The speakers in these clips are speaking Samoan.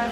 O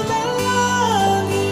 le lagi.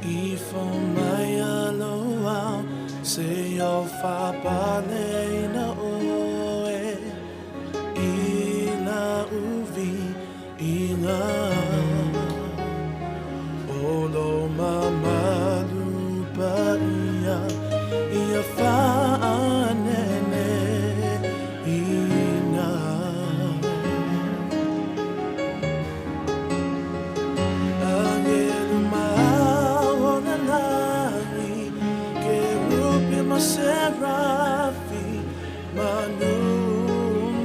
Ifo mai alo au se o whapale na oe i la uvi i ngā o lo mamalu pa ia ia whaanene ina. Angelu maona langi, kerubi ma serafi, manu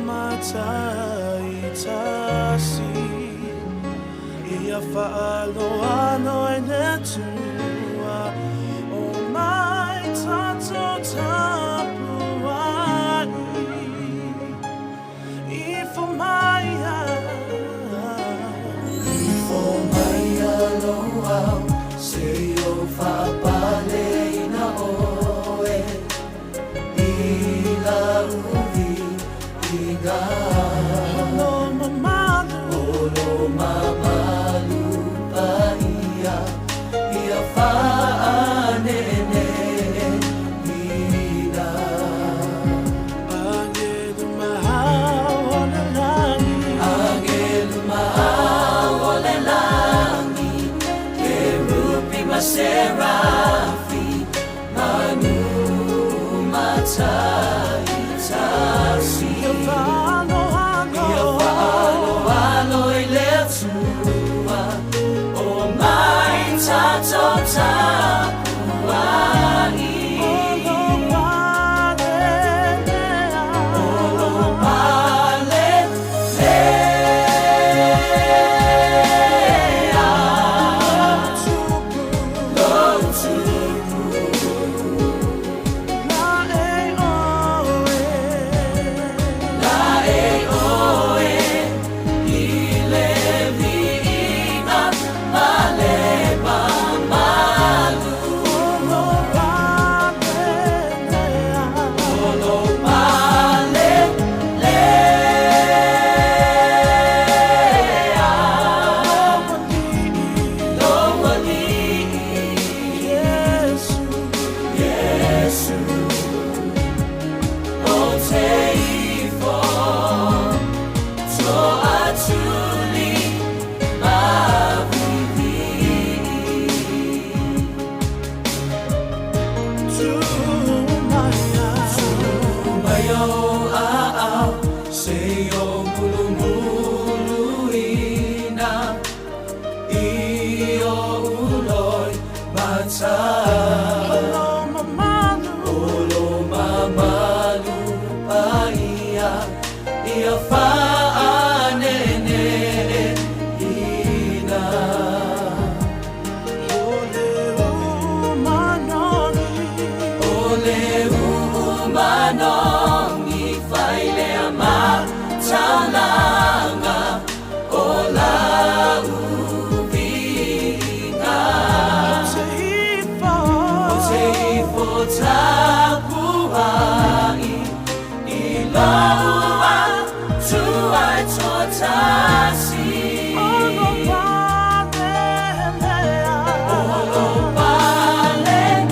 matai tasi. Ia whaaloalo i le tua, o mai tato tapu ai. Ifo mai Ifo mai alo au se o whapale ina oe i la uvi inga. Olo mamalu Olo mamalu pa ia ia whaanene ina. Angelu mahau o le langi, Angelu mahau o le langi, kerubi ma serafi, manu matai tasi. Ia whaaloalo Ia whaaloalo i le Atua, o mai tato tapu ai. Olo palelea Olo palelea. Tupu Lo tupu la e oe La e oe i le viiga ma le mamalu. Olo palelea Olo palelea. Lo alii Yesu Yesu o te ifo to atuli ma vivi. Tu maya Mai o a au se o mulu mulu ina i o uloi mata. Olo mamalu Olo mamalu pa ia ia whaanene ina. Ole umanoni O le uumanongi whailea ma taulanga o la uviga. Te ifo O te ifo tapu ai i lau atu ai tō tasi. Olo palelea Olo palelea.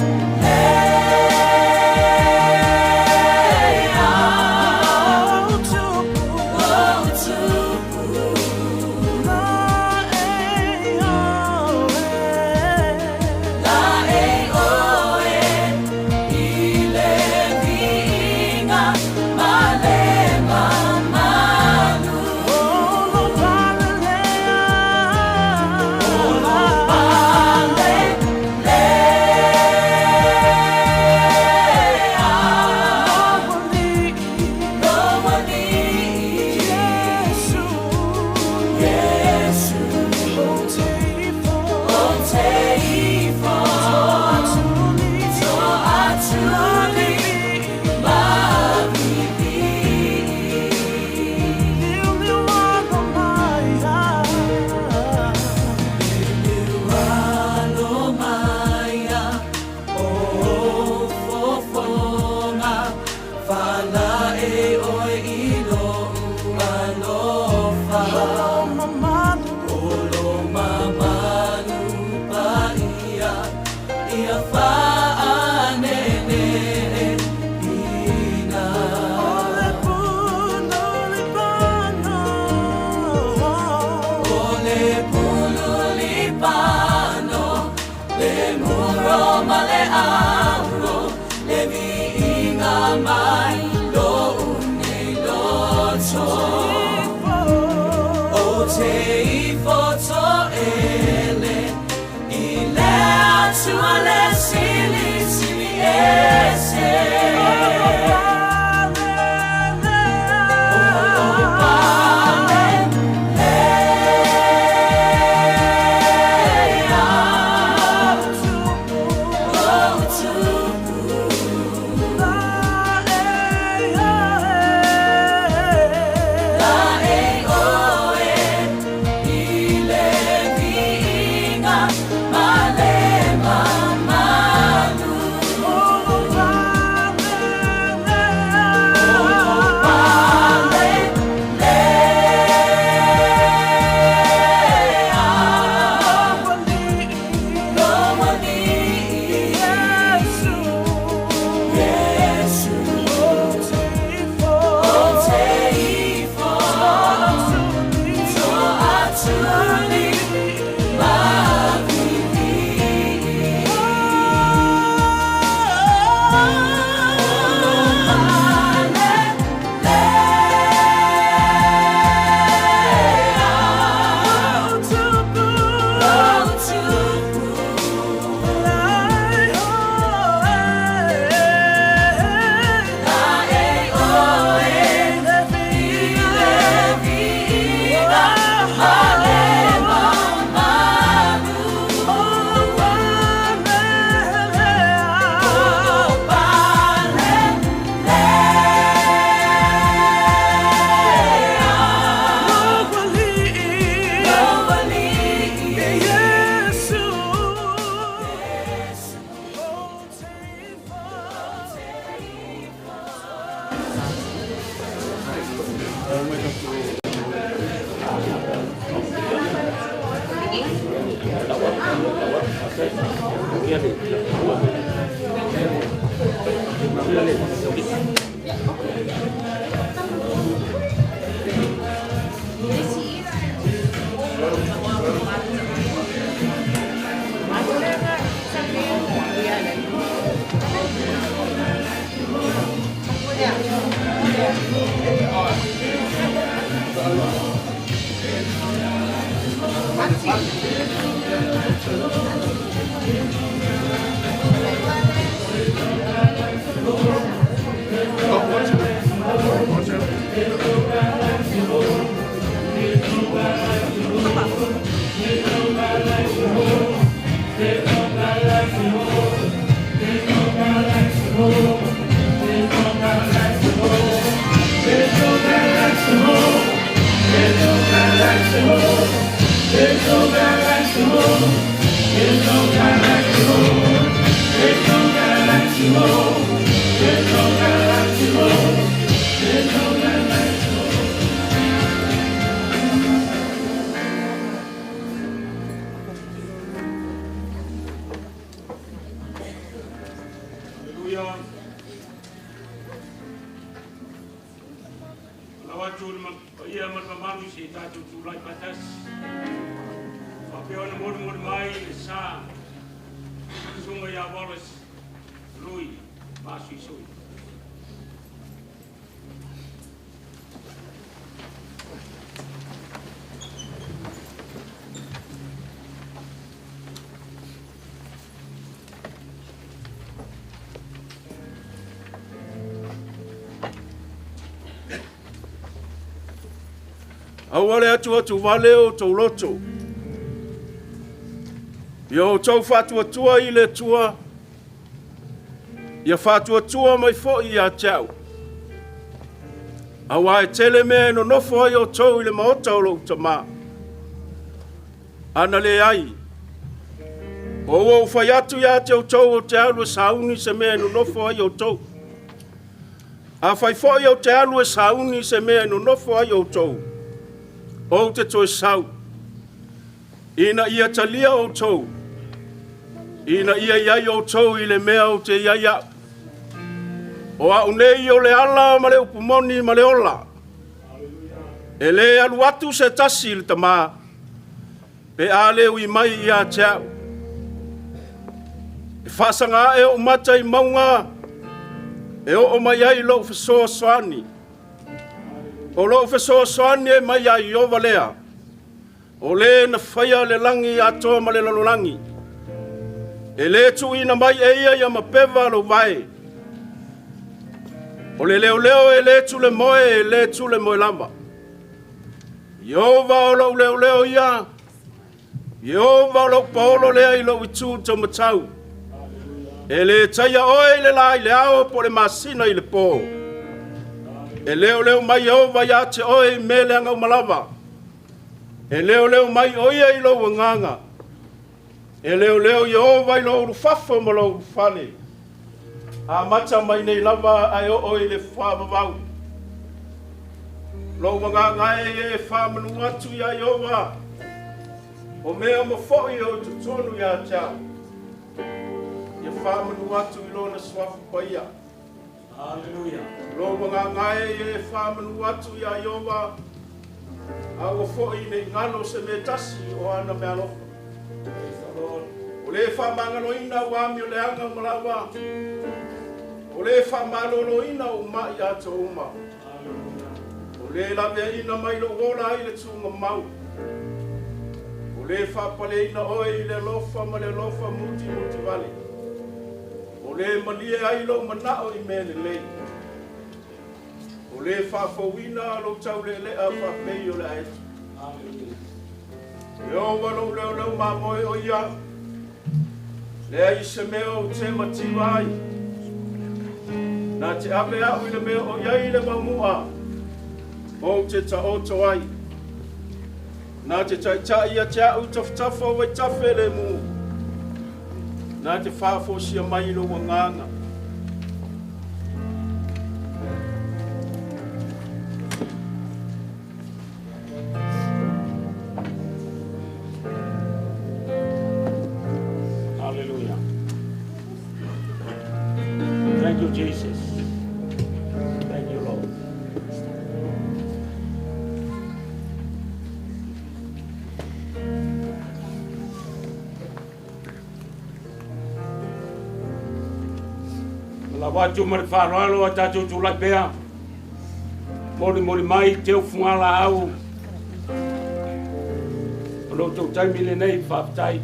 O tupu O tupu La e oe La e oe i le viiga ma le mamalu. Olo palelea. O lo mamalu paia ia fa'anenē ina. O le pulu lipano. O le pulu lipano, le muro ma le auro, le viiga mai lo'u nei loto. Ou te ifo to'ele i le Atua le Silisili Ese. O palelea lou tupu. Laei oe i le viiga ma le mamalu. O palelea lou Alii Iesu. Ou te ifo to'atuli ma vivii. Lou tupu. Laei oe i le viiga ma le mamalu. O palelea lou Alii Yesu. Haleluya. Lau atu le paia ma le mamalu i si tatou tulai faatasi. Faapea ona molimoli mai le sa susuga ia Wallace Lui Masuisui. Aua le atuatu vale o outou loto. Ia outou faatuatua i le Atua, ia faatuatua mai foi ia te au. Aua e tele mea e nonofo ai outou i le maota o lou tama. Ana leai, o ua ou fai atu ia te outou ou te alu e sauni se mea e nonofo ai outou. Afai foi ou te alu e sauni se mea e nonofo ai outou, Ou te toe sau, ina ia talia outou, ina ia iai outou i le mea ou te iai a'u. O a'u nei o le ala ma le upu moni ma le ola. E lē alu atu se tasi i le Tamā, pe a le ui mai ia te a'u. E faasaga ae oʻu mata i mauga, e oo mai ai lo'u fesoasoani. O lo'u fesoasoani e mai ia Ieova lea, o lē na faia le lagi atoa ma le lalolagi. E lē tuuina mai e ia ia mapeva lou vae. O le leoleo e lē tule moe, e lē tule moe lava. Ieova o lo'u leoleo ia, Ieova o lo'u paolo lea i lo'u itu taumatau. E lē taia oe i le lā i le ao po o le masina i le pō. E leoleo mai Ieova iā te oe i mea leaga uma lava. E leoleo mai o ia i lou agaga. E leoleo Ieova i lou ulufafo ma lou ulufale. Amata mai nei lava ae oo i le faavavau. Lou agaga e e faamanu atu iā Ieova, o mea uma foi o i totonu iā te a'u. Ia faamanu atu i lona suafa paia. Hallelujah. Lou agaga e e faamanu atu iā Ieova, aua foi ne i galo se mea tasi o ana meaalofa. Praise the Lord. O lē faamagaloina au amioleaga uma lava. O lē faamalōlōina ou ma'i atoa uma. Hallelujah. O lē laveaina mai lou ola ai le tugamau. O lē faapaleina oe i le alofa ma le alofa mutimutivale. O lē malie ai lou manao i mea lelei. O lē faafouina lou taulealea faapei o le aeto. Hallelujah. Ieova lou leoleo mamoe o ia, leai se mea ou te mativa ai. Na te ave a'u i le mea o iai le vaumu'a, ou te taoto ai. Na te taita'i ia te a'u i tafatafa o vaitafe lemu. Na te faafosia mai i lou agaga. Hallelujah. Thank you, Jesus. Thank you, Lord. Lava atu ma le faaaloalo a tatou tulai pea. Molimoli mai teu fugalaau. O lo outou taimi lenei, faafetai.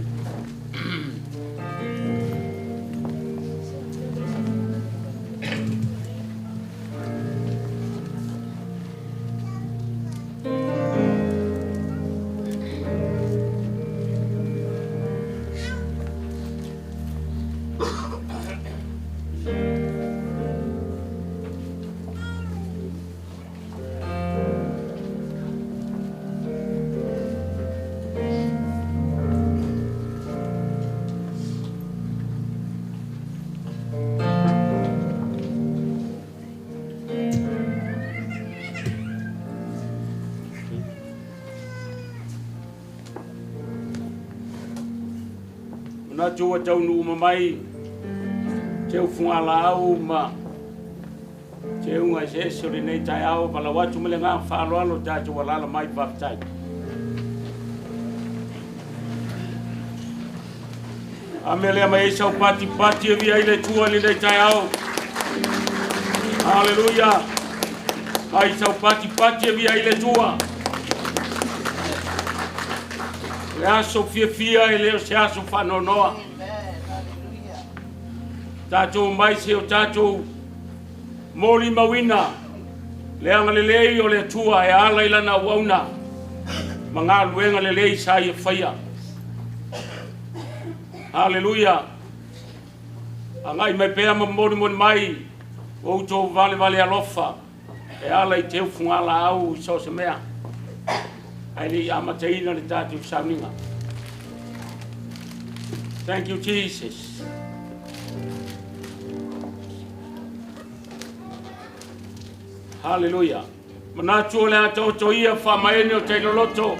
Manatu ua taunuu uma mai teu fugalaau ma teuga eseese o lenei taeao. Valaau atu ma le agaga faaaloalo tatou alaala mai, faafetai. A mea lea mai ai sau patipati e viia ai le Atua i lenei taeao. Haleluia. Mai sau patipati e viia ai le Atua. O le aso fiafia e le o se aso faanoanoa. Tatou mai se o tatou molimauina le agalelei o le Atua e ala i lana auauna ma galuega lelei sa ia faia. Haleluia. Agai mai pea ma molimoli mai o outou valevale alofa e ala i teu fugalaau i so o se mea ae le i amataina le tatou sauniga. Thank you, Jesus. Hallelujah. Manatu o le a taoto ia faamaene o tailoloto,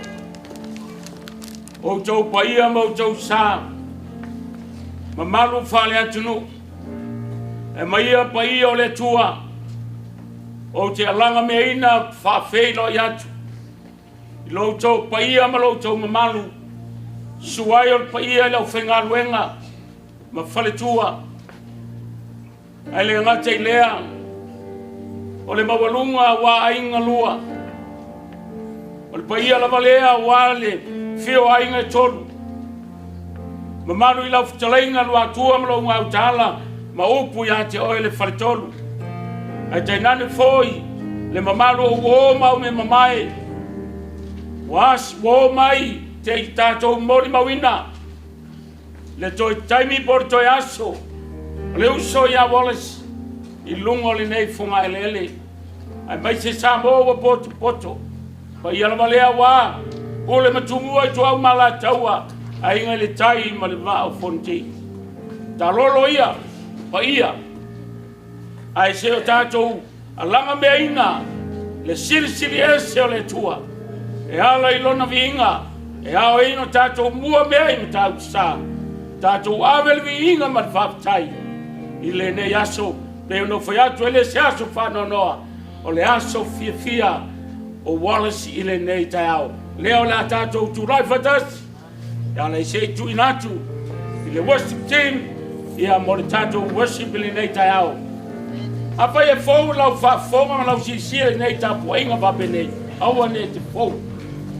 outou paia ma outou sa, mamalu faale-atunuu, e maia paia o le Atua, ou te alaga meaina faafeiloai atu i lo outou paia ma lo outou mamalu, susu ai o le paia i le aufaigaluega ma faletua, Ae le gata i lea, o le maualuga aua aiga lua. O le paia lava lea aua le fia o aiga e tolu. Mamalu i lau fetalaiga Luatua ma lou gautaala ma upu ia te oe le faletolu. Ae tainane foi le mamalu o uo ma au mea mamae ua o mai te i tatou molimauina le toe taimi po o le toe aso o le uso ia Wallace i luga o lenei fogaeleele aemaise Samoa ua potopoto. Paia lava lea aua Pule ma Tumua i Tuau ma Alataua, Aiga i le Tai ma le Vaa o Fonoti. Talolo ia paia ae se o tatou alaga meaina le silisili ese o le Atua e ala i lona viiga e ao ai ona tatou mua mea i Matautusa, tatou ave le viiga ma le faafetai i lenei aso. Pei ona ou fai atu, e le se aso faanoanoa, o le aso fiafia o Wallace i lenei taeao. Lea o le a tatou tulai faatasi E ala i se i tuuina atu i le worship team ia mo le tatou worship i lenei taeao. Afai e fou lau faafofoga ma lau silasila i nei tapuaiga faapenei, aua ne te fou.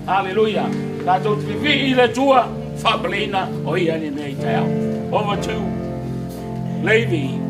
Haleluia. Tatou te vivii i le Atua, faapaleina o ia i lenei taeao. Over to Levi.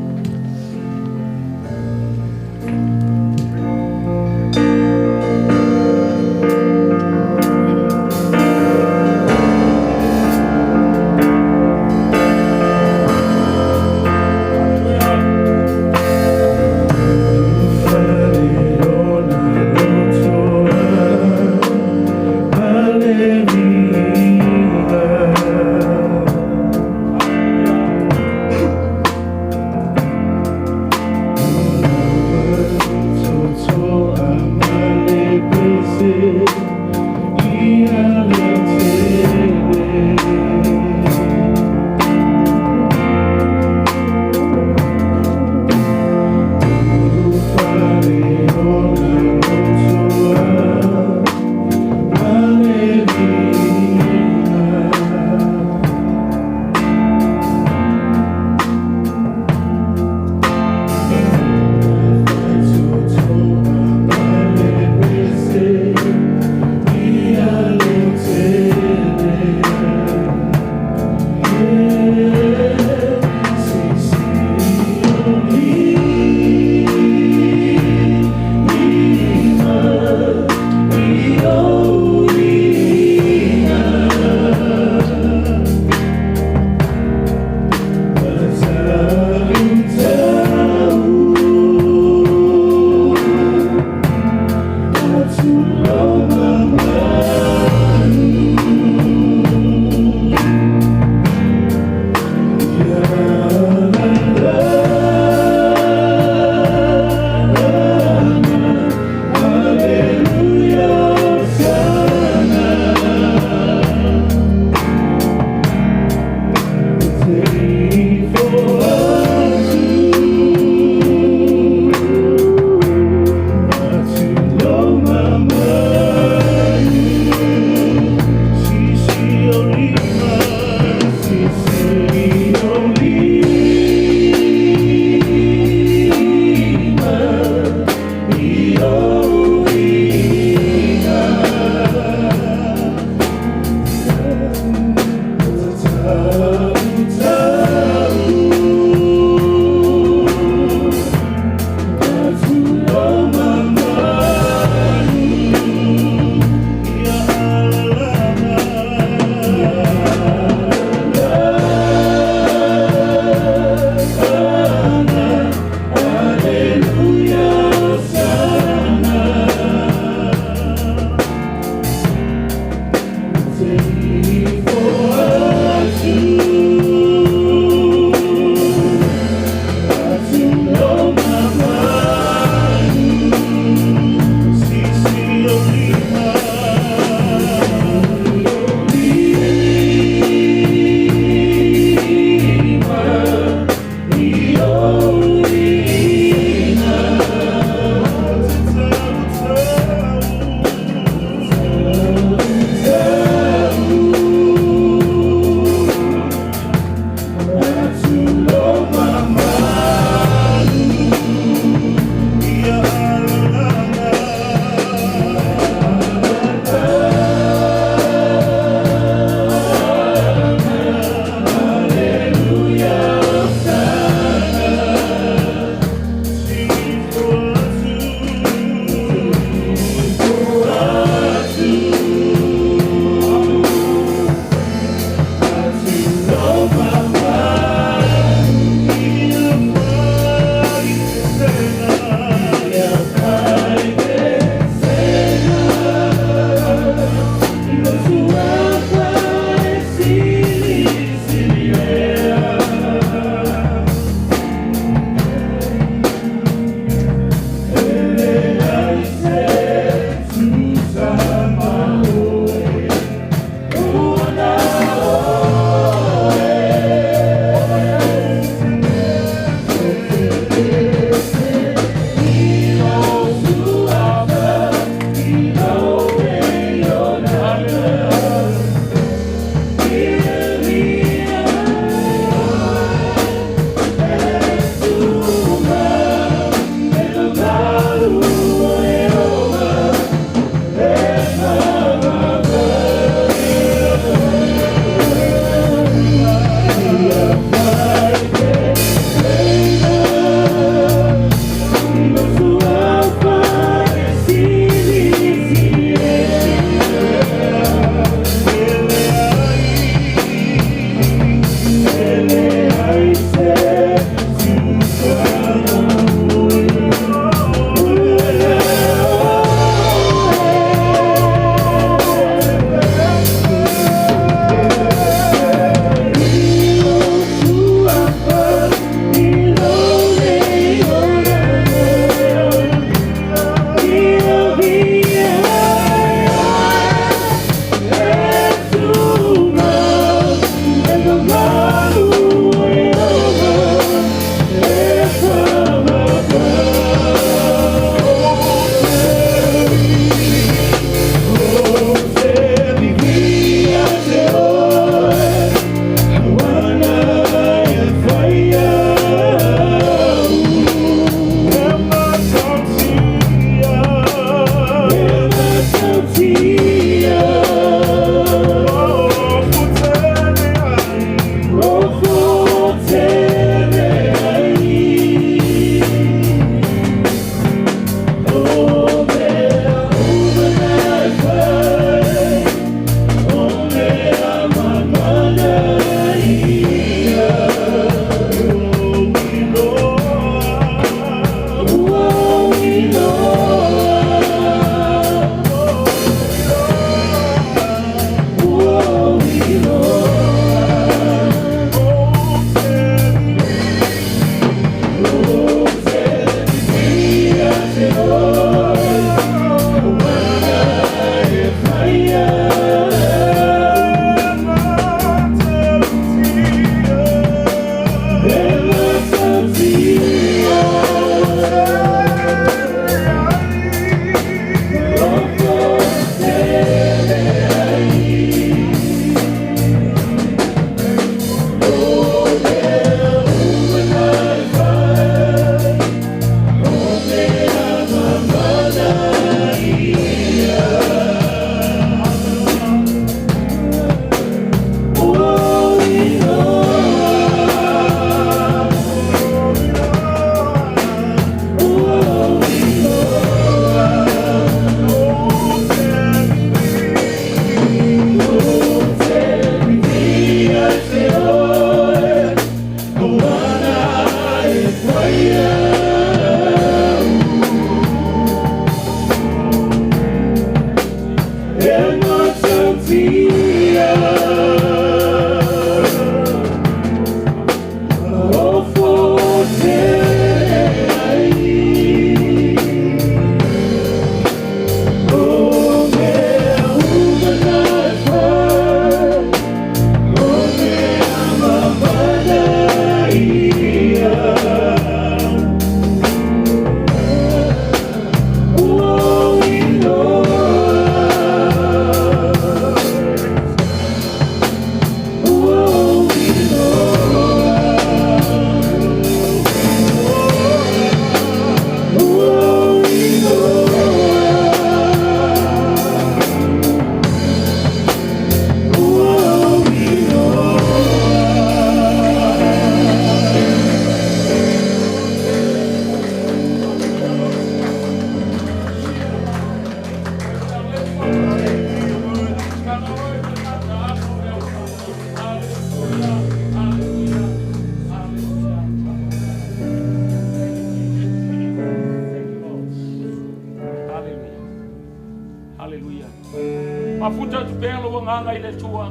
Mafuta atu pea lou agaga i le Atua.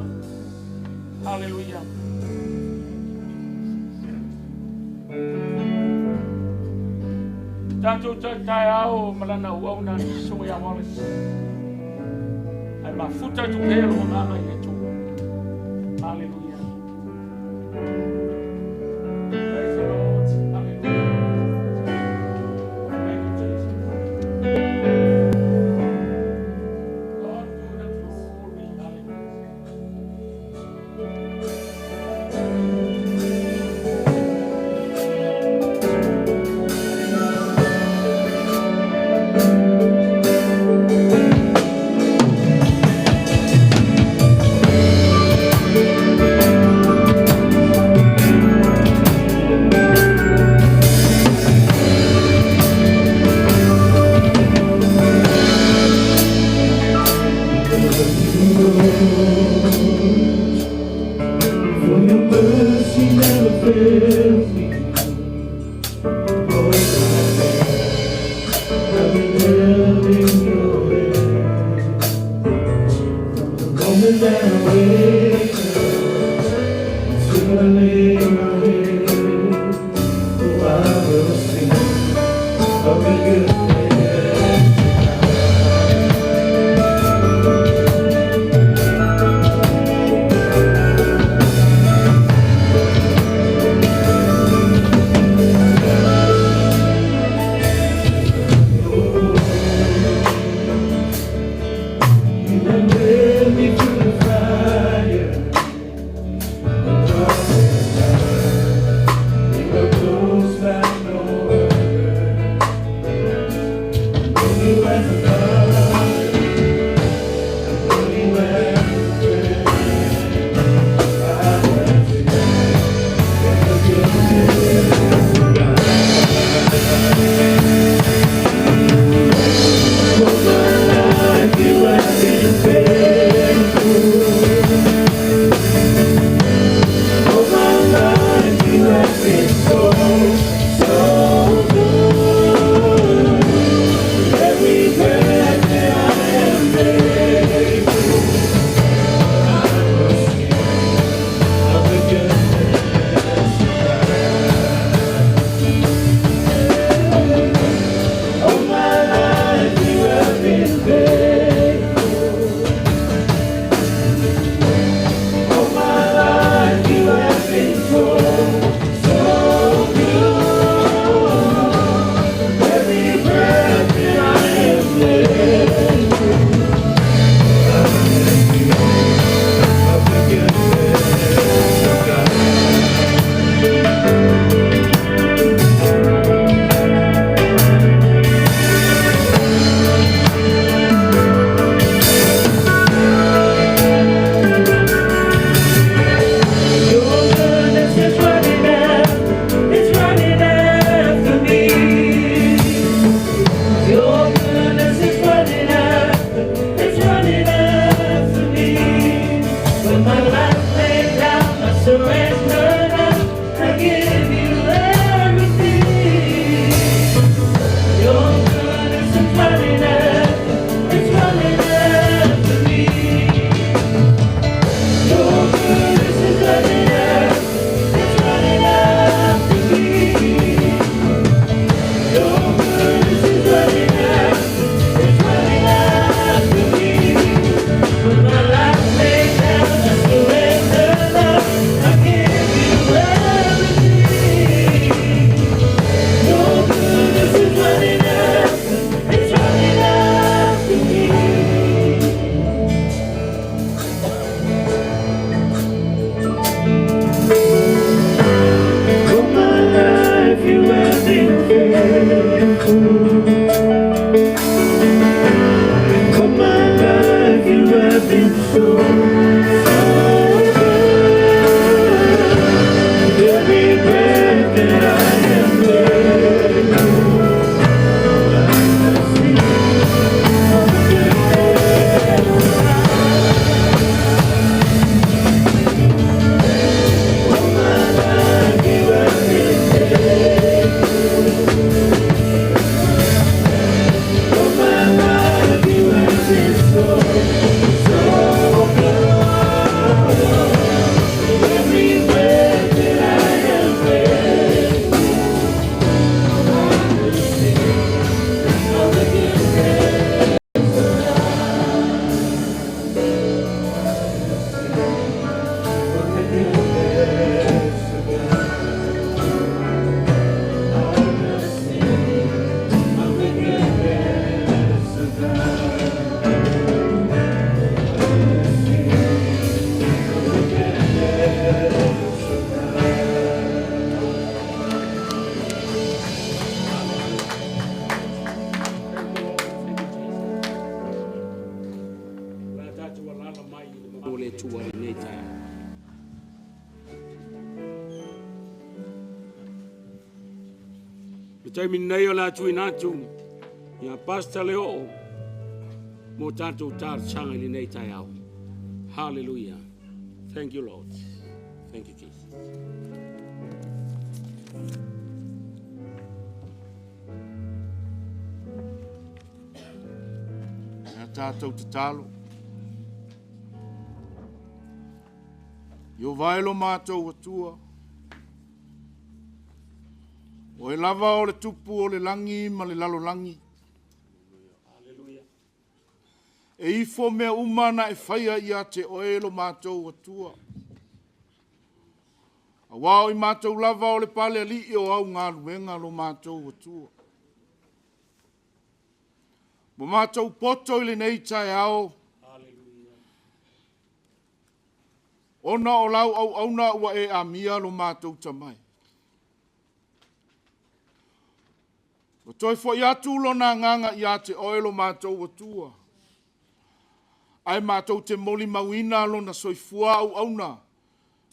Haleluia. Tatou taeao ma lana auauna susuga ia Wallace. Ae mafuta atu pea lou agaga i le Atua. Haleluia. Praise the Lord. Hallelujah. Thank you, Jesus. God, good and glory. Hallelujah. For your mercy never fails me. All my days I've been held in your hand. From the moment that I wake up till I lay my head, oh, I will sing of the goodness. You have led me through the fire, the darkest night. You were close like no other. I know you as a father, I know you as a friend. I have lived in the goodness of God. All my life you have been faithful. All my life you have been so, so good. With every breath that I am able, I will sing of the goodness of God. All my life you have been faithful. alaala mai i le mamalu o le Atua i lenei taeao. Le taimi nei o le a tuuina atu ia Pastor Leoo mo tatou talosaga i lenei taeao. Hallelujah. Thank you, Lord. Thank you, Jesus. Ia tātou tatalo. Ieova e lo mātou Atua. Oe lava o le tupu o le lagi ma le lalolagi. E ifo mea uma na e faia ia te oe lo mātou Atua. Auā o i mātou lava o le palealii o au galuega lo mātou Atua. Ua mātou poto i lenei taeao, ona o lau auauna ua e amia lo mātou tamai. Ua toe foi atu lona agaga ia te oe lo mātou Atua. Ae mātou te molimauina lona soifua auauna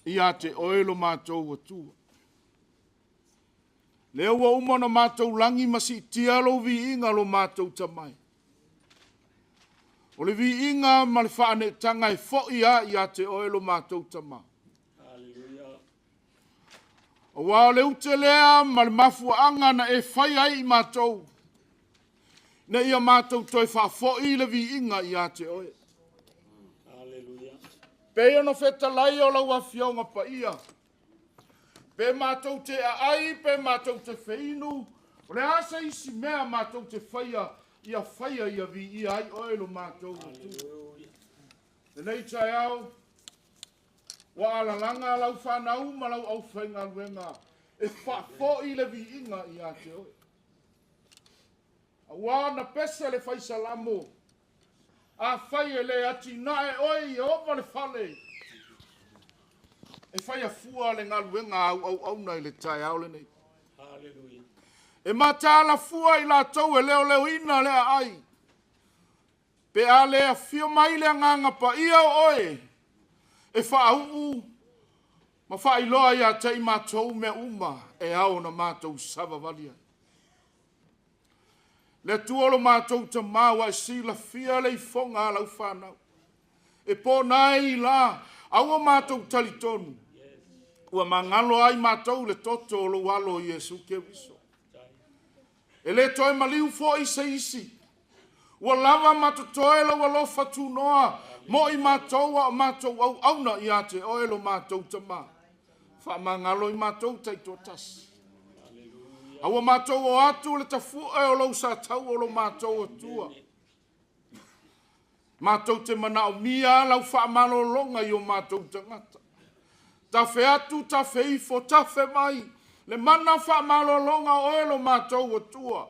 ia te oe lo mātou Atua. Lea ua uma ona mātou lagi ma siitia lou viiga lo mātou tamai. O le viiga ma le faaneetaga e foi lava ia te oe lo mātou Tama. Aua o le ute lea ma le mafuaaga na e fai ai i matou, ina ia matou toe faafoi le viiga ia te oe. Pei ona fetalai o lau Afioga Paia, pe matou te aai, pe matou te feinu, o le a se isi mea matou te faia, ia faia ia viia ai oe lo matou Atua. Lenei taeao, ua alalaga lau fanau ma lau aufaigaluega e faafoi le viiga ia te oe. Aua na pese le faisalamo, afai e le atinae oe Ieova le fale, e faia fua le galuega a au auauna i le taeao lenei. E mataala fua i latou e leoleoina le aai, pe a le afio mai le agaga paia o oe, e faauu ma faailoa ia te i matou mea uma e ao ona matou savavali ai. Le Atua o lo matou Tamā, ua e silafia le ifoga a lau fanau. E pona ai la, aua matou talitonu, ua magalo ai matou le toto o lou alo Iesu Keriso. E le toe maliu foi se isi, ua lava ma totoe lou alofa tunoa mo i matou a o matou auauna ia te oe lo matou Tamā. Faamagalo i matou taitoatasi. A ua matou o atu le tafue o lou satau o lo matou Atua. Matou te manaomia lau faamalologa i o matou tagata. Tafe atu, tafe ifo, tafe mai, le mana faamalologa o oe lo matou Atua.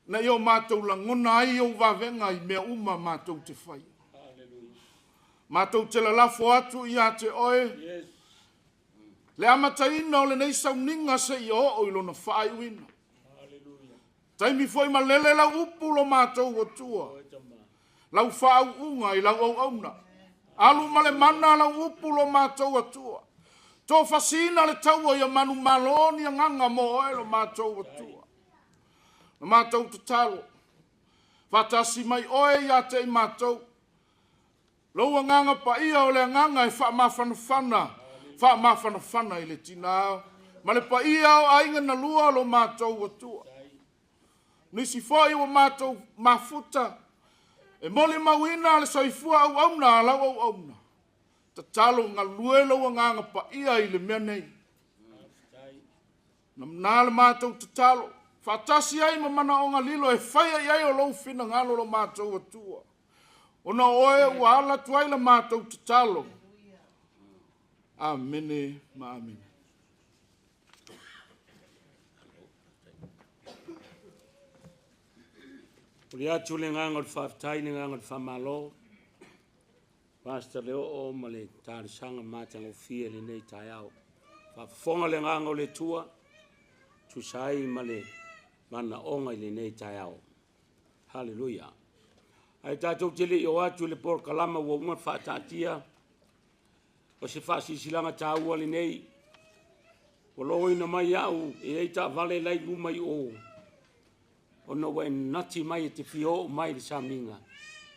Na ia o matou lagona ai ou vavega i mea uma matou te fai. Matou te lalafo atu ia te oe, le amataina o lenei sauniga seia oo i lona faaiuina. Taimi foi malele lau upu lo matou Atua, lau faauuga i lau auauna. Alu ma le mana lau upu lo matou Atua. Tofasina le taua ia manumalo ni agaga mo oe lo matou Atua. Na matou tatalo, faatasi mai oe ia te i matou, lou agaga paia o le agaga e faamafanafana, faamafanafana i le tinā ma le paia o aiga na lua lo matou Atua. Nisi foi ua matou mafuta, e molimauina le soifua auauna a lau auauna. Tatalo galue lou agaga paia i le mea nei. Na le matou tatalo, faatasi ai ma manaoga lilo e faia i ai o lou finagalo lo matou Atua. Ona o oe ua ala atu ai la matou tatalo. Amene ma amene. Momoli atu le agaga o le faafetai, le agaga o le faamalo, Pastor Leoo ma le talosaga matagofie i lenei taeao. Faafofoga le agaga o le Atua, tusa ai ma le manaoga i lenei taeao. Haleluia. Ae tatou te le i o atu i le polokalama ua uma ona faataatia, o se faasilasilaga taua lenei. Ua logoina mai au e i ai taavale la i luma i o, ona ua e nati mai e te fia oo mai i le sauniga,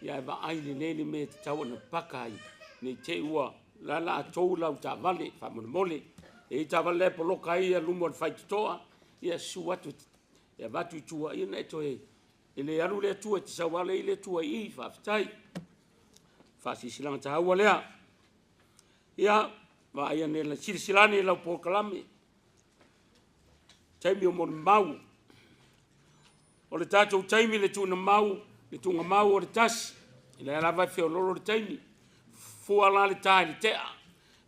ia ae vaai lelei le mea e tatau ona paka ai, ne i te i ua la la a tou lau taavale faamolemole. E i ai taavale la e poloka ai luma o le faitotoa, ia susu atu e avatu i tua, ia ona e toe E le alu le Atua, e te sau lava lea i le Atua i i, faafetai. Faasilasilaga taua lea. Ia, vaai ane, silasila ane i lau polokalame, taimi o molimau. O le tatou taimi le tuuina mau, le tuuga mau o le tasi, lea lava e feololo le taimi. Fua la le ta i le tea,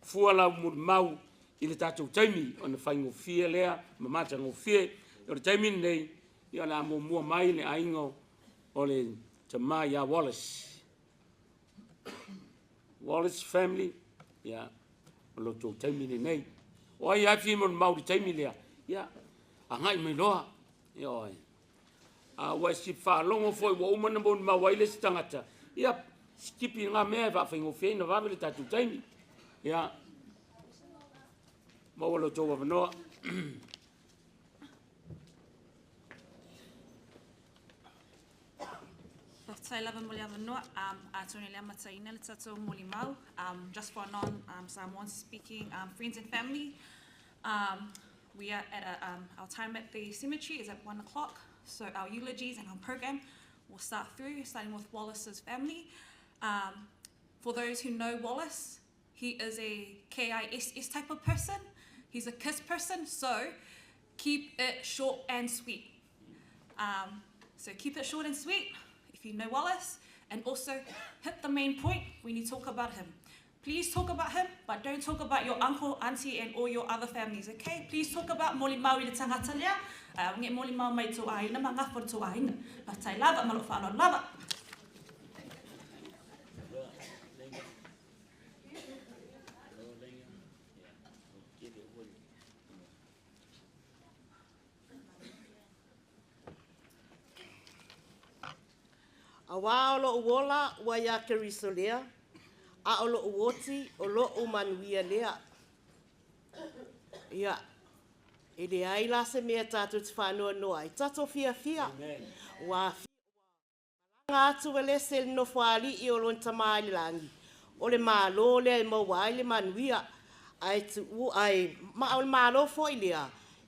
fua lau molimau i le tatou taimi ona faigofie lea ma matagofie. O le taimi lenei, Ia o le a muamua mai le aiga o le tama ia Wallace. Wallace family, ia, o lo outou taimi lenei. O ai lava e fia molimau i le taimi lea, ia, agai mai loa. Ioe. A ua e si faalogo foi ua uma ona molimau ai le isi tagata, ia, sikipi ngā mea e faafaigofie ai ona vave le tatou taimi. Ia, maua lo outou avanoa. Faafetai lava mo le avanoa. Um, atonu le amataina le tatou molimau. Um, just for non um, Samoan speaking um, friends and family, um, we are at a, um, our time at the cemetery is at one o'clock. So our eulogies and our program will start through, starting with Wallace's family. Um, for those who know Wallace, he is a KISS type of person. He's a kiss person, so keep it short and sweet. Um, so keep it short and sweet if you know Wallace, and also hit the main point when you talk about him. Please talk about him, but don't talk about your uncle, auntie, and all your other families, okay? Please talk about molimau i le tangata lea. Uh, nge molimau mai tō āina, ma ngawha tō āina. Faafetai lava, ma lou faaaloalo lava. Auā o loʻu ola ua iā Keriso lea, a ʻo loʻu oti o loʻu manuia lea. Ia, e leai la se mea tātou te whānoanoa ai. Tatou fiafia, ua Malaga atu Welese i le nofoaali'i o lona tama i le lagi, o le Malo lea e maua ai le manuia, ae tuua, ae, ma o le Malo foi lea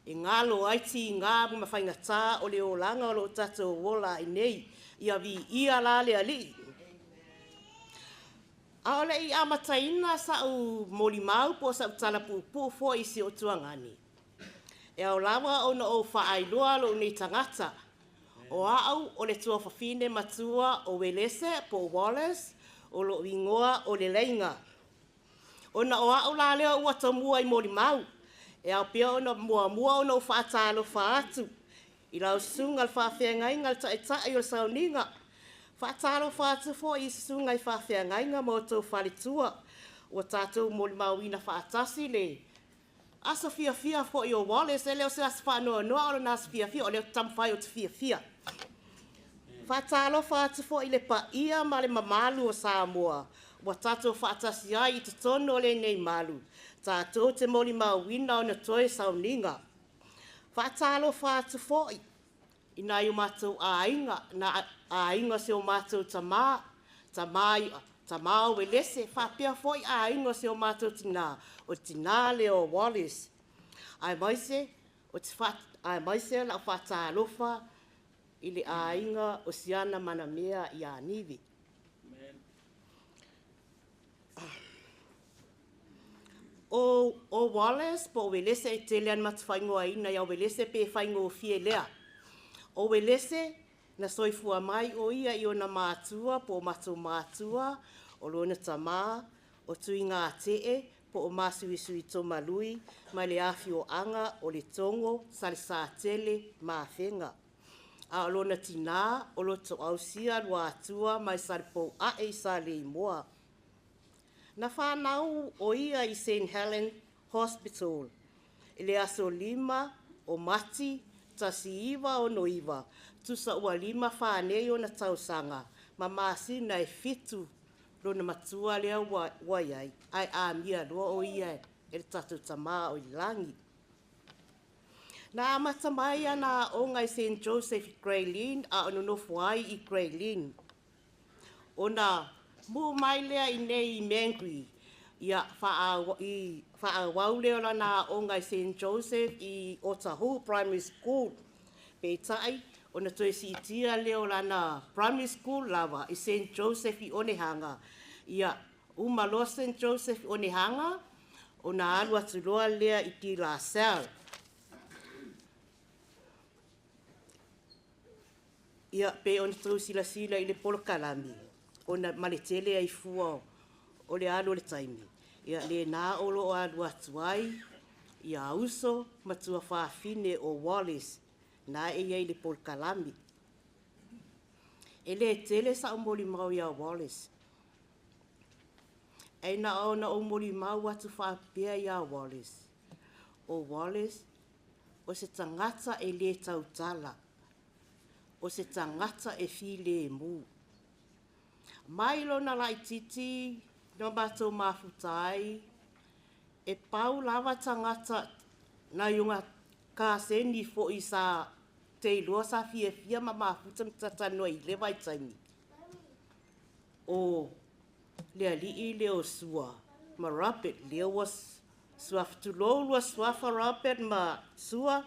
e galo ai tigā ma faigatā o le olaga o lo o tatou ola ai nei. Ia viia la le Alii. A o le i amataina sa'u molimau po o sa'u tala puupuu foi i si ou tuagani, e ao lava ona ou faailoa lou nei tagata, o a'u o le tuafafine matua o Welese po o Wallace, o lo'u igoa o Leleiga. Ona o a'u la lea ua tomua i molimau, e ao pea ona muamua ona ou faatalofa atu I lau susuga le faafeagaiga le taitai o le sauniga, faatalofa atu foi i susuga i faafeagaiga ma outou faletua, ua tatou molimauina faatasi le aso fiafia foi o Wallace, e le o se aso faanoanoa a o lona aso fiafia, o lea ou te taumafai ou te fiafia. Faatalofa atu foi i le paia ma le mamalu o Samoa ua tatou faatasi ai i totonu o lenei malu, tatou te molimauina ona toe sauniga. Faatalofa atu foi i nai o matou aiga, nā aiga o si o matou tamā, tamā tamā o Welese, faapea foi aiga o si o matou tinā, o le tinā lea o Wallace. Aemaise o te wha, aemaise lau faatalofa i le aiga o Siana Manamea i Anivi. O, o Wallace po o Welese e tele ana matufaingoaina ia Welese pe faigofie lea. O Welese, na soifua mai o ia i ona mātua po o matou mātua, o lona tamā, o Tuigatee po o Masuisui Tomalui mai le afioaga o Letogo, Salesatele, Mafega. A o lona tinā, o Lotoausia Luatua mai Salepouae i Saleimoa. Na whanau o ia i St Helen Hospital i le aso 5 o Mati 1969, tusa ua lima wha nei ona tausaga, ma masina e 7 lona matua lea ua i ai, ae amia loa o ia e le tatou Tamā o i lagi. Na amata mai ana aoga i St Joseph i Grey Lynn a o nonofo ai i Grey Lynn. Ona mu'u mai lea i nei i Mangui, ia i fa'aauau lea o lana aoga i St Joseph i Otahuhu Primary School. Peitai, ona toe si'itia lea o lana primary school lava i St Joseph i Onehāga. Ia, uma loa St Joseph i Onehāga, ona alu atu loa lea i De La Salle. Ia, pe ona tou silasila i le polokalame, ona ma le tele ai fua o le alu o le taimi, ia lena o lo'o alu atu ai ia uso ma tuafafine o Wallace na e i ai le polokalame. E lē tele sa'u molimau iā Wallace. Ae na ona ou molimau atu faapea iā Wallace. O Wallace, o se tagata e lē tautala, o se tagata e filemu. Mai lona laitiiti na matou mafuta ai, e pau lava tagata nai ona kaseni fo'i sa te iloa sa fiafia ma mafuta ma talatalanoa i le vaitaimi, o le ali'i lea o Sua ma Robert, lea ua suafa, tulou lua suafa Robert ma Sua,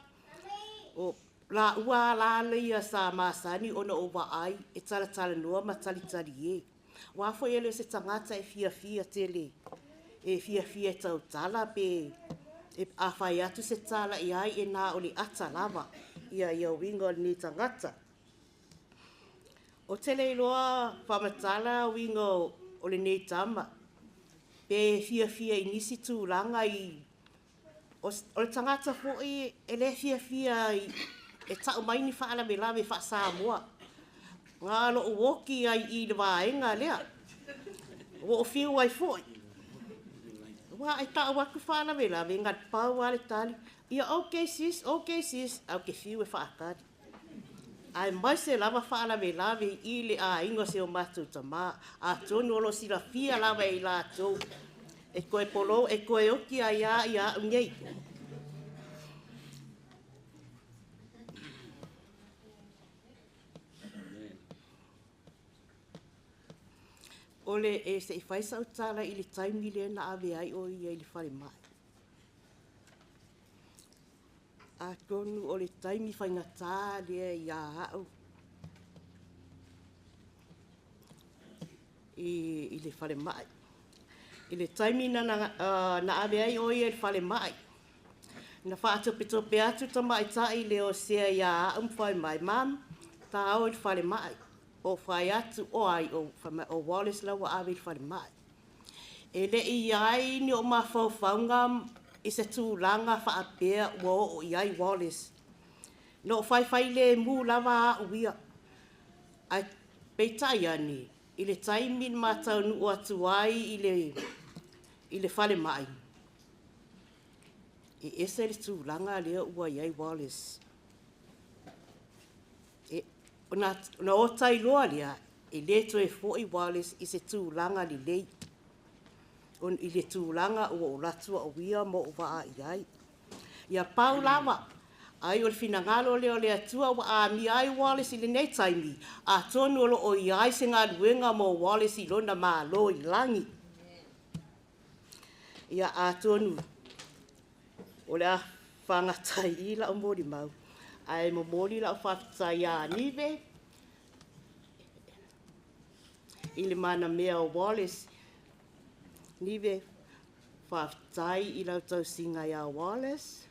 o lāua lā ia sa masani ona ou vaai e talatalanoa ma talitali e. Aua foi e le o se tagata e fiafia tele, e fiafia e tautala pe e a fai atu se tala i ai e na o le ata lava ia uiga o lenei tagata. O te le iloa faamatala uiga o lenei tama, pe fiafia i nisi tulaga i o le tagata fo'i e lē fiafia e ta'u mai ni fa'alavelave fa'asamoa. Na lo'u oki ai i le vaega lea ua ou fiu ai fo'i. Ua e ta'u atu fa'alavelave, na pau a le tali, ia, "Okay sis, okay sis," ae ou te fiu e fa'atali. Ae mai se lava fa'alavelave i le aiga o se o matou tamā, atonu o lo silafia lava e i latou e toe polo e toe oki ai a ia a'u nei. O le e se'i fai sa'u tala i le taimi lea na ave ai o ia i le falema'i. Atonu o le taimi faigatā lea iā a'u i le falema'i. I le taimi na ave ai o ia i le falema'i, na fa'atopetope atu tamaita'i le osea iā a'u ma fai mai, "Mum, tāo i le falema'i." O fai atu, "O ai?" O fai mai, "O Wallace la ua ave i le falema'i." E le'i i ai ni o mafaufauga i se tulaga fa'apea ua o'o i ai Wallace. Na o faifai lemu lava a'u ia. Ae peitai ane, i le taimi na mataunu'u atu ai i le falema'i, e ese le tulaga lea ua i ai Wallace. E, ona ota iloa lea, e lē toe fo'i Wallace i se tulaga lelei. I le tulaga ua ou latu a'u ia ma o'u va'a i ai. Ia pau lava, ai o le finagalo lea o le Atua ua amia ai Wallace i lenei taimi, atonu o lo'o i ai se galuega mo Wallace i lona mālō i lagi. Ia atonu o le a fagatai i la'u molimau, ae momoli la'u faafetai iā Nive i le manamea o Wallace. Nive, faafetai i lau tausiga iā Wallace,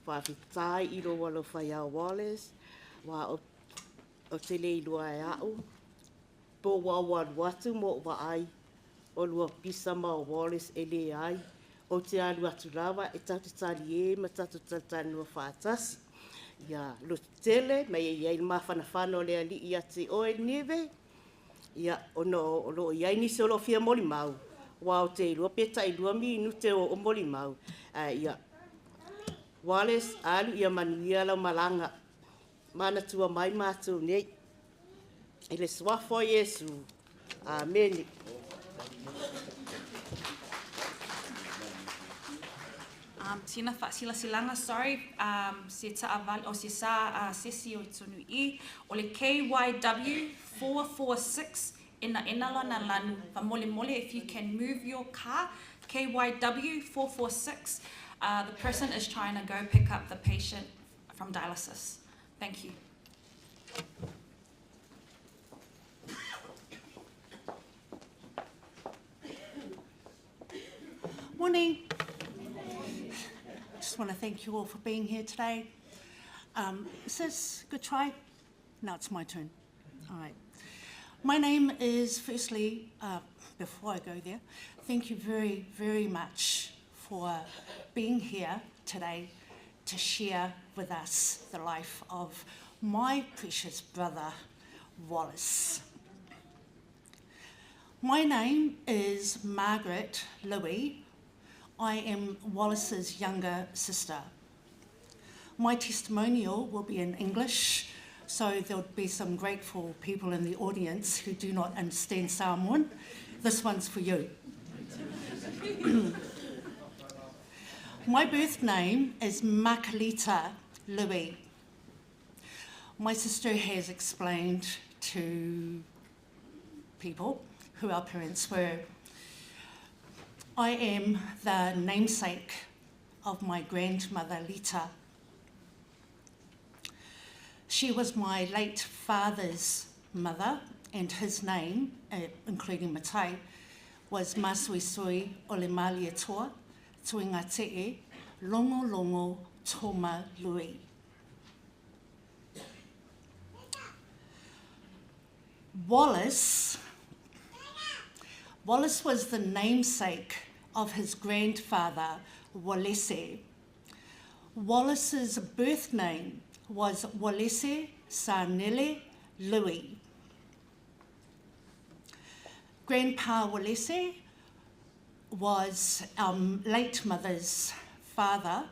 faafetai i lou alofa iā Wallace, ua o te le iloa e a'u po ua ou alu atu ma o'u vaai o lua pisa ma o Wallace e leai, ou te alu atu lava e tatou taliē ma tatou talatalanoa fa'atasi. Ia lototele ma ia i ai le mafanafana o le Ali'i ia te oe Nive. Ia ona o lo'o i ai nisi o lo'o fia molimau, ua o te iloa pe ta'ilua minute o molimau. Ae ia Wallace, alu ia manuia lau malaga, manatua mai matou nei. I le suafa o Iesu. Amene. Um, sina faasilasilaga, sorry, um, se taavale, o se sa uh, sesi o tonu i, o le KYW 446 ena ena lona lanu faamolemole if you can move your car, KYW 446, uh, the person is trying to go pick up the patient from dialysis. Thank you. Morning. Just want to thank you all for being here today. Um, sis, good try. Now it's my turn. All right. My name is, firstly, uh, before I go there, thank you very, very much for being here today to share with us the life of my precious brother, Wallace. My name is Margaret Louis. I am Wallace's younger sister. My testimonial will be in English, so there'll be some grateful people in the audience who do not understand Samoan. This one's for you. My birth name is Makalita Louis. My sister has explained to people who our parents were. I am the namesake of my grandmother Lita. She was my late father's mother, and his name, uh, including Matai, was Masuisui Olemalia Toa, Tuingate'e, Longo Longo Toma Lui. Wallace Wallace was the namesake of his grandfather, Walese. Wallace's birth name was Walese Sanele Louis. Grandpa Walese was our late mother's father,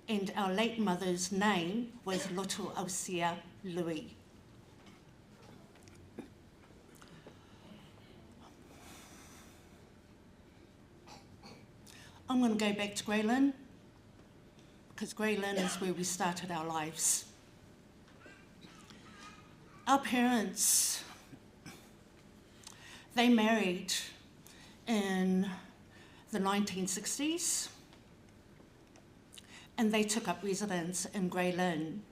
and our late mother's name was Lotu Ausia Louis. I'm going to go back to Grey Lynn because Grey Lynn is where we started our lives. Our parents, they married in the 1960s and they took up residence in Grey Lynn.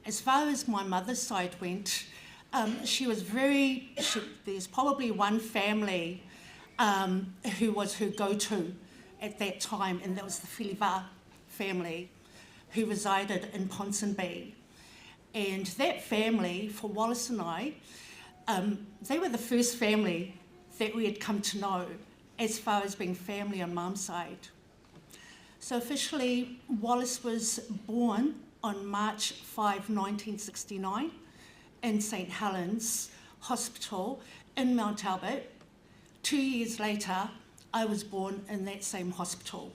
As far as my mother's side went, um, she was very, she, there's probably one family um, who was her go-to at that time, and that was the Filiva family who resided in Ponsonby. And that family, for Wallace and I, um, they were the first family that we had come to know as far as being family on mum's side. So officially, Wallace was born on March 5, 1969 in St Helens Hospital in Mount Albert. Two years later, I was born in that same hospital.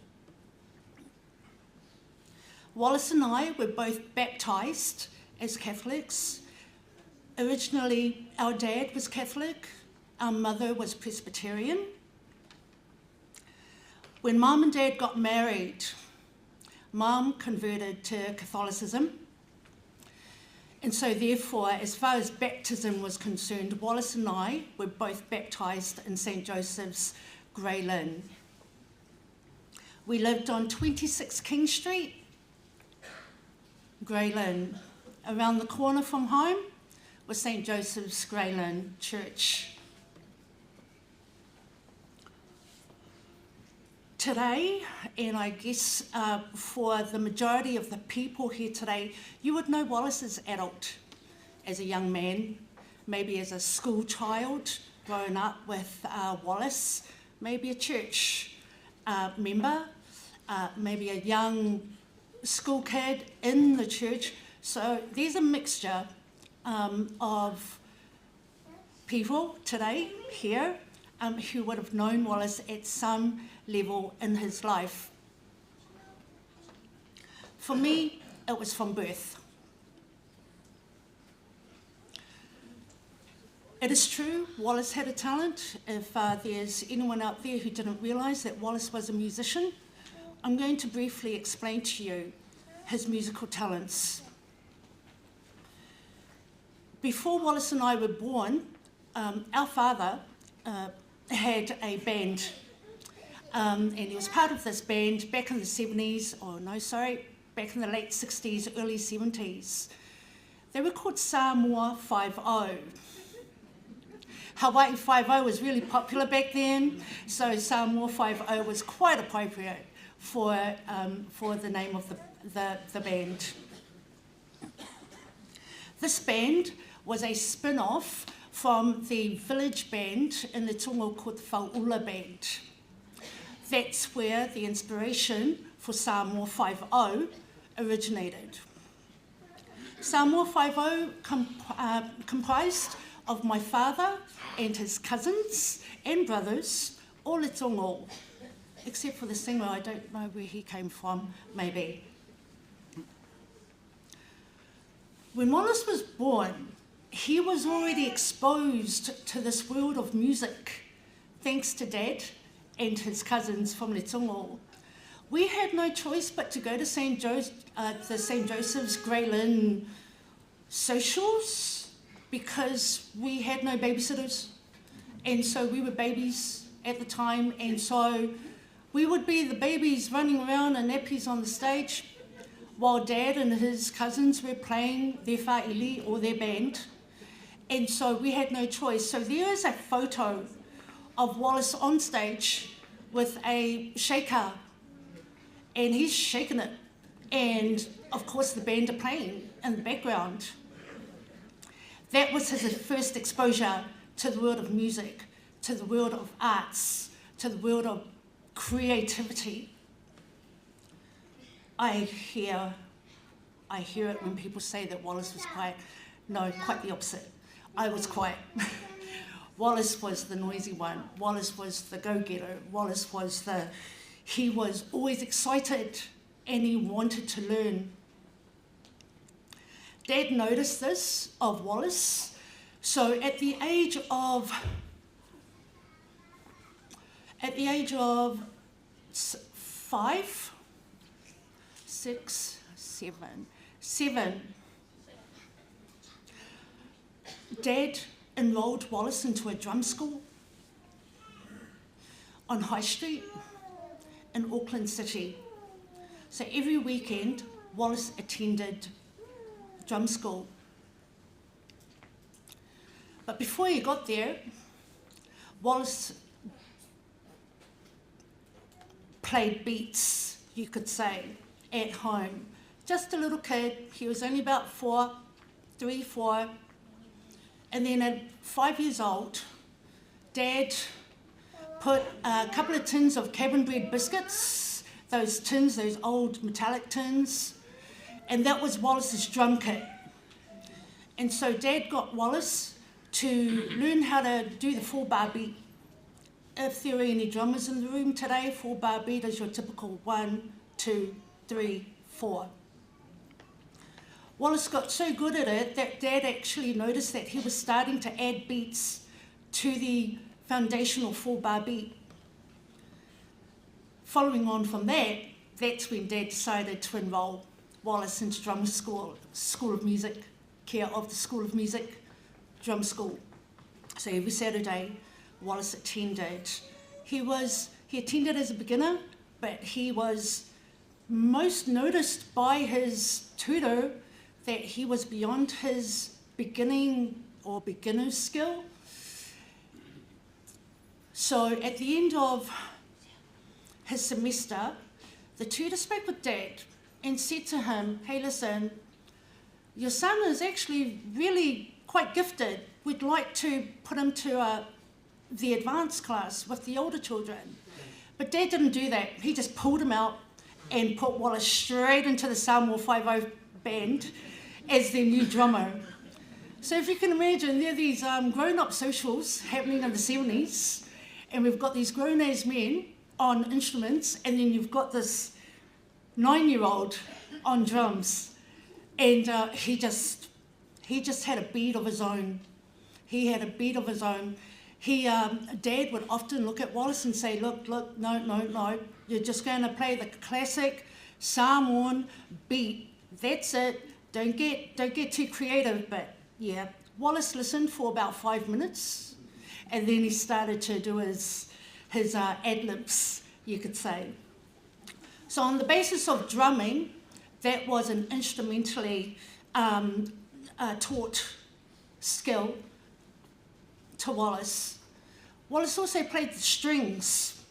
Wallace and I were both baptised as Catholics. Originally, our dad was Catholic, our mother was Presbyterian. When mom and dad got married, mom converted to Catholicism. And so, therefore, as far as baptism was concerned, Wallace and I were both baptised in St. Joseph's, Grey Lynn. We lived on 26 King Street, Grey Lynn. Around the corner from home was St. Joseph's Grey Lynn Church. Today, and I guess uh, for the majority of the people here today, you would know Wallace as adult, as a young man, maybe as a school child growing up with uh, Wallace, maybe a church uh, member, uh, maybe a young school kid in the church. So there's a mixture um, of people today here um, who would have known Wallace at some level in his life. For me, it was from birth. It is true, Wallace had a talent. If uh, there's anyone out there who didn't realise that Wallace was a musician, I'm going to briefly explain to you his musical talents. Before Wallace and I were born, um, our father uh, had a band. Um, and he was part of this band back in the 70s, or no, sorry, back in the late 60s, early 70s. They were called Samoa 5-0. Hawaii 5-0 was really popular back then, so Samoa 5-0 was quite appropriate for, um, for the name of the, the, the band. This band was a spin-off from the village band in the Tonga called the Faula Band. That's where the inspiration for Samoa 5.0 originated. Samoa 5.0 comp uh, comprised of my father and his cousins and brothers, all Tonga, except for the singer, I don't know where he came from, maybe. When Wallace was born, he was already exposed to this world of music, thanks to Dad and his cousins from Letongo. We had no choice but to go to St. Jo- uh, the St. Joseph's Grey Lynn socials because we had no babysitters. And so we were babies at the time. And so we would be the babies running around in nappies on the stage while Dad and his cousins were playing their fa'ili or their band. And so we had no choice. So there is a photo of Wallace on stage with a shaker, and he's shaking it. And of course, the band are playing in the background. That was his first exposure to the world of music, to the world of arts, to the world of creativity. I hear, I hear it when people say that Wallace was quiet. No, quite the opposite. I was quiet. Wallace was the noisy one. Wallace was the go-getter. Wallace was the, he was always excited and he wanted to learn. Dad noticed this of Wallace. So at the age of, at the age of five, six, seven, seven, Dad enrolled Wallace into a drum school on High Street in Auckland City. So every weekend, Wallace attended drum school. But before he got there, Wallace played beats, you could say, at home. Just a little kid, he was only about four, three, four. And then at five years old, Dad put a couple of tins of cabin bread biscuits, those tins, those old metallic tins, and that was Wallace's drum kit. And so Dad got Wallace to learn how to do the four bar beat. If there are any drummers in the room today, four bar beat is your typical one, two, three, four. Wallace got so good at it that Dad actually noticed that he was starting to add beats to the foundational four bar beat. Following on from that, that's when Dad decided to enrol Wallace into drum school, School of Music, care of the School of Music drum school. So every Saturday, Wallace attended. He was he attended as a beginner, but he was most noticed by his tutor that he was beyond his beginning or beginner's skill. So at the end of his semester, the tutor spoke with Dad and said to him, Hey, listen, your son is actually really quite gifted. We'd like to put him to a, the advanced class with the older children. But Dad didn't do that. He just pulled him out and put Wallace straight into the Samoa 5 band as their new drummer. So if you can imagine, there are these um, grown-up socials happening in the 70s, and we've got these grown-ass men on instruments, and then you've got this nine-year-old on drums. And uh, he just he just had a beat of his own. He had a beat of his own. He, Dad would often look at Wallace and say, look, look, no, no, no, you're just going to play the classic Samoan beat. That's it. Don't get, don't get too creative, but yeah. Wallace listened for about 5 minutes, and then he started to do his ad-libs, you could say. So on the basis of drumming, that was an instrumentally taught skill to Wallace. Wallace also played the strings.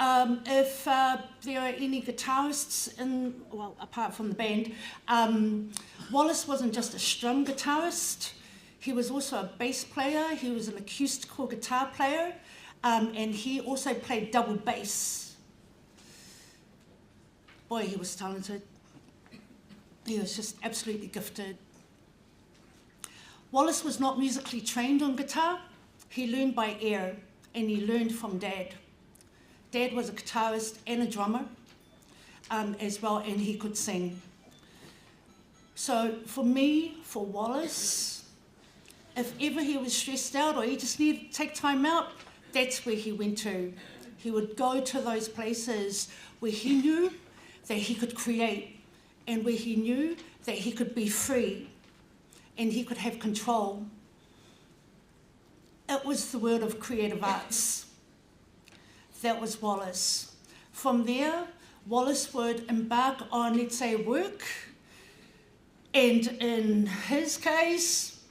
If there are any guitarists in, well, apart from the band, Wallace wasn't just a strum guitarist. He was also a bass player. He was an acoustical guitar player, and he also played double bass. Boy, he was talented. He was just absolutely gifted. Wallace was not musically trained on guitar. He learned by ear, and he learned from Dad. Dad was a guitarist and a drummer as well, and he could sing. So for me, for Wallace, if ever he was stressed out or he just needed to take time out, that's where he went to. He would go to those places where he knew that he could create and where he knew that he could be free and he could have control. It was the world of creative arts. That was Wallace. From there, Wallace would embark on, let's say, work. And in his case,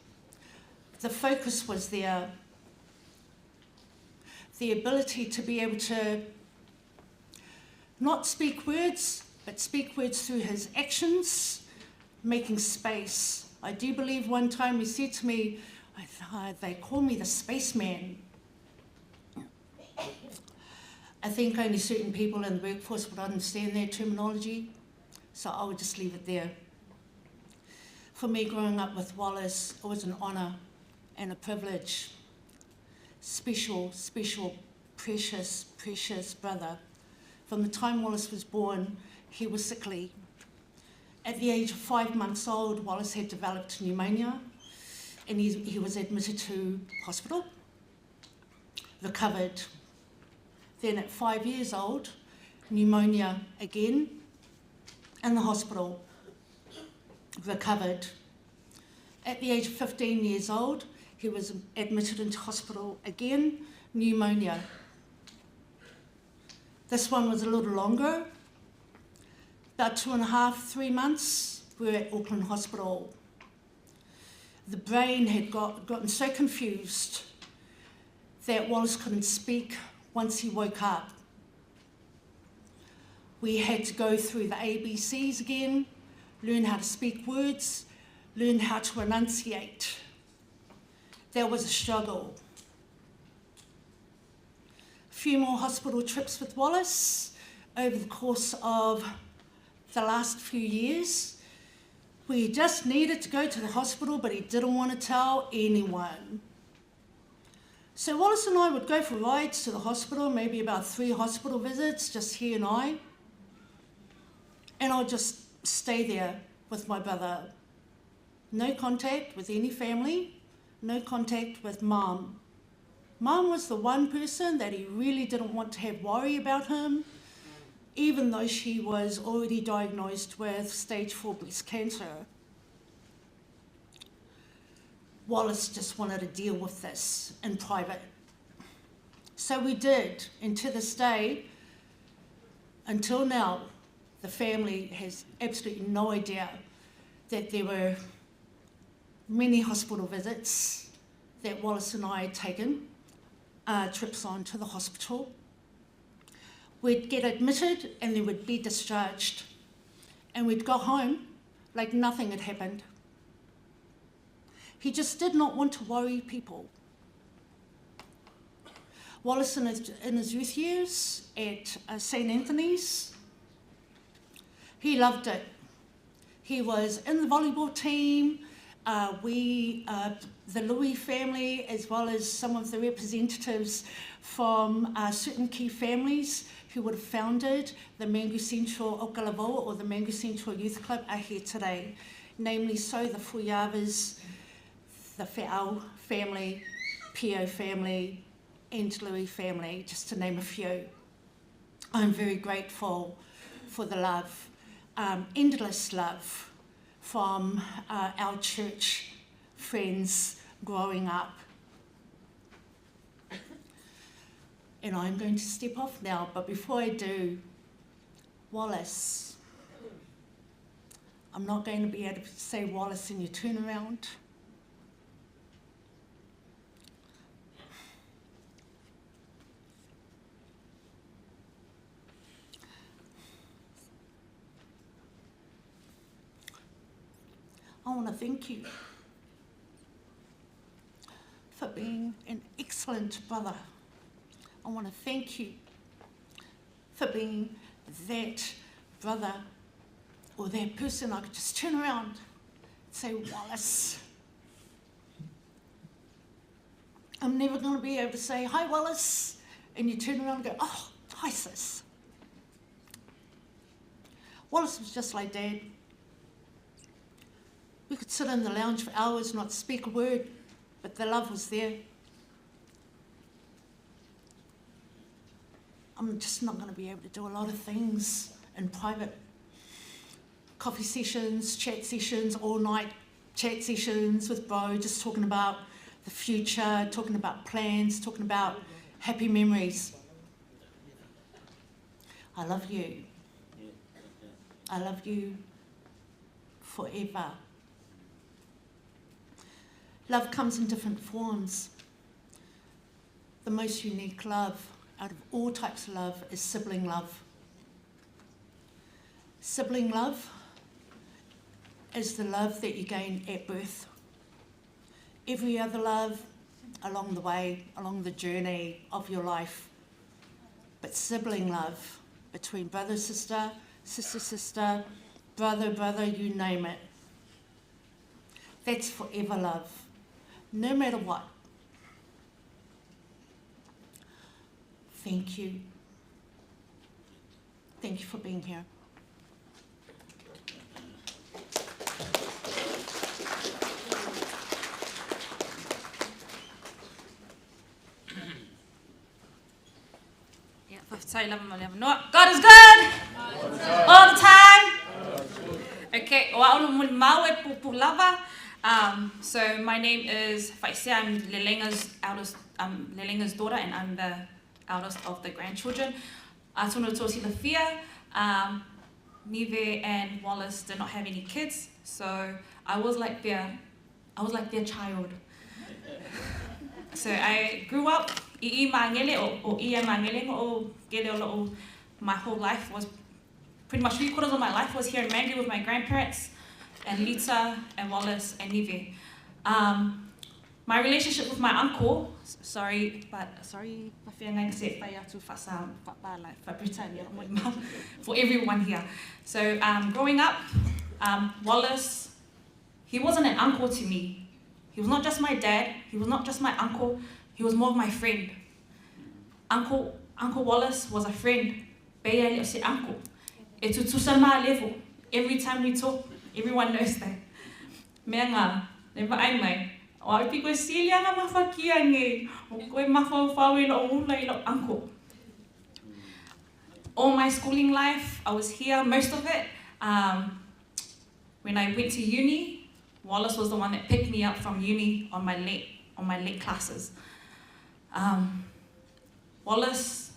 the focus was there. The ability to be able to not speak words, but speak words through his actions, making space. I do believe one time he said to me, they call me the spaceman. I think only certain people in the workforce would understand that terminology, so I would just leave it there. For me, growing up with Wallace, it was an honour and a privilege. Special, special, precious, precious brother. From the time Wallace was born, he was sickly. At the age of 5 months old, Wallace had developed pneumonia, and he was admitted to hospital, recovered. Then at 5 years old, pneumonia again, in the hospital, recovered. At the age of 15 years old, he was admitted into hospital again, pneumonia. This one was a little longer, about 2.5, 3 months, we were at Auckland Hospital. The brain had gotten so confused that Wallace couldn't speak once he woke up. We had to go through the ABCs again, learn how to speak words, learn how to enunciate. There was a struggle. A few more hospital trips with Wallace over the course of the last few years. We just needed to go to the hospital, but he didn't want to tell anyone. So Wallace and I would go for rides to the hospital, maybe about 3 hospital visits, just he and I. And I'd just stay there with my brother. No contact with any family, no contact with Mum. Mum was the one person that he really didn't want to have worry about him, even though she was already diagnosed with stage 4 breast cancer. Wallace just wanted to deal with this in private. So we did, and to this day, until now, the family has absolutely no idea that there were many hospital visits that Wallace and I had taken, trips on to the hospital. We'd get admitted and then we'd be discharged. And we'd go home like nothing had happened. He just did not want to worry people. Wallace in his youth years at St Anthony's, he loved it. He was in the volleyball team. We, the Louis family, as well as some of the representatives from certain key families who would have founded the Mangu Central Okalavoa or the Mangu Central Youth Club are here today. Namely so the Fuyavas, the Fe'au family, Pio family, and Louis family, just to name a few. I'm very grateful for the love, endless love from our church friends growing up. And I'm going to step off now, but before I do, Wallace. I'm not going to be able to say Wallace and you turn around. I want to thank you for being an excellent brother. I want to thank you for being that brother or that person I could just turn around and say, Wallace. I'm never going to be able to say, hi, Wallace. And you turn around and go, oh, hi, sis. Wallace was just like Dad. We could sit in the lounge for hours, not speak a word, but the love was there. I'm just not going to be able to do a lot of things in private. Coffee sessions, chat sessions, all night chat sessions with bro, just talking about the future, talking about plans, talking about happy memories. I love you. I love you forever. Love comes in different forms. The most unique love out of all types of love is sibling love. Sibling love is the love that you gain at birth. Every other love along the way, along the journey of your life. But sibling love between brother, sister, sister, sister, brother, brother, you name it. That's forever love, no matter what. Thank you. Thank you for being here. God is good all the time. Okay, so my name is Faisia. I'm Lelenga's eldest, Lelenga's daughter, and I'm the eldest of the grandchildren. Atonu Tosi Lafia, Nive and Wallace did not have any kids, so I was like their, I was like their child. So I grew up i mangele o i mangele o kele o my whole life was pretty much 3/4 of my life was here in Mangere with my grandparents and Lita and Wallace and Nive. My relationship with my uncle, sorry, but sorry, for everyone here. So growing up, Wallace, he wasn't an uncle to me. He was not just my dad, he was not just my uncle, he was more of my friend. Uncle Wallace was a friend. Uncle. Every time we talk, everyone knows that. Mea never ai mai. O ai piko silia nga mawhakia nge. O koe mawhauwhau i lo ula i lo uncle. All my schooling life, I was here, most of it. When I went to uni, Wallace was the one that picked me up from uni on my late classes. Wallace,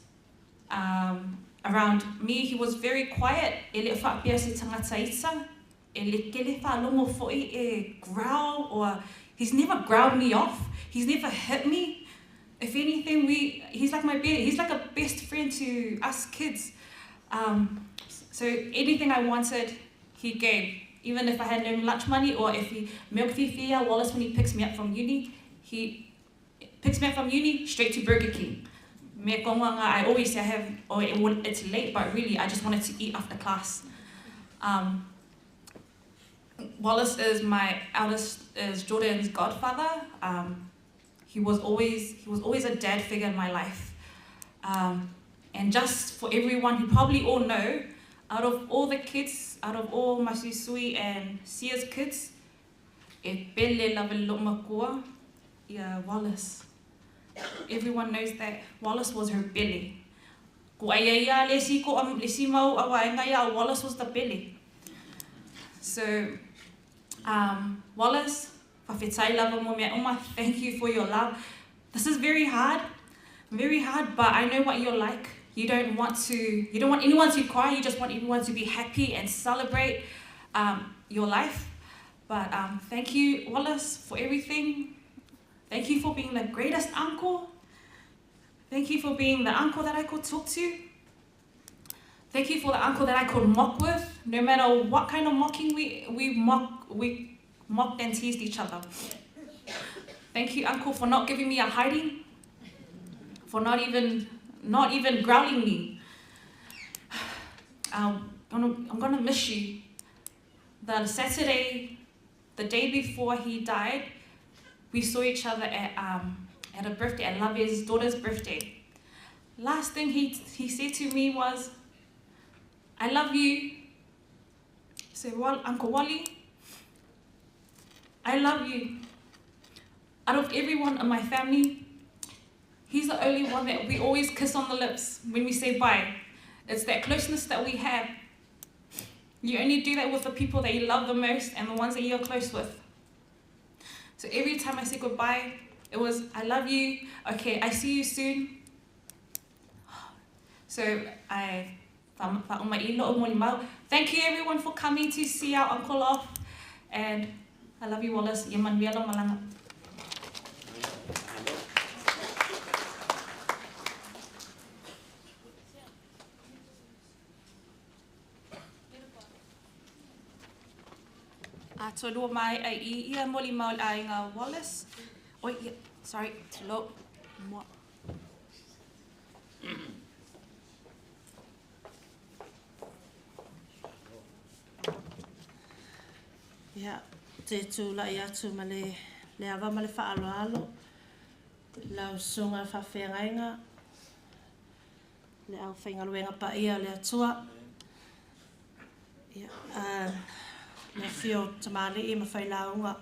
around me, he was very quiet. E le whaapia se tangata isa. E le kele whalongo foi e growl, or he's never growled me off. He's never hit me. If anything, he's like he's like a best friend to us kids. So anything I wanted, he gave. Even if I had no lunch money, or if he milk fifia, Wallace, when he picks me up from uni, he picks me up from uni straight to Burger King. I always say it's late, but really I just wanted to eat after class. Wallace is my eldest, is Jordan's godfather. He was always a dad figure in my life. And just for everyone who probably all know, out of all the kids, out of all Masusui and Sia's kids, E pele lava i lo'u makua ia Wallace. Everyone knows that Wallace was her pele. Kū'ai ai ia le isi ko'a le isi mau vaega ia a Wallace was the pele. So um Wallace, faafetai lava mo mea uma, thank you for your love. This is very hard, very hard, but I know what you're like. You don't want to, you don't want anyone to cry, you just want everyone to be happy and celebrate um, your life. But um, thank you, Wallace, for everything. Thank you for being the greatest uncle. Thank you for being the uncle that I could talk to. Thank you for the uncle that I could mock with, no matter what kind of mocking we, we, mock, we mocked and teased each other. Thank you, uncle, for not giving me a hiding, for not even, not even growling me. Um, I'm gonna, I'm gonna miss you. The Saturday, the day before he died, we saw each other at, um, at a birthday, at Lave's daughter's birthday. Last thing he, he said to me was, I love you. So, well, Uncle Wally, I love you. Out of everyone in my family, he's the only one that we always kiss on the lips when we say bye. It's that closeness that we have. You only do that with the people that you love the most and the ones that you're close with. So every time I say goodbye, it was, I love you. Okay, I see you soon. So I Thank you everyone for coming to see our uncle off. And I love you, Wallace. Ia manuia lau malaga. Atonu o mai ai i ia molimau le aiga Wallace. Oi, ia, sorry, lo, mua. Ia, te tulai atu ma le, le ava ma le faaaloalo, lau susuga i le faafeagaiga, le aufaigaluega paia a le Atua, ia, le afio o tamalii ma failauga,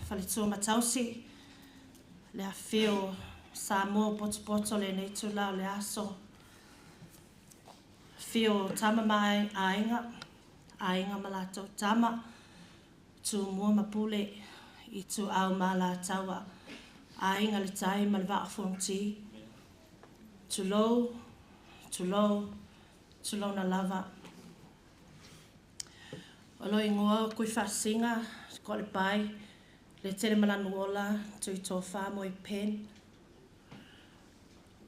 faletua ma tausi, le afio o Samoa o potopoto lenei itula o le aso, afio o Tama ma Aiga, Aiga ma latou Tama, Tumua ma Pule, Ituau ma Alataua, Aiga le Tai ma le Vaa o Fonoti, tulou, tulou, tulouna lava. O lou igoa o Kuifaasiga Koalepai, Letele ma Lanuola, Tuitofa Moi Penn.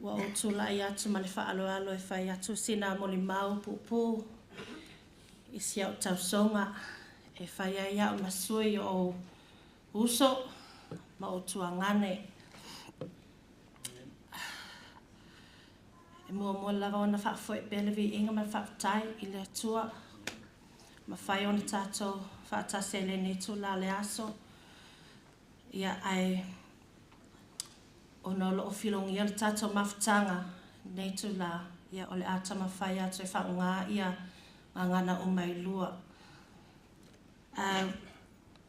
Ua ou tulai atu ma le faaaloalo e fai atu sina molimau puupuu i si au tausoga e fai ai au ma sui o ou uso ma ou tuagane. E muamua lava ona faafoe pea le viiga ma le faafetai i le Atua, mafai ona tatou faatasi ai i lenei itula o le aso. Ia, ae ona o lo o filogia le tatou mafutaga i lenei itula, ia o le a taumafai atu e faaaoga ia gagana uma e lua.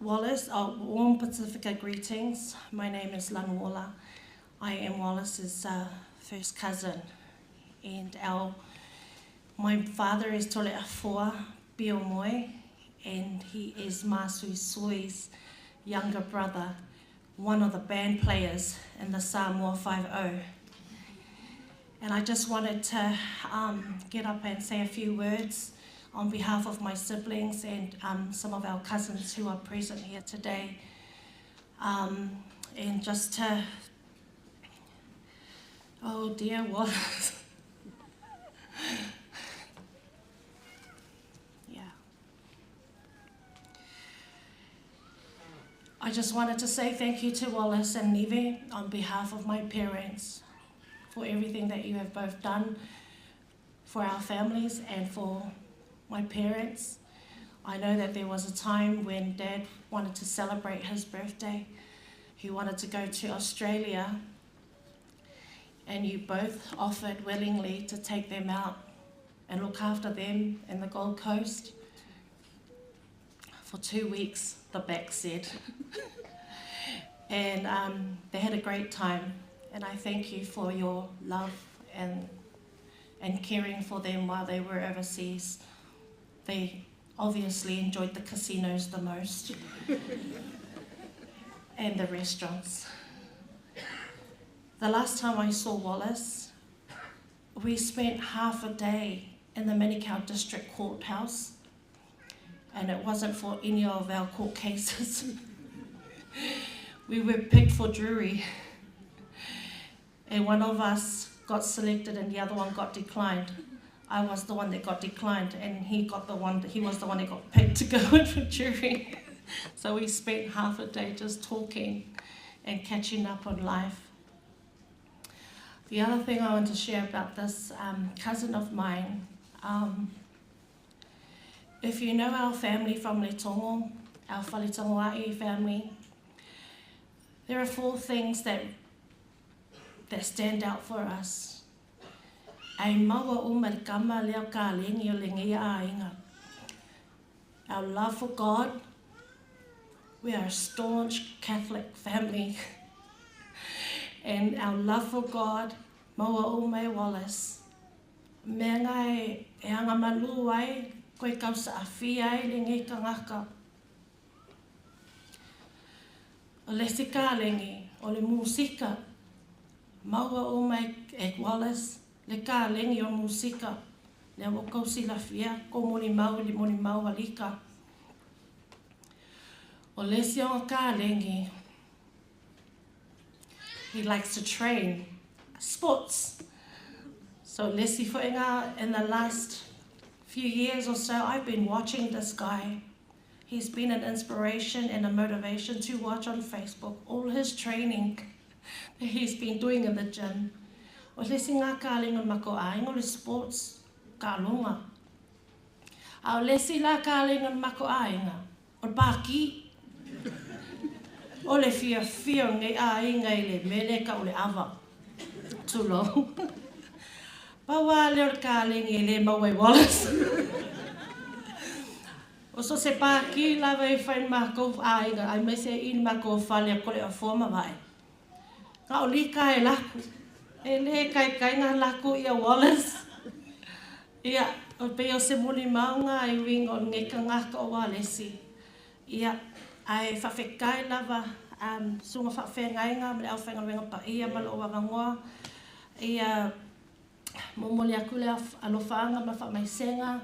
Wallace, oh, warm Pacifica greetings. My name is Lanuola. I am Wallace's first cousin. And our, my father is Tole Afoa Biomoe, and he is Masui Sui's younger brother, one of the band players in the Samoa 5-0. And I just wanted to get up and say a few words on behalf of my siblings and some of our cousins who are present here today. And just to, oh dear, Wallace. Yeah. I just wanted to say thank you to Wallace and Nive on behalf of my parents for everything that you have both done for our families and for my parents. I know that there was a time when Dad wanted to celebrate his birthday. He wanted to go to Australia, and you both offered willingly to take them out and look after them in the Gold Coast For 2 weeks, the back said. And they had a great time. And I thank you for your love and caring for them while they were overseas. They obviously enjoyed the casinos the most and the restaurants. The last time I saw Wallace, we spent half a day in the Manukau District Courthouse, and it wasn't for any of our court cases. We were picked for jury, and one of us got selected and the other one got declined. I was the one that got declined, and he got the one, he was the one that got picked to go in for jury. So we spent half a day just talking and catching up on life. The other thing I want to share about this cousin of mine, if you know our family from Letogo, our Faletogoa'i family, there are 4 things that stand out for us. Ai maua o mai kama leo ka lengi o lengi a inga. Our love for God, we are a staunch Catholic family. And our love for God, maua o mai Wallace. Mea ngai e anga malu ai, koe kausa a fia ai le ngi ka ngaka. O le sika lengi, o le musika, maua o mai e Wallace, le ka lengi o musika, le o kausi la fia, ko moni mau le moni mau alika. O le si o ka lengi, he likes to train sports. So Lesi Fuenga, in the last few years or so, I've been watching this guy. He's been an inspiration and a motivation to watch on Facebook all his training that he's been doing in the gym. O lesi ngā kālinga mako āinga o le sports ka longa. A o lesi la kālinga mako āinga, o pāki. O le fia fia ngai āinga i le mele ka o le ava. Tū long. Paua le o le kālinga i le maui Wallace. O so se pāki lava e whai mako āinga, ai me se i mako whale a kore a forma vai. Ngā o lika e laku. E le kai kai ngā laku ia Wallace. Ia, o pe o se muli maunga i winga o ngeka ngaka o Wallace. Ia, ai whawhekai lava, sunga whawhengainga, me le au whainga wenga pa ia malo o wawangoa. Ia, momoli aku le alofaanga ma whamaisenga.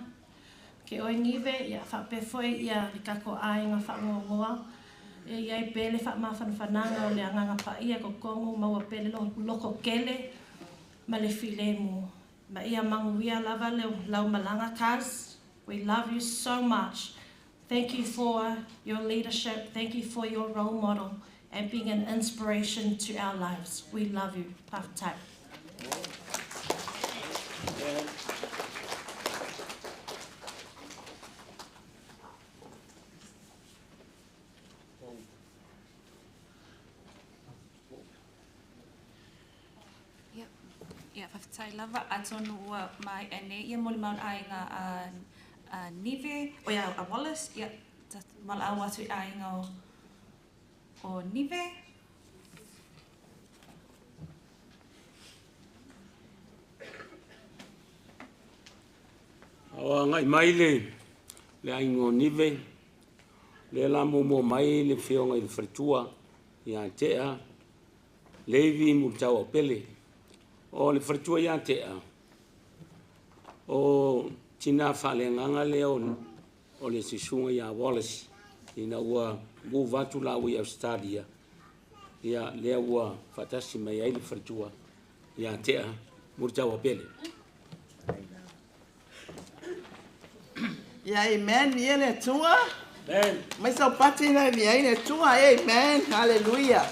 Ke oi ngive, ia whapefoi, ia le kako ainga whangoangoa. E ia i pele whamawhanawhananga o le anganga pa ia ko kongo, maua pele loko kele, ma le filemu. Ma ia manguia lava le lau malanga kas. We love you so much. Thank you for your leadership. Thank you for your role model and being an inspiration to our lives. We love you. Paftai. Ia, whawhetai lava, atonu ua mai ane, ia moli maun ainga a Nive, o ia, a Wallace, ia, mala au atu ainga o Nive. Awa ngai mai le ainga o Nive, le la momo mai le whionga i le wharitua, ia tea, Levi mutau o pele. O le wharitua ia tea, o tina whale nganga leo o le sisunga ia Wallace, ina ua muvatu la ui Australia, ia lea ua whatasi mai ai le wharitua ia tea mutau o pele. Ia, amen, ia le tua. Amen. Mai sau pati na ia le tua, amen, hallelujah.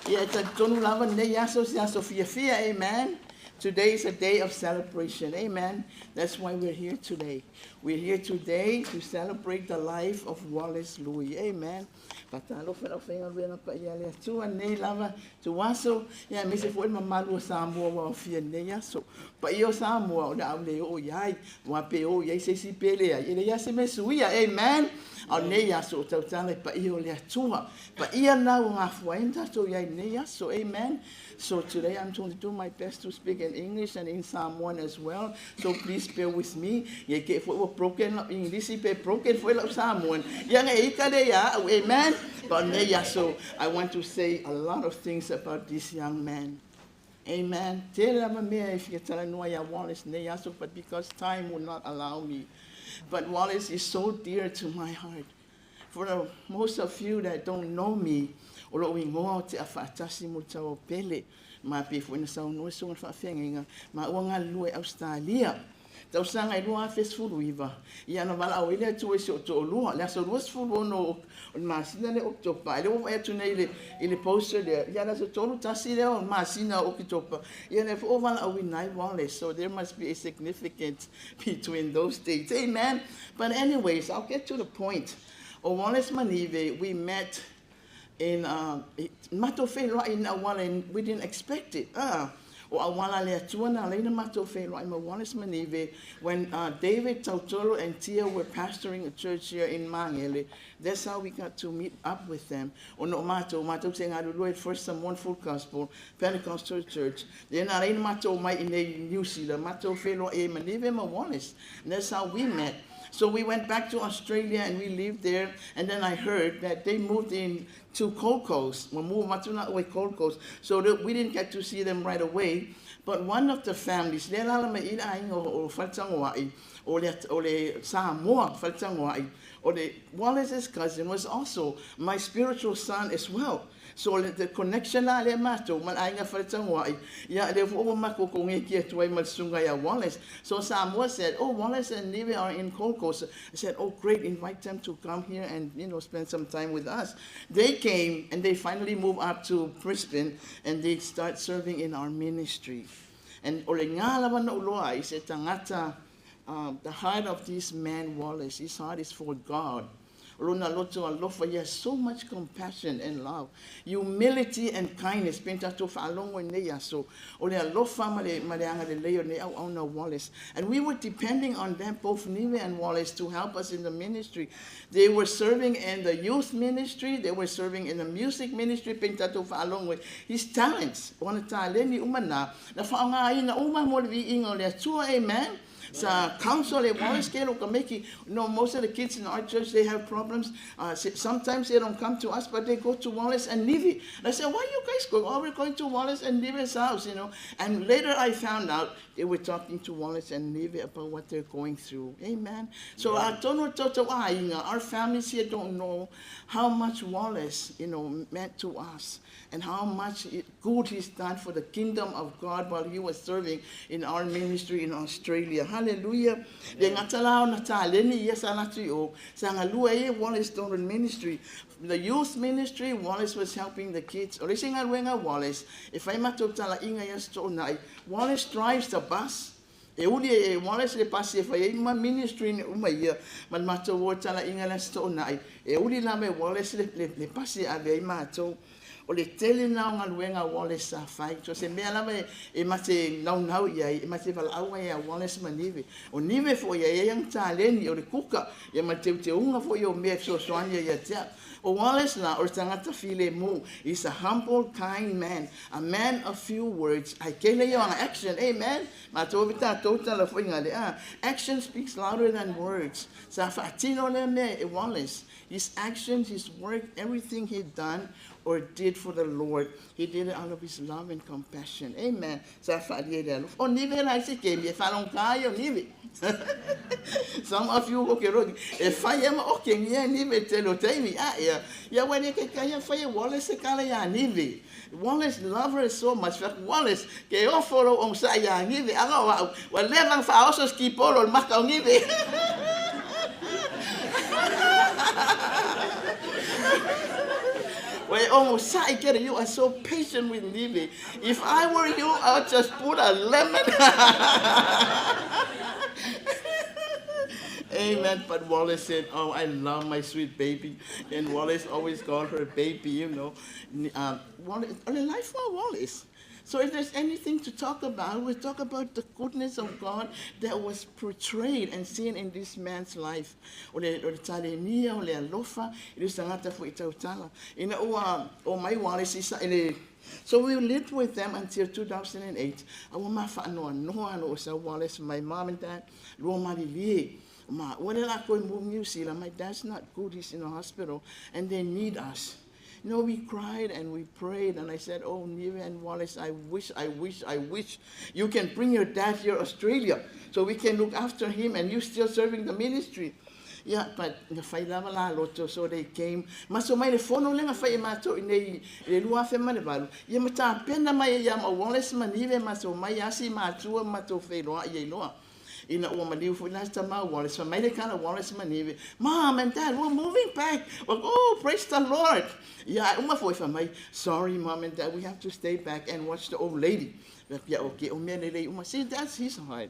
Ia, ta tonu lava nei aso si aso fia fia, amen. Today is a day of celebration, amen. That's why we're here today. We're here today to celebrate the life of Wallace Lui. Amen. Faatalofa i le aufaigaluega paia a le Atua i lenei lava ituaso, ia aemaise foi le mamalu o Samoa ua aofia i lenei aso. Paia o Samoa, o le a ou le oo i ai, aua pe oo i ai se isi pe leai, e leai lava se mea e suia. Amen. A o lenei aso o tautala i paia o le Atua. Paia lena ua gafua ai ona tatou i ai i lenei aso. Amen. So today I'm going to do my best to speak in English and in Samoan as well. So please bear with me. Ia i te i foi ua broken lau English pe broken foi lau Samoan. Ia na e ita lea ia au. Amen. But lenei aso, I want to say a lot of things about this young man. Amen. Tele lava mea e fia talanoa ia Wallace nei aso, but because time will not allow me. But Wallace is so dear to my heart. For the most of you that don't know me, o lou igoa o Teafaatasi Mulitauaopele, ma pei foi ona saunoa i susuga i le faafeagaiga, ma ua galulue i Ausetalia. Tausaga e 2019, ia na valaau ai le Atua i si ou toalua, le aso 26 o le masina lea o Oketopa, ai lea ua vaai atu nei i le, i le poster lea, ia le aso 31 lea o le masina o Oketopa, ia lea foi ua valaauina ai Wallace, so there must be a significance between those dates. Amen. But anyways, I'll get to the point. O Wallace Manive, we met in, matou feiloai in auala and we didn't expect it. O auala a le Atua na ala ai ona matou feiloai ma Wallace Manive when David Tautolo and Tia were pastoring a church here in Magele. That's how we got to meet up with them. Ona o matou, matou te galulue i First Samoan Full Gospel Pentecostal Church. Lea na ala ai ona matou omai i nei i New Zealand, matou feiloai ai ma Nive ma Wallace. And that's how we met. So we went back to Australia and we lived there. And then I heard that they moved in to Gold Coast. Ua move atu lāua i Gold Coast. So that we didn't get to see them right away. But one of the families, lea alaala mai i le aiga o Faletagoai, o le, o le Samoa Faletagoai, o le Wallace's cousin was also my spiritual son as well. So the connection la lea matou ma le aiga Faletagoai, ia lea foi ua matou koneki atu ai ma le susuga ia Wallace. So Samoa said, oh, Wallace and Nive are in Gold Coast. I said, oh, great, invite them to come here and, you know, spend some time with us. They came and they finally moved up to Brisbane and they start serving in our ministry. And o le ngā lava na uloa ai se tagata, the heart of this man Wallace, his heart is for God. O lona loto alofa, he has so much compassion and love, humility and kindness. Pei ona tatou faalogo i lenei aso, o le alofa ma le, ma le agalelei o lenei auauna Wallace. And we were depending on them, both Nive and Wallace, to help us in the ministry. They were serving in the youth ministry, they were serving in the music ministry, pei ona tatou faalogo i his talents, o ana taleni uma na, na faaaogaina uma mo le viiga o le Atua, amen. Sa counsel e Wallace ke lo ka meki. No, most of the kids in our church, they have problems. Sometimes they don't come to us, but they go to Wallace and Nivi. And I said, why are you guys going? Oh, we're going to Wallace and Nivi's house, you know. And later I found out they were talking to Wallace and Nivi about what they're going through. Amen. So yeah. Our families here don't know how much Wallace, you know, meant to us and how much good he's done for the kingdom of God while he was serving in our ministry in Australia. Hallelujah. Le gata la ona taleni ia sa latu i o, sa galue ai e Wallace Donald Ministry. The youth ministry, Wallace was helping the kids. O le isi galuega a Wallace, e fai matou talaiga i aso toonai, Wallace drives the bus. E uli e Wallace le pasi e fai ai ma ministry ni uma ia, ma le matou o talaiga i le aso toonai, e uli lava e Wallace le, le, le pasi e ave ai matou. O le tele lena o galuega a Wallace sa fai. So se mea lava e, e ma te naunau i ai, e ma te valaau ai ia Wallace ma Nive. O Nive foi e i ai ana taleni, o le kuka, ia ma le teuteuga foi o mea e fesoasoani ai ia te au. O Wallace la, o le tagata filemu, he's a humble, kind man, a man of few words, ae tele ia o ana action, amen? Matou ave tatou tala foi nga le, ah, action speaks louder than words. Sa faatino lea mea e Wallace. His actions, his work, everything he done or did for the Lord, he did it out of his love and compassion. Amen. Sa faalia i le alofa. O Nive la i se kemi, e whalonga ai o Nive. Some of you o ke roki, e whai ama o ke ngia Nive te lo teimi. A ia, ia wene ke kai a whai e Wallace e kala ia Nive. Wallace love her so much. Fact, Wallace, ke ofo lo ong sa ia Nive. Anga o au, wa levang wha oso ski polo maka o Nive. Wait, oh, Saikere, you are so patient with Nive. If I were you, I would just put a lemon. Amen. But Wallace said, oh, I love my sweet baby. And Wallace always called her baby. Wallace, life for Wallace. So if there's anything to talk about, we talk about the goodness of God that was portrayed and seen in this man's life. O le tale nia, o le alofa, i le sangata fo i tautala. Ina ua, o mai Wallace isa, ele, so we lived with them until 2008. Aua ma whaanoa noa no o sa Wallace, my mom and dad, lua marilie. Ma, wale la koe move New Zealand, my dad's not good, he's in the hospital, and they need us. You know, we cried and we prayed, and I said, oh, Nive and Wallace, I wish, I wish, I wish you can bring your dad here, Australia, so we can look after him and you still serving the ministry. Yeah, but na whai lava la loto, so they came. Maso mai le fono lenga whai e mātou i nei, le lua awhe ma le valu. Ia ma tā pena mai ia ma Wallace ma Nive maso mai asi mātua matou whailoa ia iloa. Ina ua maliu foi last time Wallace, fa mai le kana Wallace ma Nive. Mom and Dad, we're moving back. Like, oh, praise the Lord. Yeah, uma foi fa mai, sorry, Mom and Dad, we have to stay back and watch the old lady. Yeah, okay, o mea nei uma. See, that's his heart.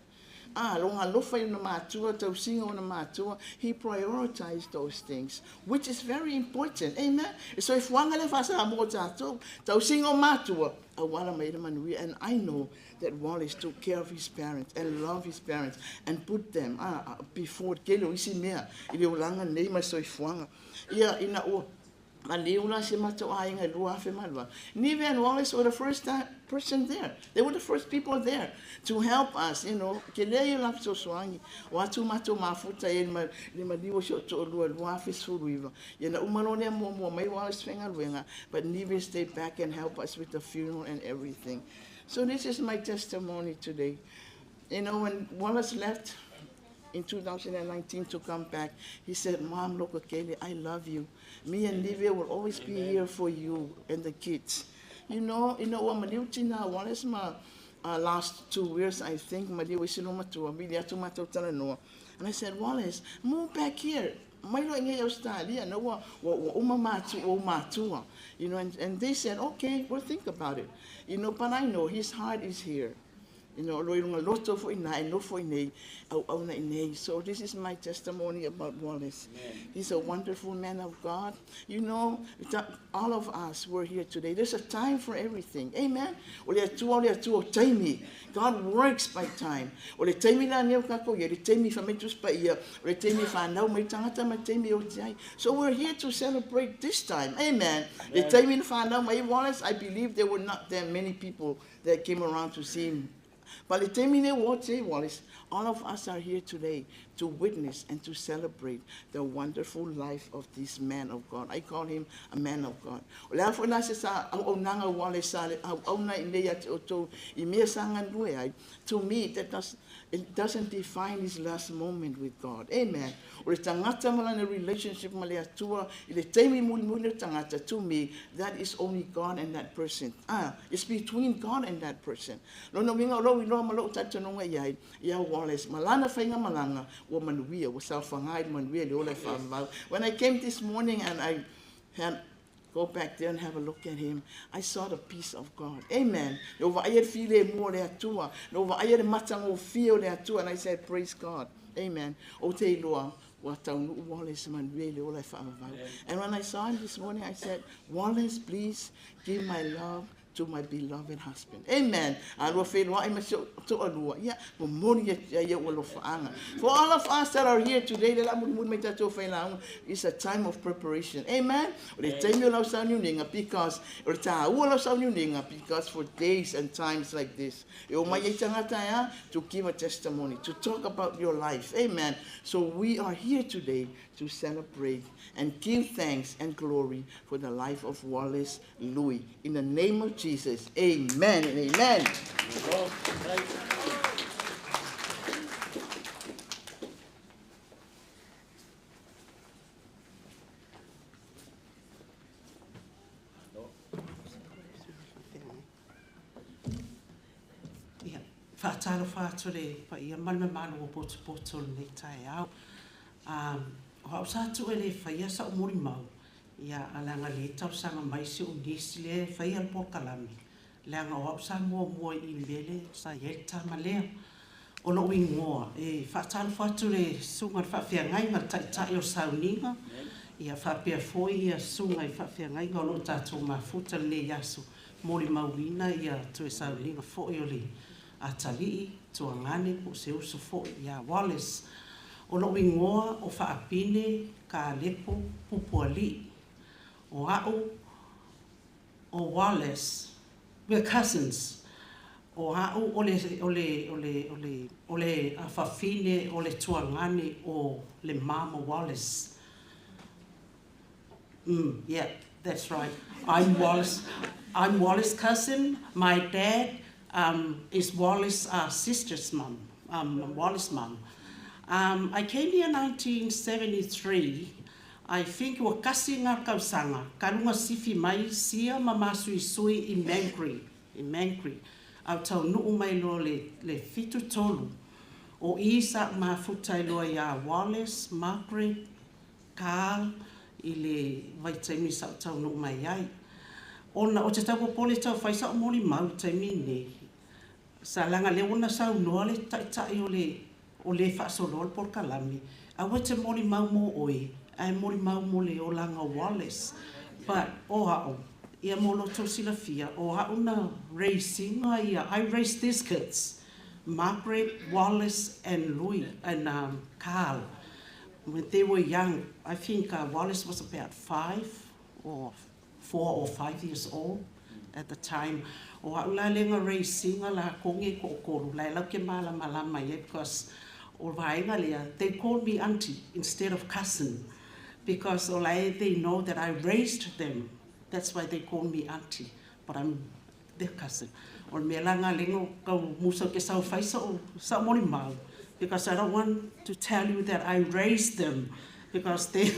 Ah, longa alofa i na mātua, tausinga o na mātua. He prioritized those things, which is very important. Amen. So if wanga le fasa mo tātou, tausinga o mātua, awala mai le manuia. And I know that Wallace took care of his parents and loved his parents and put them before ke lo isi mea i le olanga nei mai soifuaga. Ia ina ua maliu la se matou aiga i lua afe ma lua. Nive and Wallace were the first time, person there. They were the first people there to help us, you know. Ke lea ia la fesoasoani. O atu matou mafuta e le maliu o si o to'alua lua afe sefulu iva. Ia na uma loa lea muamua mai Wallace faigaluega, but Nive stayed back and helped us with the funeral and everything. So this is my testimony today. You know, when Wallace left in 2019 to come back, he said, Mom, Lokakele, I love you. Me and Livia will always be here for you and the kids. You know, ua maliu tina Wallace ma last 2 years, I think, maliu isi lo matua, mili atu matou talanoa. And I said, Wallace, move back here. Mai lo inge Australia, no wa uma matu o matua. You know, and they said, okay, we'll think about it. You know, but I know his heart is here. You know, lo ilunga loto fo ina e nofo i au au na i. So this is my testimony about Wallace. Amen. He's a wonderful man of God. You know, all of us were here today. There's a time for everything. Amen. O le atua, o le atua, o taimi. God works by time. O le taimi la neo kako ia, le taimi fa mai tuspa ia, o le taimi fa nau mai tangata ma taimi o te ai. So we're here to celebrate this time. Amen. Le taimi fa nau mai Wallace, I believe there were not that many people that came around to see him. But le taimi ne o te Wallace, all of us are here today to witness and to celebrate the wonderful life of this man of God. I call him a man of God. O le afo la se sa au nanga Wallace sa le au au na i nei ate o tau i mea sa nganue ai. To me, that does, it doesn't define his last moment with God. Amen. O le tangata ma lana relationship ma le atua, i le taimi muli muli le tangata, to me, that is only God and that person. Ah, it's between God and that person. Lona winga o lo iloa ma lou talitonuga iai, ia Wallace, malana whainga malanga, ua manuia, ua saofaga i le manuia le ola e faavavau. When I came this morning and I had go back there and have a look at him, I saw the peace of God. Amen. No vaai e file mua le atua, no vaai e matanga o fia o le atua, and I said, praise God. Amen. O te iloa, ua taunuu Wallace manuia le ola e faavavau. And when I saw him this morning, I said, Wallace, please give my love to my beloved husband. Amen. Alua whenua ai ma si o to'alua. Ia, mo moni ia ia ua lofaanga. For all of us that are here today, le la muli muli mai tātou whailaunga, it's a time of preparation. Amen. O le taimi o lau sauniuniga, because, o le tāua lau sauniuniga, because for days and times like this, e o mai ai tangata ea, to give a testimony, to talk about your life. Amen. So we are here today to celebrate and give thanks and glory for the life of Wallace Louis. In the name of Jesus, amen and amen. Ia, whaatalo whaatu le pa ia malma malu o poto poto le nei tae au. O hau sa atu e le whaia sa o muri mau. Ia, alanga le tau sanga mai se o nisi le whaia al pō kalami. Leanga o hau sa mua mua i mele sa i el tama lea. O lo'u igoa, e faatalofa atu i le susuga i le faafeagaiga, le Taitai o le Sauniga, ia faapea foi ia susuga i faafeagaiga o lo o tatou mafuta i lenei aso, molimauina ia toe sauniga foi o le atalii, tuagane po o se uso foi ia Wallace. O lo'u igoa o Faapine Kalepo Pupualii. O a'u o Wallace, we're cousins. O a'u o le o le o le o le o le afafine o le tuagane o le Mama Wallace. Yeah, that's right. I'm Wallace. I'm Wallace cousin. My dad is Wallace sister's mum, Wallace mum. I came here in 1973. I think ua kasi ngā kausaga, ka luga sifi mai sia ma masuisui i Mangere, i Mangere. Au tau nuu mai loa le 73. O i sa mafuta i loa ia Wallace, Margaret, Carl, i le vaitaimi sa o tau nuu mai ai. Ona o te tau popole tau fai sa o moli mau taimi nei. Sa langa le ona sau noa le taitai o le faasoloa le polokalame. Aua te moli mau mo oe, ae moli mau mo le olanga Wallace. But o a'u, ia mo lo tau silafia, o a'u na raising ia, I raised these kids. Margaret, Wallace and Louis and Carl. When they were young, I think Wallace was about 5 or 4 or 5 years old at the time. O a'u la lenga raising la konge ko kolu la lau ke mala malama ia because o vaenga lea, they call me auntie instead of cousin because o lai they know that I raised them. That's why they call me auntie, but I'm their cousin. O le mea la ngā lengo kau musa ke sau fai sa o moli mau because I don't want to tell you that I raised them because they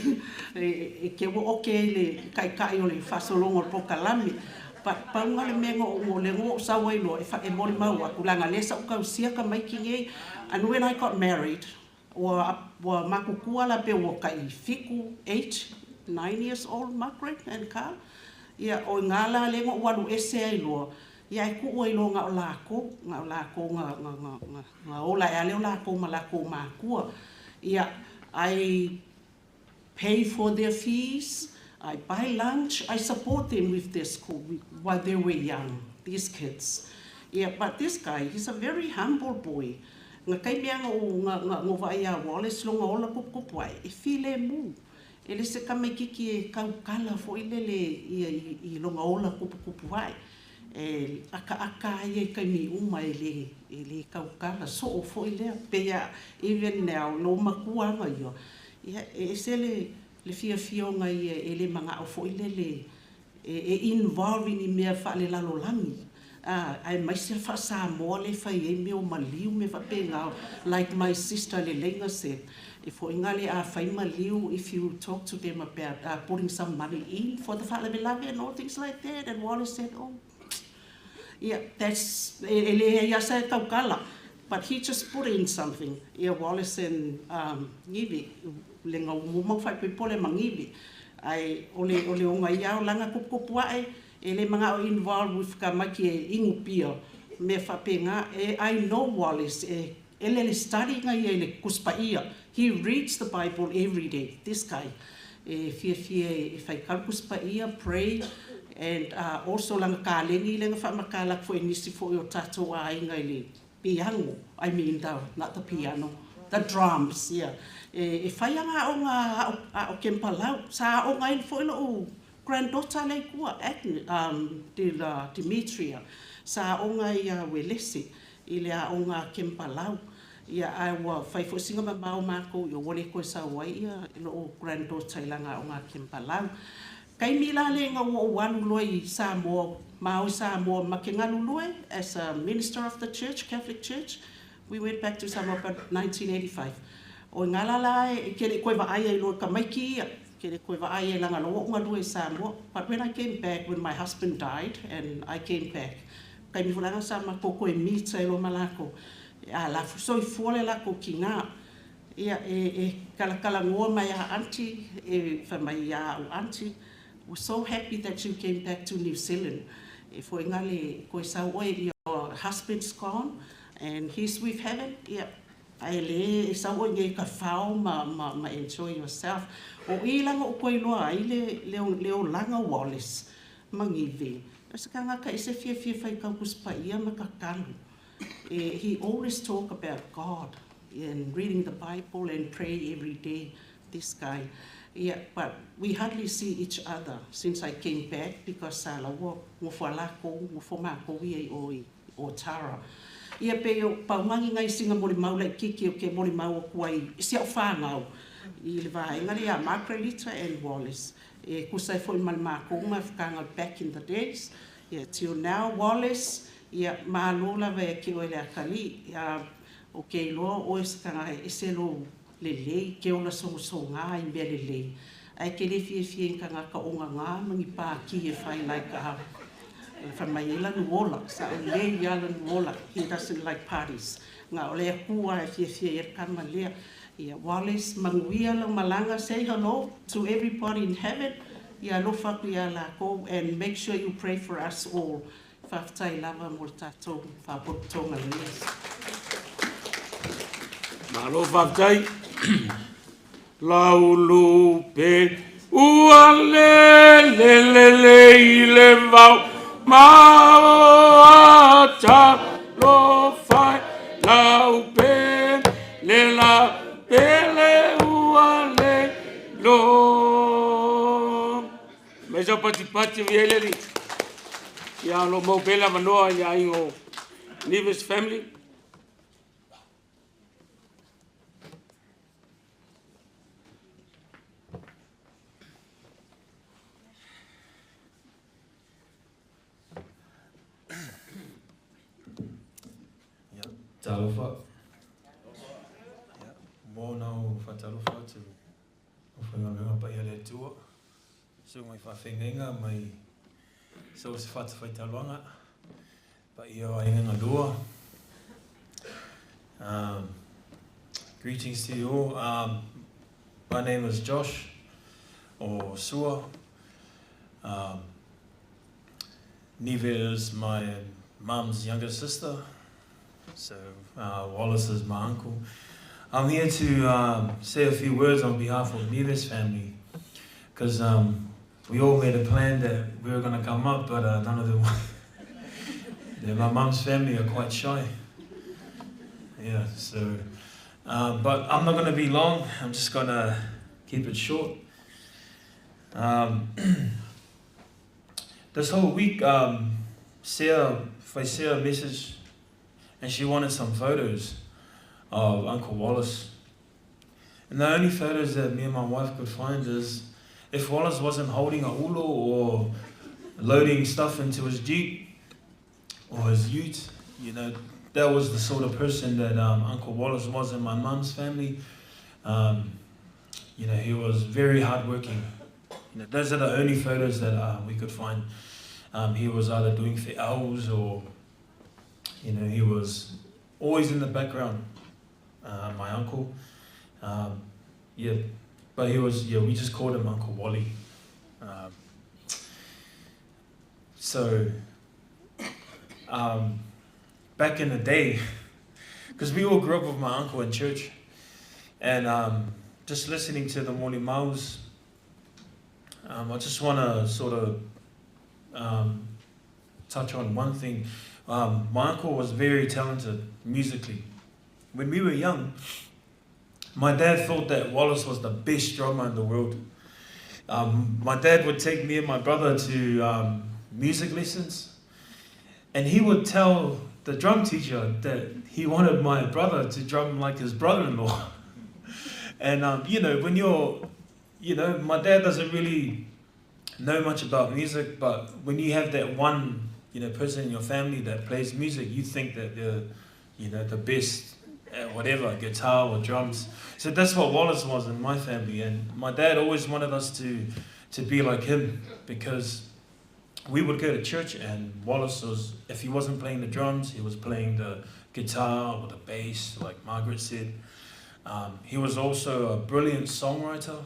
e ke ua oke le kai kai o le faasologa o le polokalame. But paunga le mea o le ngo o sau ai loa e fa e moli mau aku langa le sa o kausia ka maiki nei. And when I got married, ua makukua la pe ua kai 7, 8, 9 years old, Margaret and Carl. Ia, o ngā la lengo walu ese ai loa. Ia e ku ai loa ngā o lākou, ngā o lākou ngā ola e ale o lākou ma lākou mākua. Ia, I pay for their fees, I buy lunch, I support them with their school while they were young, these kids. Yeah, but this guy, he's a very humble boy. Nga kai mea nga o nga nga vai a Wallace longa ola kupu kupu ai, e file mu. E le se kame kiki e kaukala fo i lele i longa ola kupu kupu ai. E aka aka ai e kai mi uma e le kaukala so o fo i lea. Pea even now, no makua nga ia. Ia, e se le fia fionga ia e le manga o fo i lele e involve ni mea wha le lalolangi. Ah, ai mai se fa Samoa le fai e mea o maliu me whapenga, like my sister Lelenga said, if o ingale a fai maliu, if you talk to them about putting some money in for the whaalavelave and all things like that, and Wallace said, oh, yeah, that's, e le ia sa taukala. But he just put in something. Ia Wallace and Ngivi, le ngau mumau whai pole ma Ngivi. Ai, ole onga ia o langa kupu ae, e le manga o involved with ka maki e ingu pia. Me whapenga, e, I know Wallace, e lele study nga ia i le kuspa ia. He reads the Bible every day, this guy. E fia fia e whai kalu kuspa ia, pray, and also langa kālengi lenga wha makala fo e nisi fo i o tātou a inga i le piano. I mean, the, not the piano, the drums, yeah. E whai anga o ngā o Kempalau, sa o ngā i fo i lo granddaughter le kua, Agnes, de la Demetria, sa o ngā ia Welese, i le a o ngā Kempalau. Ia ai ua whai fo singa ma mau mako, i o wale koe sa wai ia, i lo o granddaughter i langa o ngā Kempalau. Kai mi la le ngā o walu loa i Samoa, Maui Samoa ma ke ngalu loe, as a minister of the church, Catholic Church, we went back to Samoa about 1985. O ngā la la e ke le koe vaai ai loa ka maiki ia, ke le koe vaai ai langa loa o ngalu e Samoa. But when I came back, when my husband died, and I came back, kai mi fulanga sa ma koko e mita e lo malako. A la soi fuole la ko ki ngā. Ia e kalakala ngoa mai a auntie, e wha mai a o auntie. We're so happy that you came back to New Zealand. E fo ngale koe sau oe, your husband's gone. And he's with heaven, ia, ae lē e sau ʻoe i nei ka fao ma, ma, ma enjoy yourself. O i laga ou toe iloa ai le, le, le olaga o Wallace ma Nive, o se tagata e se fiafia faitau Tusi Paia ma tatalo. E, he always talk about God and reading the Bible and pray every day, this guy. Ia, but we hardly see each other since I came back because sa laua nofo a lakou, nofo makou ia i o i o Tara. Ia pei o paumagi ngai singa molimau laitiiti ou te molimau atu ai i si au fanau i le vaega lea ia Margaret and Wallace. E tusa ai foi ma le matou mafutaga back in the days. Ia till now Wallace, ia malo lava ia te oe le atalii. Ia ou te iloa o oe se tagata e ese lou lelei, ke ola sogasoga i mea lelei. Ae ke le fiafia i ni tagata o gagā ma ni pākī e fai like a fai mai ai lana ola, sa o lei ia lana ola, he doesn't like parties. Na o le Atua e fiafia i ai le tama lea. Ia Wallace, manuia lau malaga, say hello to everybody in heaven, ia alofa atu ia lakou and make sure you pray for us all. Faafetai lava mo le tatou faapotopotoga i lenei aso. Malo faafetai. Laulupe ua lele lele i le vao ma o atalofa e laupe le la pele ua le lo. Mai sau patipati o i ai le alii. Ia o lo o maua pea le avanoa i le aiga o Nevis family. Talofa. Ia, mo ona ou faatalofa atu o faigaluega paia le Atua, susuga i faafeagaiga mai so o se fatafaitaulaga, paia o aiga galua. Greetings to you all. My name is Josh or Sua. Nive is my mum's younger sister, so Wallace is my uncle. I'm here to say a few words on behalf of Nive's family, because we all made a plan that we were going to come up, but none of them. Yeah, my mum's family are quite shy. Yeah, so, but I'm not going to be long. I'm just going to keep it short. This whole week, Sarah, Faisea messaged and she wanted some photos of Uncle Wallace. And the only photos that me and my wife could find is if Wallace wasn't holding a ulo or loading stuff into his Jeep or his ute, you know, that was the sort of person that Uncle Wallace was in my mum's family. You know, he was very hardworking. You know, those are the only photos that we could find. He was either doing fe'aus or, you know, he was always in the background, my uncle. Yeah, but he was, yeah, we just called him Uncle Wally. So, back in the day, because we all grew up with my uncle in church, and just listening to the Moli I just want to sort of touch on one thing. My uncle was very talented musically. When we were young, my dad thought that Wallace was the best drummer in the world. My dad would take me and my brother to music lessons, and he would tell the drum teacher that he wanted my brother to drum like his brother-in-law. And, you know, when you're, you know, my dad doesn't really know much about music, but when you have that one, you know, person in your family that plays music, you think that they're, you know, the best at whatever, guitar or drums. So that's what Wallace was in my family, and my dad always wanted us to be like him, because we would go to church and Wallace was, if he wasn't playing the drums, he was playing the guitar or the bass, like Margaret said. He was also a brilliant songwriter.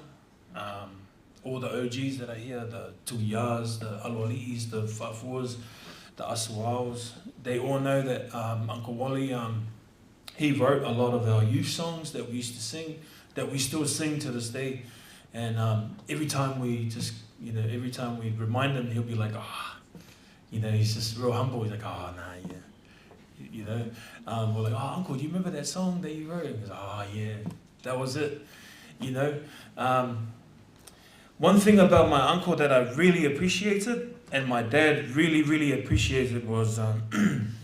All the OGs that are here, the Tuyas, the Aloali'is, the Fafuas, the Asuaos, they all know that um, Uncle Wally, um, he wrote a lot of our youth songs that we used to sing, that we still sing to this day. And um, every time we just, you know, every time we remind him, he'll be like, ah, oh. you know, he's just real humble. He's like, oh, nah, yeah. You know, um, we're like, oh, Uncle, do you remember that song that you wrote? He goes, oh, yeah, that was it. You know, um, one thing about my uncle that I really appreciated, and my dad really, really appreciated was, um,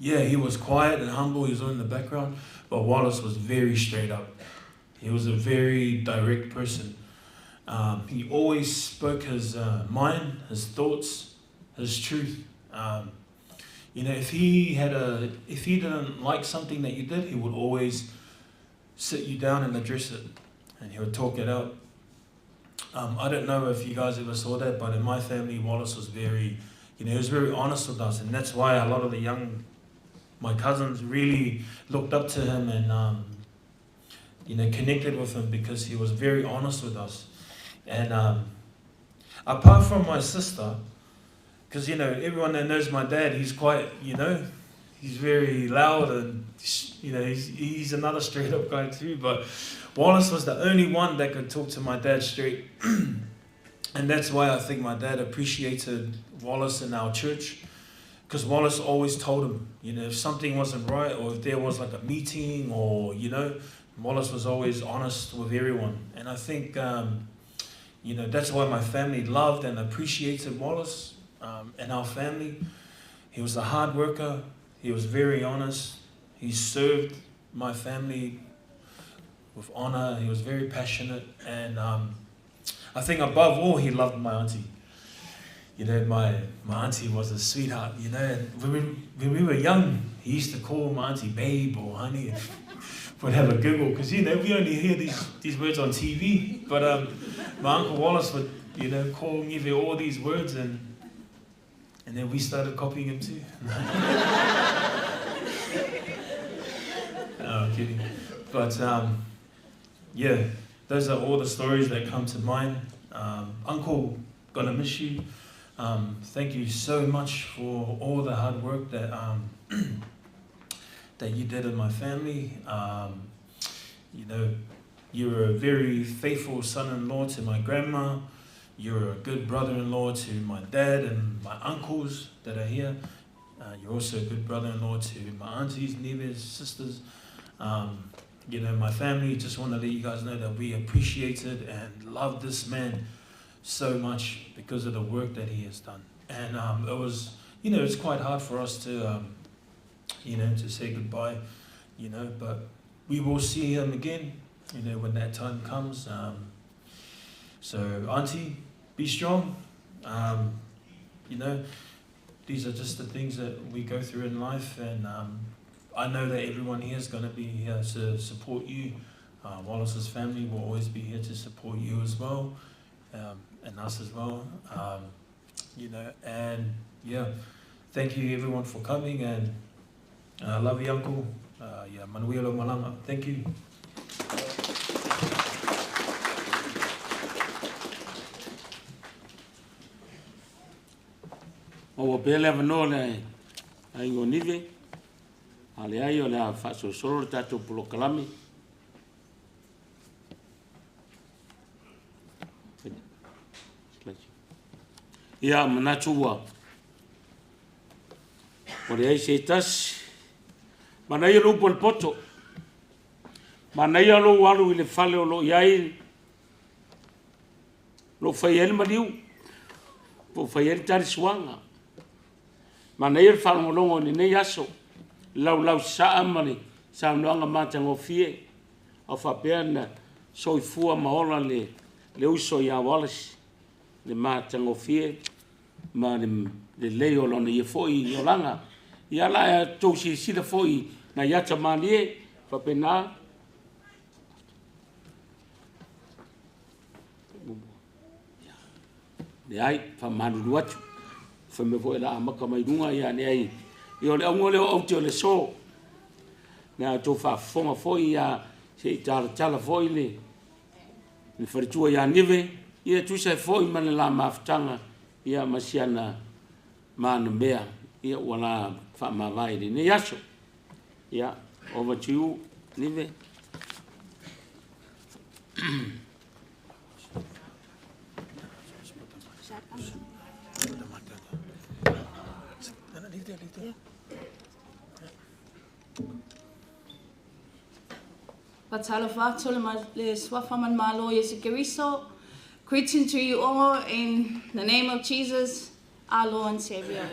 yeah, he was quiet and humble. He was in the background, but Wallace was very straight up. He was a very direct person. Um, he always spoke his uh, mind, his thoughts, his truth. Um, you know, if he had a, if he didn't like something that you did, he would always sit you down and address it, and he would talk it out. Um, I don't know if you guys ever saw that, but in my family, Wallace was very, you know, he was very honest with us, and that's why a lot of the young, my cousins really looked up to him and, um, you know, connected with him because he was very honest with us. And um, apart from my sister, because, you know, everyone that knows my dad, he's quite, you know, he's very loud and, you know, he's, he's another straight up guy too. But Wallace was the only one that could talk to my dad straight. and that's why I think my dad appreciated Wallace in our church. Because Wallace always told him, you know, if something wasn't right or if there was like a meeting or, you know, Wallace was always honest with everyone. And I think, um, you know, that's why my family loved and appreciated Wallace um, and our family. He was a hard worker. He was very honest. He served my family with honor. He was very passionate. And um, I think above all, he loved my auntie. You know, my, my auntie was a sweetheart, you know. And when we, when we were young, he used to call my auntie babe or honey. Would have a giggle because, you know, we only hear these, these words on TV. But um, my Uncle Wallace would, you know, call me all these words and and then we started copying him too. no, I'm kidding. But um, yeah, those are all the stories that come to mind. Um, Uncle, gonna miss you. Um, thank you so much for all the hard work that um, that you did in my family. Um, you know, you were a very faithful son-in-law to my grandma. You're a good brother-in-law to my dad and my uncles that are here. Uh, you're also a good brother-in-law to my aunties, neighbors, sisters. Um, you know, my family, just want to let you guys know that we appreciated and love this man so much because of the work that he has done. And um, it was, you know, it's quite hard for us to, um, you know, to say goodbye, you know, but we will see him again, you know, when that time comes. Um, so, auntie, be strong. Um, you know, these are just the things that we go through in life, and um, I know that everyone here is going to be here to support you. Uh, Wallace's family will always be here to support you as well, um, and us as well. Um, you know, and yeah, thank you everyone for coming, and uh, love you, uncle. Uh, yeah, Manuelo Malanga. Thank you. Maua pea le avanoa le aiga o Nive, a leai o le a faasolosolo le tatou polokalame. Ia, manatu ua ua leai se tasi. Manaia le upu a le poto. Manaia lou alu i le fale o lo o i ai lou fai ai le maliu, po o fai ai le talisuaga. Manaia le faalogologo i lenei aso, le laulausasaa ma le saunoaga matagofie a o faapea ona soifua ma ola le, le uso ia Wallace, le matagofie ma le lelei o lona ia foi olaga. Ia la e tou silasila foi nai ata malie faapena Leai, faamalulu atu. Fai mai foi o le a amata mai luga, ia leai. Ia o le auga lea o aute o le aso. Na outou faafofoga foi ia se i talatala foi le le faletua ia Nive, ia tusa ai foi ma le la mafutaga ia ma siana ma ana mea, ia ua la faamavae i lenei aso. Ia, over to you, Nive. Fatalofa atu le suafa ma le Malo Iesu Keriso. Greeting to you all in the name of Jesus, our Lord and Savior.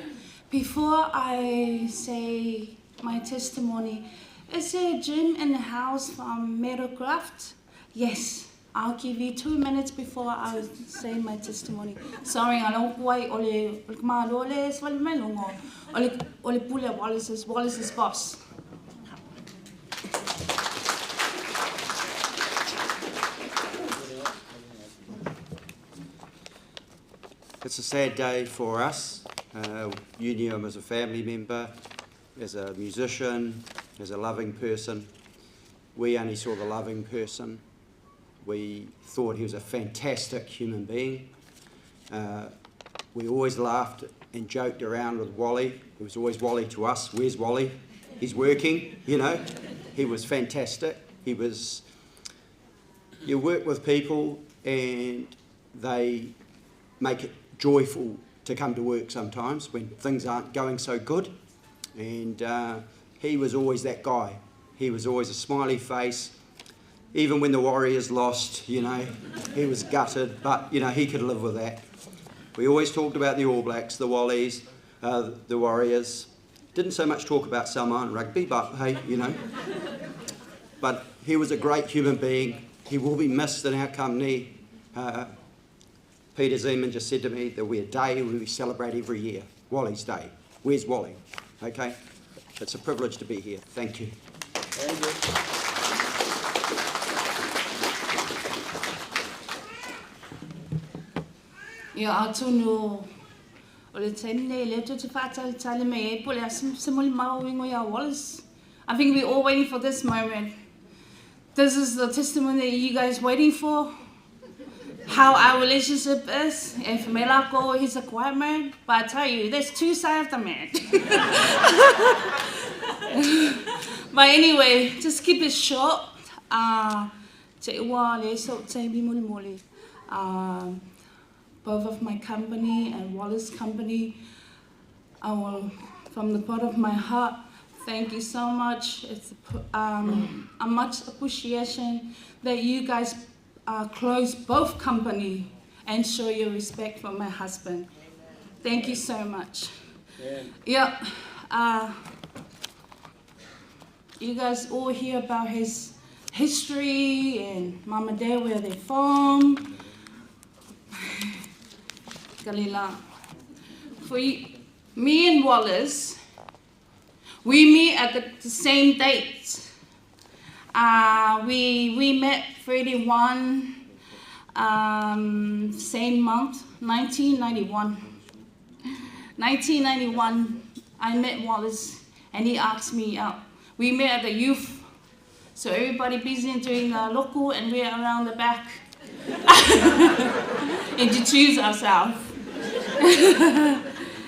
Before I say my testimony, is there a gym in the house from Meadowcraft? Yes. I'll give you 2 minutes before I say my testimony. Sorry, I don't quite ole malo le ole ole pule Wallace's Wallace's boss. It's a sad day for us. You knew him as a family member, as a musician, as a loving person. We only saw the loving person. We thought he was a fantastic human being. We always laughed and joked around with Wally. It was always Wally to us. Where's Wally? He's working, you know. He was fantastic. You work with people and they make it joyful to come to work sometimes when things aren't going so good. And he was always that guy. He was always a smiley face. Even when the Warriors lost, you know, he was gutted, but, you know, he could live with that. We always talked about the All Blacks, the Wallies, the Warriors. Didn't so much talk about Samoan rugby, but hey, you know. But he was a great human being. He will be missed in our company. Peter Zeman just said to me there'll be a day we celebrate every year, Wally's Day. Where's Wally? Okay? It's a privilege to be here. Thank you. Thank you. Ia atonu o le taimi nei lea tou te faatalitali mai ai po o le a se molimau o ingoa ia Wallace. I think we're all waiting for this moment. This is the testimony that you guys waiting for. How our relationship is. And for me, lako, he's a quiet man. But I tell you, there's two sides of the man. But anyway, just keep it short. Te ua le so te mi moli moli. Both of my company and Wallace company, I will, from the bottom of my heart, thank you so much. It's a much appreciation that you guys close both company and show your respect for my husband. Thank you so much. Amen. Yeah, you guys all hear about his history and Mama and Dad, where they're from. Galila. For you, me and Wallace, we meet at the same date. We met 31, same month, 1991. 1991, I met Wallace and he asked me out. We met at the youth, so everybody busy doing the local and we're around the back. Introduce ourselves.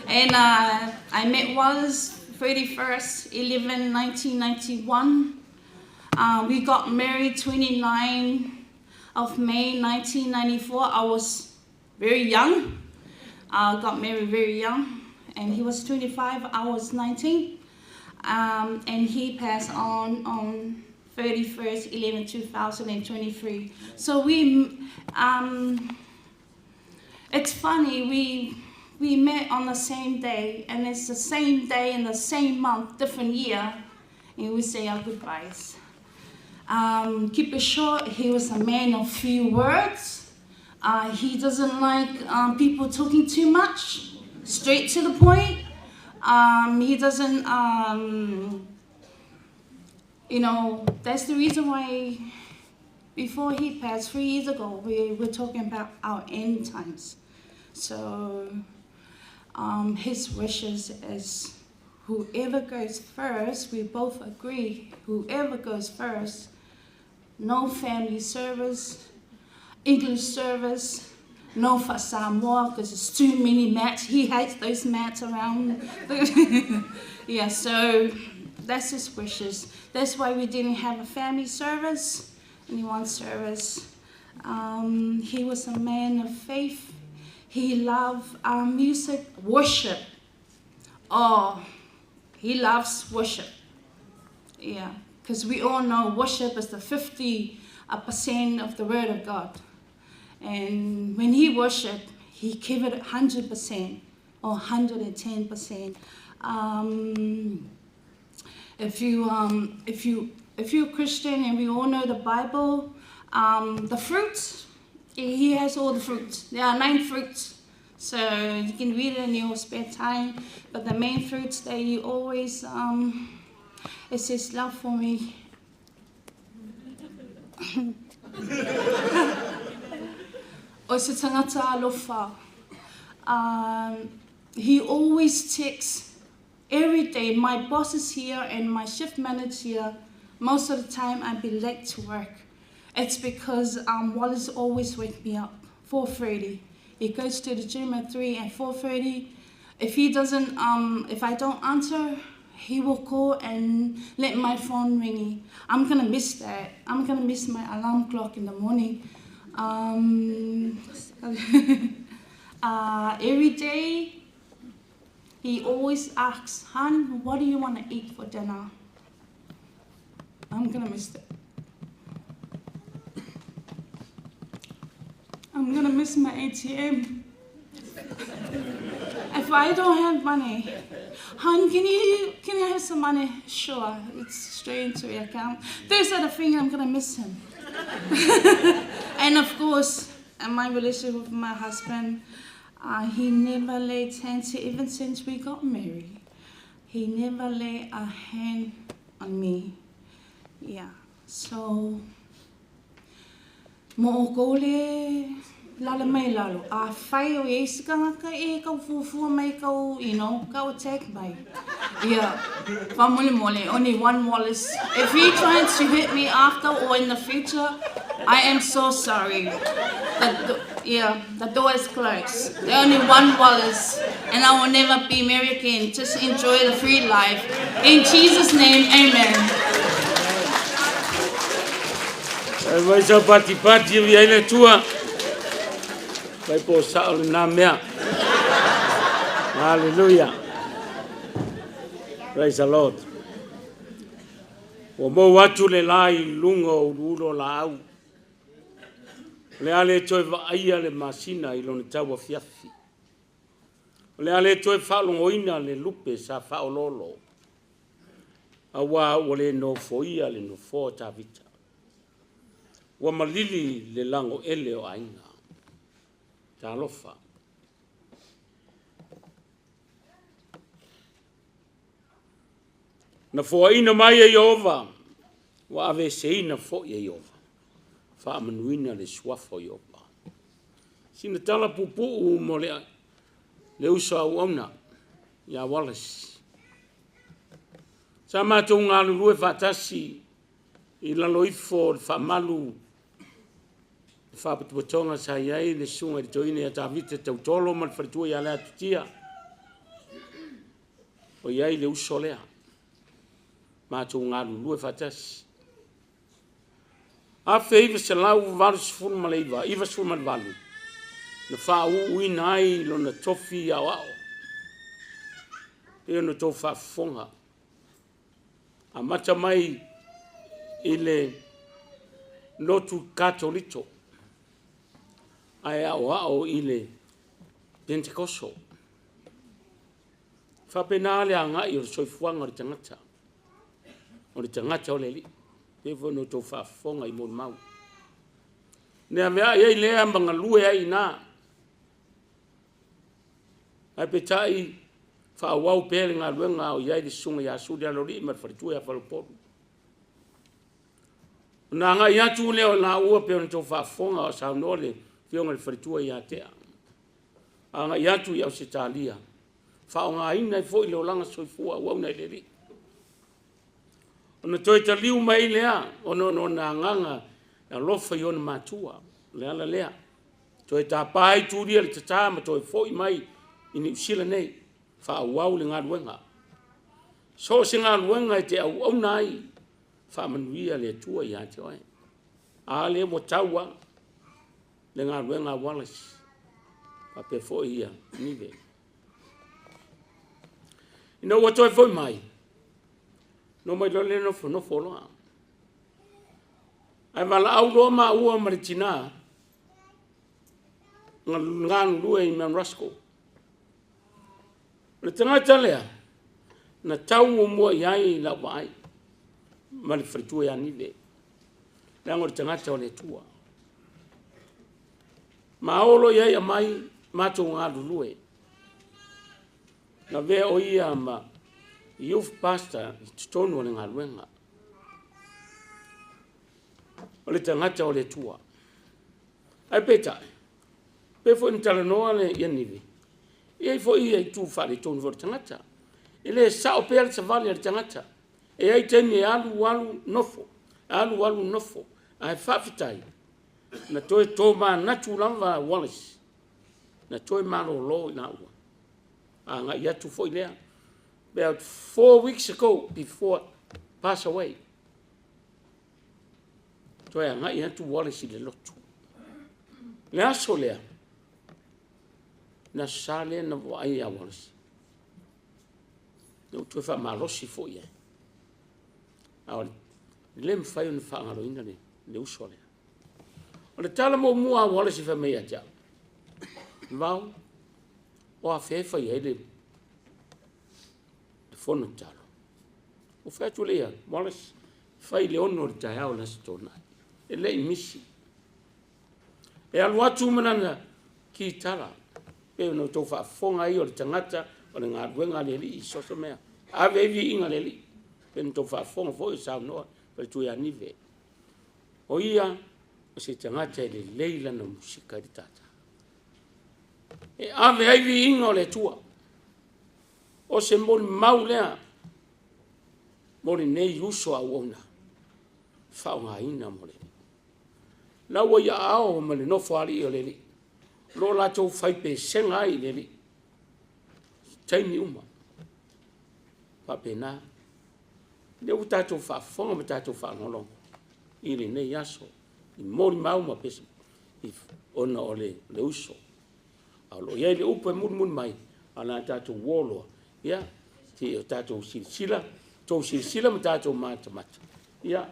And I met Wallace 31st, 11, 1991. We got married 29 of May, 1994. I was very young. I got married very young. And he was 25, I was 19. And he passed on 31st, 11, 2023. So it's funny, we met on the same day, and it's the same day in the same month, different year, and we say our goodbyes. Keep it short, he was a man of few words. He doesn't like people talking too much, straight to the point. He doesn't, you know, that's the reason why before he passed 3 years ago, we were talking about our end times. So his wishes is whoever goes first, we both agree, whoever goes first, no family service, English service, No for Samoa because there's too many mats. He hates those mats around. Yeah, so that's his wishes. That's why we didn't have a family service, only one service. He was a man of faith. He loved music, worship. Oh, he loves worship. Yeah, because we all know worship is the 50% of the Word of God. And when he worshiped, he gave it 100% or 110%. If you're Christian, and we all know the Bible, the fruits, he has all the fruits. There are 9 fruits. So you can read it in your spare time. But the main fruits that you always, it says love for me. O se tangata alofa. He always texts every day. My boss is here and my shift manager here. Most of the time I'd be late to work. It's because Wallace always wakes me up, 4:30. He goes to the gym at 3 and 4:30. If he doesn't, if I don't answer, he will call and let my phone ring. I'm gonna miss that. I'm gonna miss my alarm clock in the morning. Every day, he always asks, "Han, what do you want to eat for dinner?" I'm gonna miss that. I'm gonna miss my ATM. If I don't have money, "Hun, can I have some money?" Sure, it's straight into your account. Those are the things I'm gonna miss him. And of course, in my relationship with my husband, he never laid hands, even since we got married. He never laid a hand on me. Yeah, so, mo'okole, lala mai lalo. A whai o eisi kangaka e kau fuafua mai kau, you know, kau attack mai. Yeah, whamole mole, only one Wallace. If he tries to hit me after or in the future, I am so sorry. The door is closed. There's only one Wallace, and I will never be married again. Just enjoy the free life. In Jesus' name, amen. Vai sa pati pati vi ai le tua. Vai po sa o nā mea. Hallelujah. Praise the Lord. Ua mou atu le la i lunga o uluulu o la au. Le ale toe vaaia le masina i lona tau afiafi. O le ale toe whaalongoina le lupe sa whaololo. Awa ua le nofoia le nofoa Tavita. Ua malili le lango ele o aiga. Talofa. Na foaina mai e Iova, ua ave seina foi e Iova. Faamanuina le suafa o Iova. Sina tala pupuu mo le uso au auna ia Wallace. Sa mātou ngā lulue faatasi i lalo ifo le faamalu le faapatopatonga sa i ai le suga i le toina ia Tavita tautolo ma le faletua ia le atutia. O i ai le uso lea. Mātou ngā lulue faatasi. Afe 1989, 98, na whaauuina ai lona tofi au ao. E ona tō whaafonga. A mata mai i le lotu katolito. Ai ao ao i le Pentecosto. Whapena le anga i o le soifuanga o le tangata. O le tangata o le li. Pe fo no tō whaafonga i mō mau. Nea mea iei lea mangalue ai nā. Ai petai whaawau pere ngā luenga o iai le sunga ia suri alori ma le wharitua ia whalopolu. Nā ngā i atu leo nā ua pe ona tō whaafonga o saunoa le whionga le wharitua ia tea. A ngā i atu i au se tālia. Whaonga ina i fo i le olanga soifua au au nei le ri. Ona toi taliu mai lea, ona ona nganga, alofa i ona matua, le ala lea. Toe tapā ai Tulia le tatā ma toe fo'i mai i Niu Sila nei, faaauau le galuega. So o se galuega e te auauna ai, faamanuia le Atua ia te oe. A lea ua tau lava le galuega a Wallace faapea foi ia Nive. Ina ua toe foi mai, no mai loa lea nofonofo loa. Ae valaau loa maua ma le tinā na galulue i Mount Roskill. O le tagata lea, na tau muamua i ai lau vaai ma le faletua ia Nive, leaga o le tagata o le Atua. Ma o loa i ai aumai matou galulue. Na avea o ia ma youth pastor i totonu o le galuega. O le tagata o le Atua. Ae peitai, pei foi ona talanoa le ia Nive, e i ai foi ia itu faaletonu foi o le tagata. E le sao pea le savali a le tagata. E i ai taimi e alu alu nofo, alu alu nofo. Ae faafetai, na toe tomanatu lava Wallace, na toe malolo i laua. Agai atu foi lea, about 4 weeks ago before pass away, toe agai atu Wallace i le lotu. Le aso lea, le aso Sa lea na vaai ia Wallace, na ou toe faamalosi foi i ai. A o le mafai ona faagaloina le uso lea. O le tala muamua a Wallace fai mai ia te au, Vao, o afea e fai ai le fono tatalo. Ua fai atu le ia, Wallace, fai le 6 o le taeao le Aso Toonai. E le i misi. E alu atu ma lana kitara, pe ona outou faafofoga ai o le tagata o le galuega a le Alii i so o se mea. Ave ai viiga le Alii. Pe na outou faafofoga foi o saunoa faletua ia Nive. O ia, o se tagata e lelei lana musika i le tata. E ave ai viiga o le Atua. O se molimau lea mo lenei uso auauna faaaogaina mo le Alii. La ua ia ao ma le nofo alii o le Alii. O lo o latou faipesega ai i le Alii. Taimi uma. Faapena. Lea ua tatou faafofoga ma tatou faalogologo i lenei aso i molimau ma pese ona o le uso. A o lo o i ai le upu e mulimuli mai, a o le a tatou uo loa, ia, se i o tatou silasila, tou silasila ma tatou matamata, ia,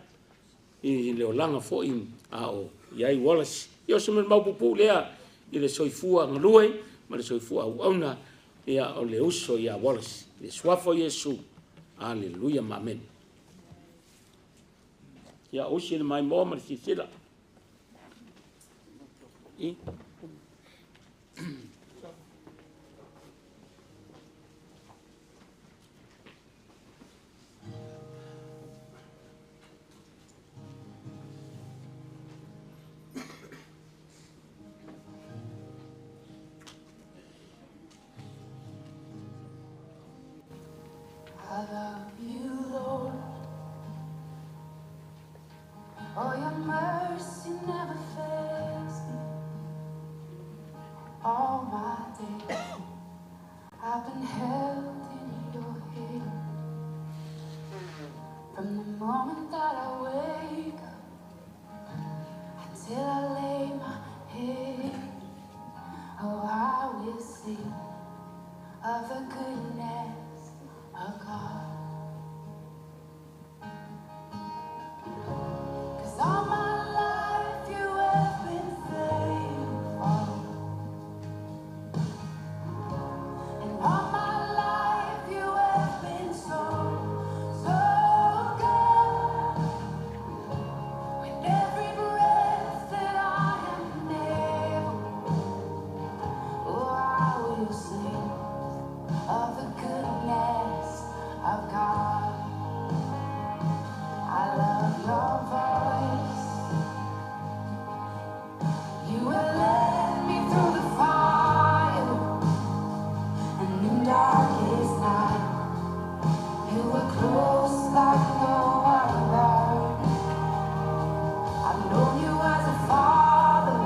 i le olaga foi a o i ai Wallace. Ia o se mau pupuu lea i le soifua galue ma le soifua auauna ia o le uso ia Wallace. I le suafa o Iesu. Aleluia ma amene. Ia usi le maimoa ma le silasila. I. I love you, Lord. Oh, your mercy never fails me. All my days I've been held in your hand. From the moment that I wake up until I lay my head, oh, I will sing of the goodness of God. 'Cause all my life you have been faithful. And all my life you have been so, so good. With every breath that I am able, oh, I will sing of the goodness of God. I love your voice. You have led me through the fire and in darkest night. You were close like no other. I've known you as a father.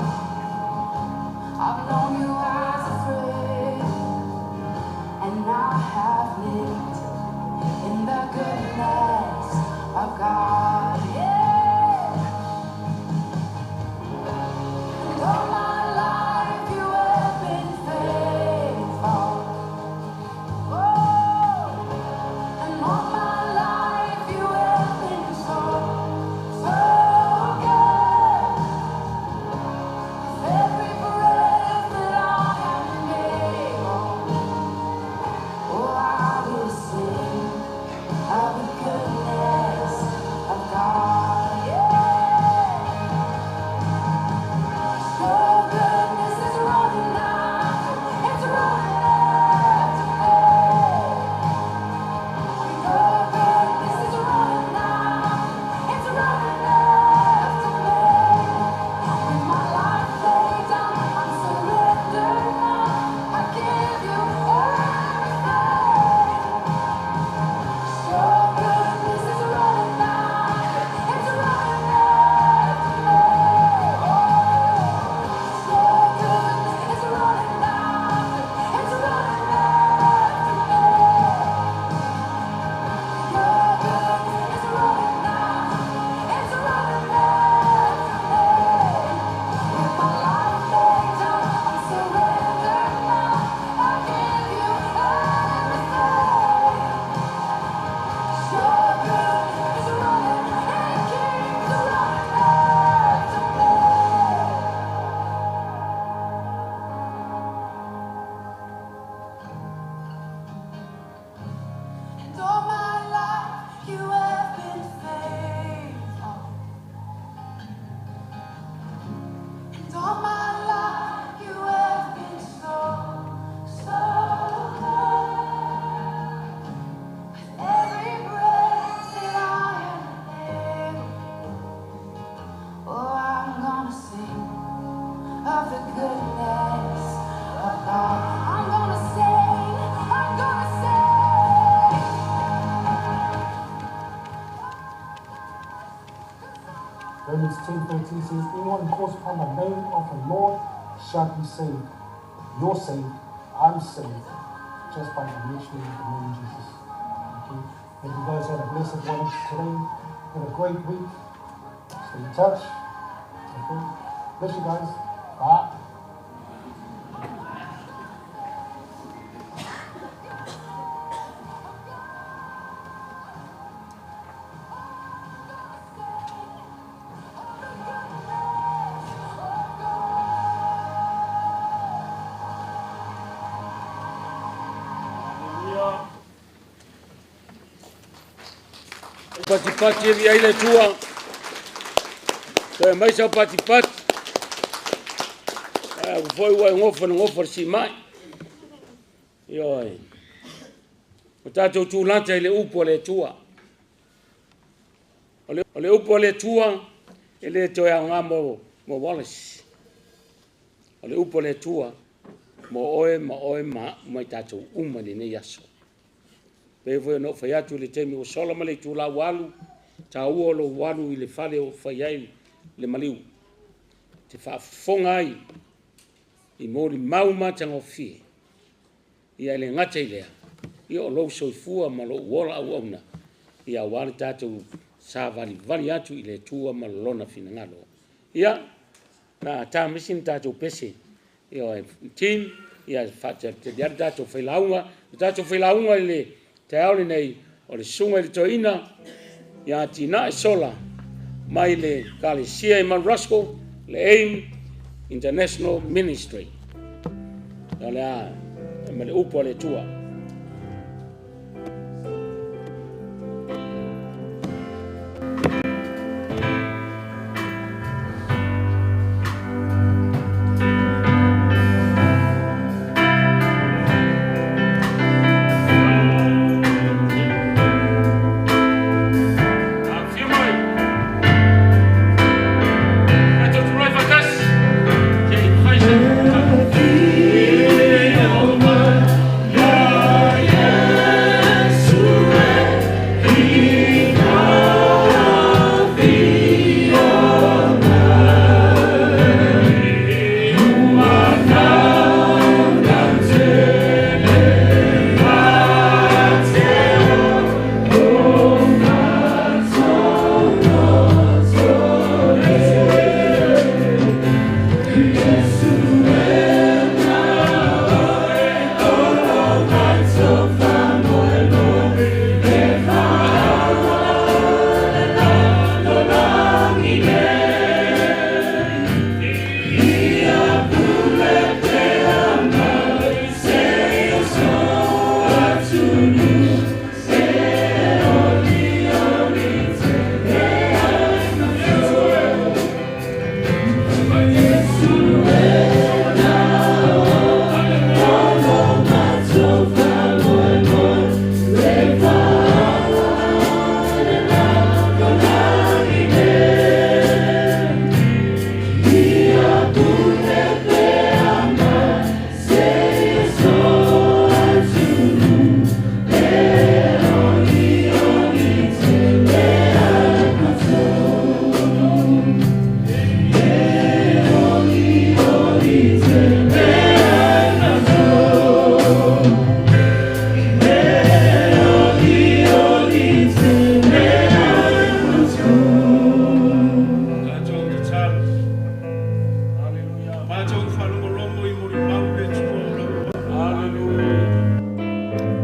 Romans 10:13 says, Anyone who calls upon the name of the Lord shall be saved. You're saved. I'm saved. Just by mentioning the name Jesus. Okay? Hope you guys had a blessed one today. Had a great week. Stay in touch. Okay? Bless you guys. Bye. Patipati e via ile tua. Toe mai sau patipati. Ae foi ua e ngofa na ngofa si mai. Ioe. O tātou tūlata i le upu o le Atua. O le upu o le Atua e le toe aoga mo Wallace. O le upu o le Atua mo oe ma oe ma mai tātou uma i lenei aso. Pei foi ona ou fai atu i le taimi ua sola ma le itula ua alu, taua o lou alu i le fale o fai ai le maliu. Te faafofoga ai i molimau matagofie. Ia e le gata i lea, ia o lou soifua ma lou ola auauna, ia aua le tatou savalivali atu i le Atua ma lona finagalo. Ia, na tamisi ni tatou pese, ia team, ia faatalitali atu tatou failauga, le tatou failauga i le taeao lenei, o le susuga i le toeaina ia Atinae Sola mai le Ekalesia i Mount Roskill, le AIM International Ministry. O le a ma le upu a le Atua.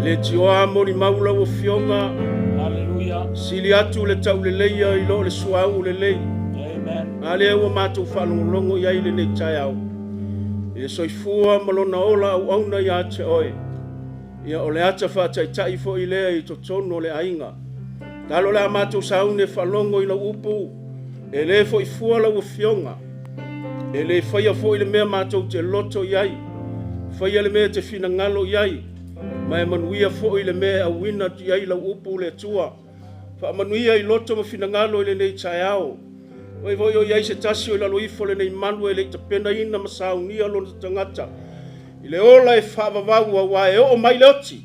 Leitioa molimau lau Afioga. Haleluya. Sili atu le tauleleia i lo le suauu lelei. Amen. A lea ua matou faalogologo i ai i lenei taeao. I le soifua ma lona ola auauna ia te oe. Ia o le ata faataitai foi lea i totonu o le aiga. Talo le a matou sauni e faalogo i lau upu, e le foi fua lau Afioga. E le faia foi le mea matou te loto i ai. Faia le mea e te finagalo i ai. Ma e manuia foi le mea e auina atu i ai lau upu le Atua. Faamanuia i loto ma finagalo i lenei taeao. Oi foi o i ai se tasi o i lalo ifo o lenei malu e le i tapenaina ma saunia lona tagata i le ola e faavavau aua e oo mai le oti.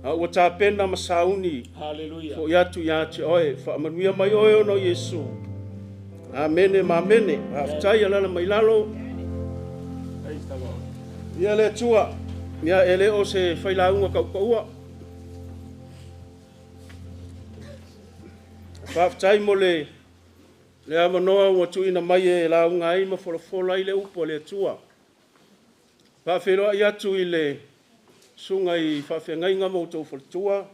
A ua tapena ma sauni. Haleluya. Fo'i atu iā te Oe. Faamanuia mai Oe ona o Iesu. Amene ma amene. Faafetai, alaala mai lalo. Praise the Lord. Ia le Atua, ia e le o se failauga kaukaua. Faafetai mo le le avanoa ua tuuina mai e lauga ai ma folafola ai le upu a le Atua. Faafeiloai atu i le susuga i faafeagaiga ma outou faletua,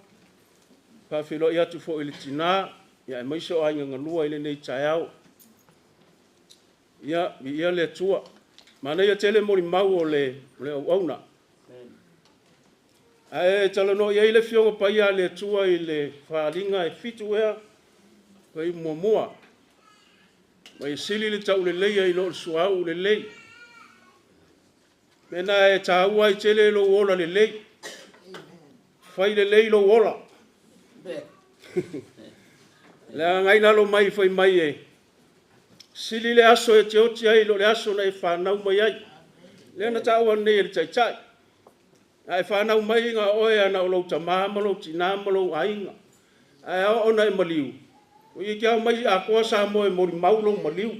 faafeiloai atu foi i le tinā, ia aemaise o aiga galua i lenei taeao. Ia, viia le Atua. Manaia tele molimau o le auauna. Ae talanoa i ai le Afioga Paia a le Atua i le faaaliga e 7 ea, fai muamua. Ma e sili le tauleleia i lo le suauu lelei. Mena e tāua ai tele lou ola lelei. Fai lelei lou ola. Le agai lalo mai fai mai e sili le aso e te oti ai lo le aso na e whanau mai ai. Lea na tāua nei e le taitai. A e whanau mai ngā oe ana o lou tamā ma lou tinā ma lou aiga. Ae ao ona e maliu. O i ke au mai a koa sa moe mori mau lou maliu.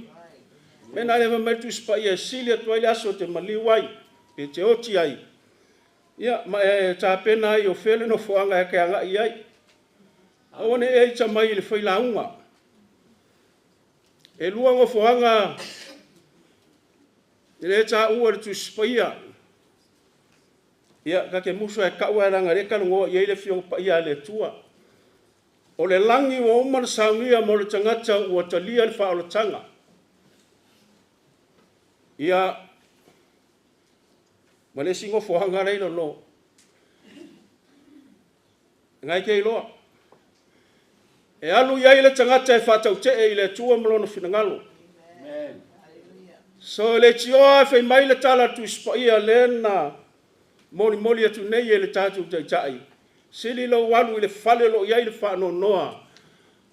Mena le mai tu spa ia sili atu ai le aso te maliu ai. Pe te oti ai. Ia, ma e tāpena ai o fele no foanga e ke anga i ai. Aua ne e ita mai i le failauga. E lua gofoaga e le tāua le Tusi Paia. Ia, ka ke musu e kau e langa le kalongoa i ai le Afioga Paia a le Atua. O le lagi ua uma na saunia mo le tagata ua talia le faaolataga. Ia, ma le isi gofoaga lea i lalo. Ngai ke iloa. E alu i ai le tagata e faatautee i le Atua ma lona finagalo. So le tioa e fai mai le tala a Tusi Paia lea na molimoli atu nei e le tatou taitai. Sili lou alu i le fale o lo o i ai le faanoanoa,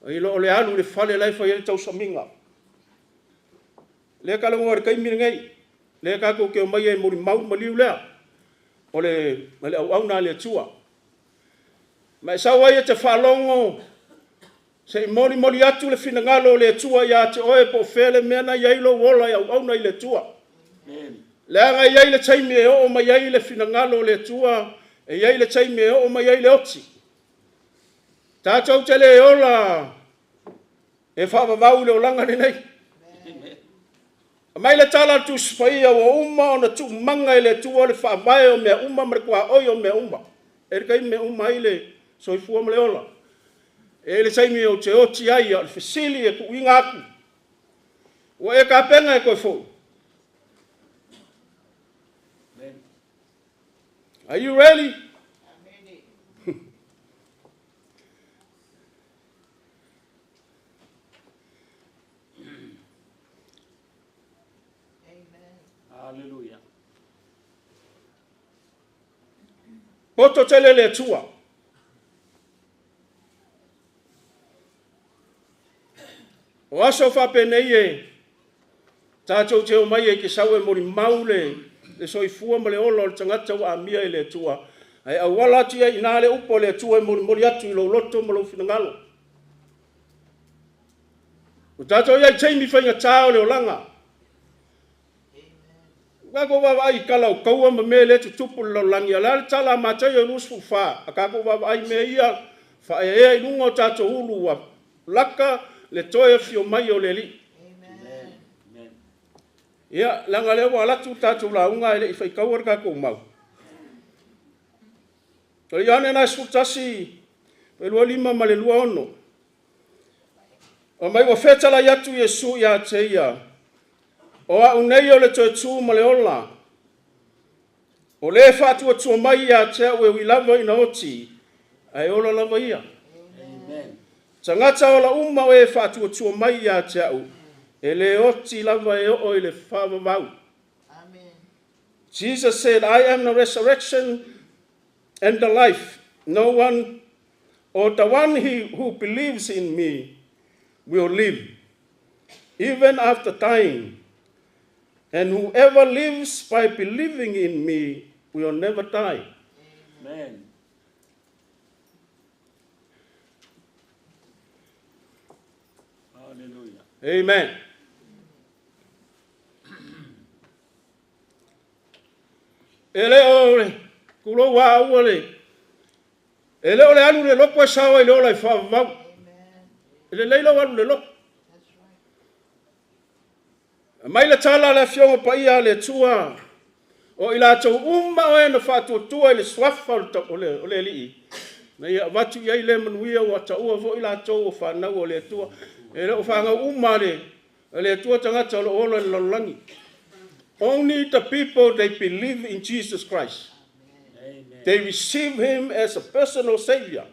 i lo o le alu i le fale la e fai ai le tausamiga. Lea kalongo le taimi lenei. Lea tatou te omai e molimau maliu lea. O le auauna a le Atua. Ma e sau ai e te faalogo se i molimoli atu le finagalo o le Atua iā te oe po o fea le mea na i ai lou ola e auauna i le Atua. Leaga e i ai le taimi e oo mai ai le finagalo o le Atua, e i ai le taimi e oo mai ai le oti. Tatou te le ola e faavavau i le olaga lenei. Aumai le tala a le Tusi Paia ua uma ona tuumaga e le Atua le faavae o mea uma ma le tuaoi o mea uma. E le taimi e uma ai le soifua ma le ola. E i ai le taimi ou te oti ai, a o le fesili e tuuina atu. Ua e tapena e toe foi. Are you ready? Hallelujah. Poto tele le Atua. O aso faapenei e tatou te omai e ke sau e molimau le soifua ma le ola o le tagata ua amia i le Atua. Ae auala atu ai i ina le upu a le Atua e molimoli atu i lou loto ma lou finagalo. O tatou i ai taimi faigata o le olaga. O tatou vaavaai i tala o taua ma mea le tutupu i le lalolagi, a o le a le tala a Mataio 24, a tatou vaavaai i mea ia, faaeaea i luga o tatou ulu ua laka le toe afio mai o le Alii. Ia, leaga lea ua alu atu le tatou lauga ae le i faitaua le tatou mau. O Ioane na 11, 25 ma le 26. O mai ua fetalai atu Iesu ia te ia, o au nei o le toe tu ma le ola. O le faatuatua mai ia te au e ui lava ina oti, ae ola lava ia. Tagata ola uma o e faatuatua mai ia te au, e le oti lava e oo i le faavavau. Jesus said, I am the resurrection and the life. No one, or the one who believes in me will live, even after dying. And whoever lives by believing in me will never die. Amen. Amen. E le o le tulou a ua le e le o le alu i le loto e sao ai le ola e faavavau. E lelei lou alu i le loto. Aumai le tala a le Afioga Paia a le Atua, o i latou uma o e na faatuatua i le suafa o le Alii, na ia avatu i ai lea manuia ua taua foi latou o fanau a le Atua. E le o fanau uma a le Atua tagata o lo o ola i le lalolagi. Only the people they believe in Jesus Christ. Amen. They receive him as a personal savior.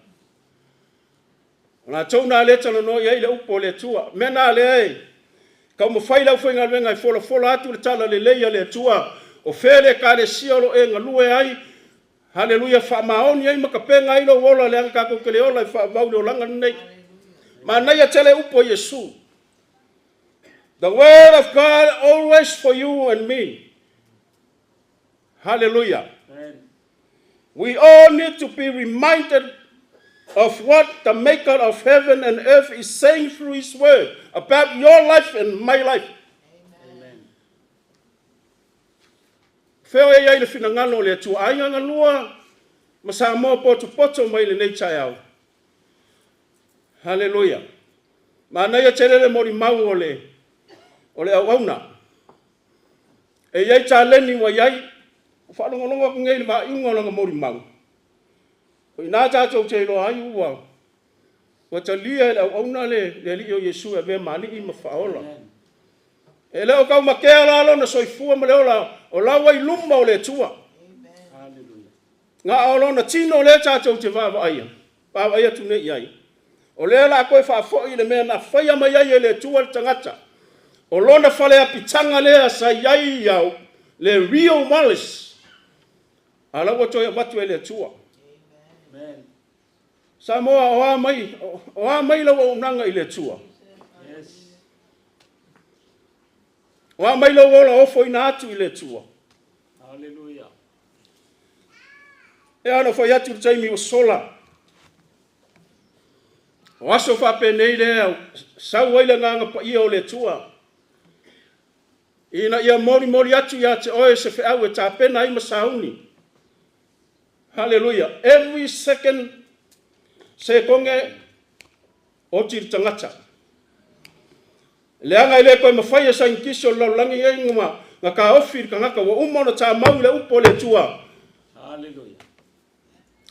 O latou na lea talanoa i ai le upu o le Atua. Mea na lea e taumafai le aufaigaluega e folafola atu le tala lelei a le Atua, o fea le ekalesia o lo o e galue ai, haleluia, faamaoni ai ma tapena ai lou ola, leaga tatou te le ola e faavavau le olaga lenei. Manaia tele upu a Iesu. The word of God always for you and me. Hallelujah. Amen. We all need to be reminded of what the maker of heaven and earth is saying through his word about your life and my life. Amen. Feo e iai le finagalo o le Atua. Aiga galua ma Samoa potopoto mai lenei taeao. Haleluia. Manaia tele le molimau o le o le auauna. E i ai taleni ua i ai, ua faalogologo atu nei i le faaiuga o lana molimau. O i ina tatou te iloa ai ua ua talia e le auauna le le Alii o Iesu e avea ma Alii ma Faaola. E le o taumatea la lona soifua ma le ola o la ua i luma o le Atua. Na o lona tino lea tatou te vaavaaia, vaavaai atu nei i ai. O lea o le a toe faafoi i le mea na faia mai ai e le Atua le tagata. O lona fale apitaga lea sa i ai ia le real Wallace, a o la ua toe avatu e le Atua. Samoa, o a mai, o a mai lau auaunaga i le Atua? O a mai lou ola ofoina atu i le Atua? E ala fai atu le taimi ua sola. O aso faapenei lea sau ai le agaga paia o le Atua ina ia molimoli atu ia te oe se feau e tapena ai ma sauni. Haleluia. Every second sekoge oti le tagata. Leaga e le toe mafai e saienitisi o le lalolagi nei na taofi le tagata ua uma ona tamau i le upu a le Atua.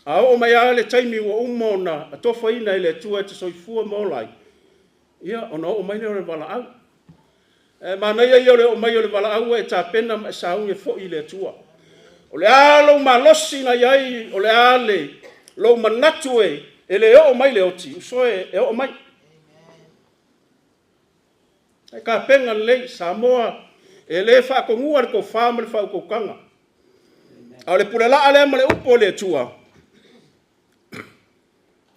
A oo mai lava le taimi ua uma ona atofaina e le Atua e te soifua ma ola ai, ia ona oo mai lea o le valaau. E manaia ia o le oo mai o le valaau e tapena ma e sauni foi i le Atua. O le a lou malosi na i ai, o le a le lou manatu e le oo mai le oti, uso e, e oo mai. E tapena lelei Samoa e le faatonua le tofa ma le faautautaga. A o le pulelaa lea ma le upu o le Atua,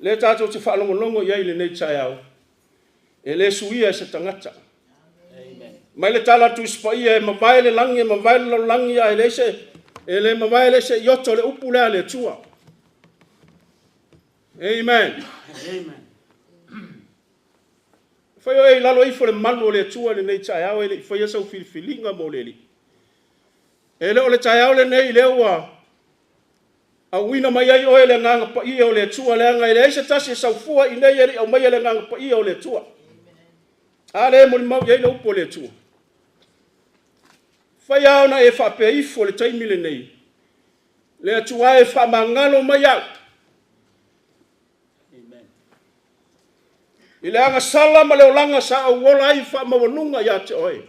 lea tatou te faalogologo i ai i lenei taeao, e le suia e se tagata. Mai le tala a Tusi Paia, e mavae le lagi, e mavae le lalolagi, ae leai se, e le mavae le se iota o le upu lea a le Atua. Amen. Amen. Fai oe i lalo ifo le malu o le Atua i lenei taeao e le i faia sau filifiliga mo le Alii. E le o le taeao lenei lea ua auina mai ai oe le agaga paia o le Atua, leaga e leai se tasi e saufua i nei e le i aumaia le agaga paia o le Atua. A lea e molimau i ai le upu o le Atua. Fai lava ona e faapea ifo i le taimi lenei, le Atua e faamagalo mai au. I le agasala ma le olaga sa ou ola ai faamaualuga ia te oe.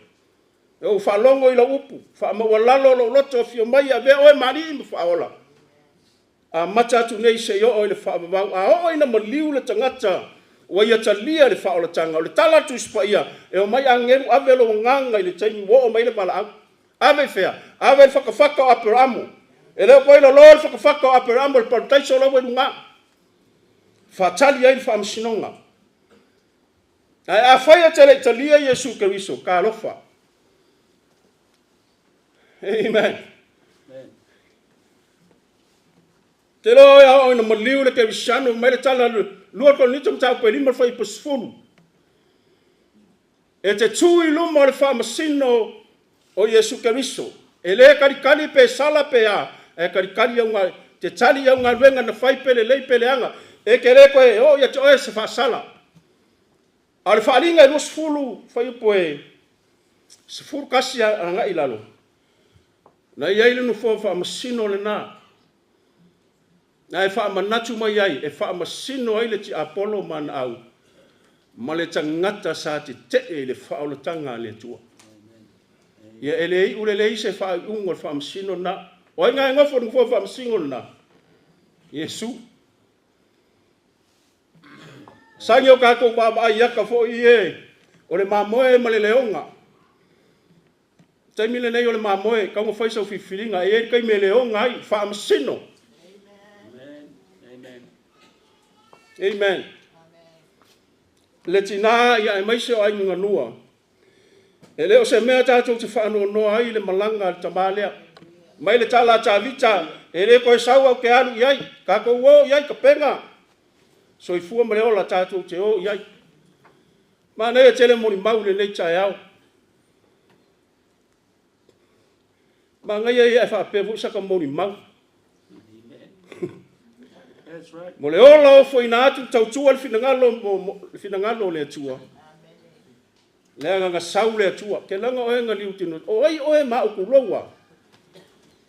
E ou faalogo i lau upu, faamaualalo lou loto afio mai e avea oe ma alii ma faaola. Amata atu nei seia oo i le faavavau, a oo ina maliu le tagata ua ia talia le faaolataga. O le tala a le Tusi Paia, e omai agelu ave lou agaga i le taimi ua oo mai le valaau. Ave i fea? Ave i le fatafata o Aperamo. E le o toe loloa le fatafata o Aperamo i le parataiso la ua i luga. Faatali ai le faamasinoga. Ae afai e te le i talia Iesu Keriso, talofa. Amen. Te loa oe a oo ina maliu le Kerisiano, mai le tala 2 Korinito mataupu e 5 le fuaiupu 10. E te tu i luma o le faamasino o Iesu Keriso, e le kalikali pe sala pe a, ae kalikali au ga, te tali i au galuega na fai pe lelei pe leaga, e te le toe oo ia te oe se faasala. A o le Faaaliga e 20 fuaiupu e 11 agai i lalo, na i ai le nofoa faamasino lena, na e faamanatu mai ai, e faamasino ai le tiapolo ma ana au, ma le tagata sa tetee i le faaolataga a le Atua. Ia e le iu lelei se faaiuga o le faamasino lena. O ai na e nofo i le nofoa faamasino lena? Iesu. Sagi o tatou vaavaai i ata foi ie o le mamoe ma le leoga. Taimi lenei o le mamoe, tau na fai sau filifiliga, e i ai le taimi e leoga ai, faamasino. Amen. Amen. Le tina ia aemaise o aiga galua. E le o se mea tatou te faanoanoa ai le malaga a le tama lea. Mai le tala a Tavita, e le toe sau au te alu i ai, tatou o i ai tapena. Soifua ma le ola tatou te o i ai. Manaia tele molimau i lenei taeao. Manaia ia e faapea foi sata molimau. Mo le ola ofoina atu tautua le finagalo, le finagalo o le Atua. Leaga na sau le Atua. Ke laga oe na liutino. O ai oe ma au tuloua.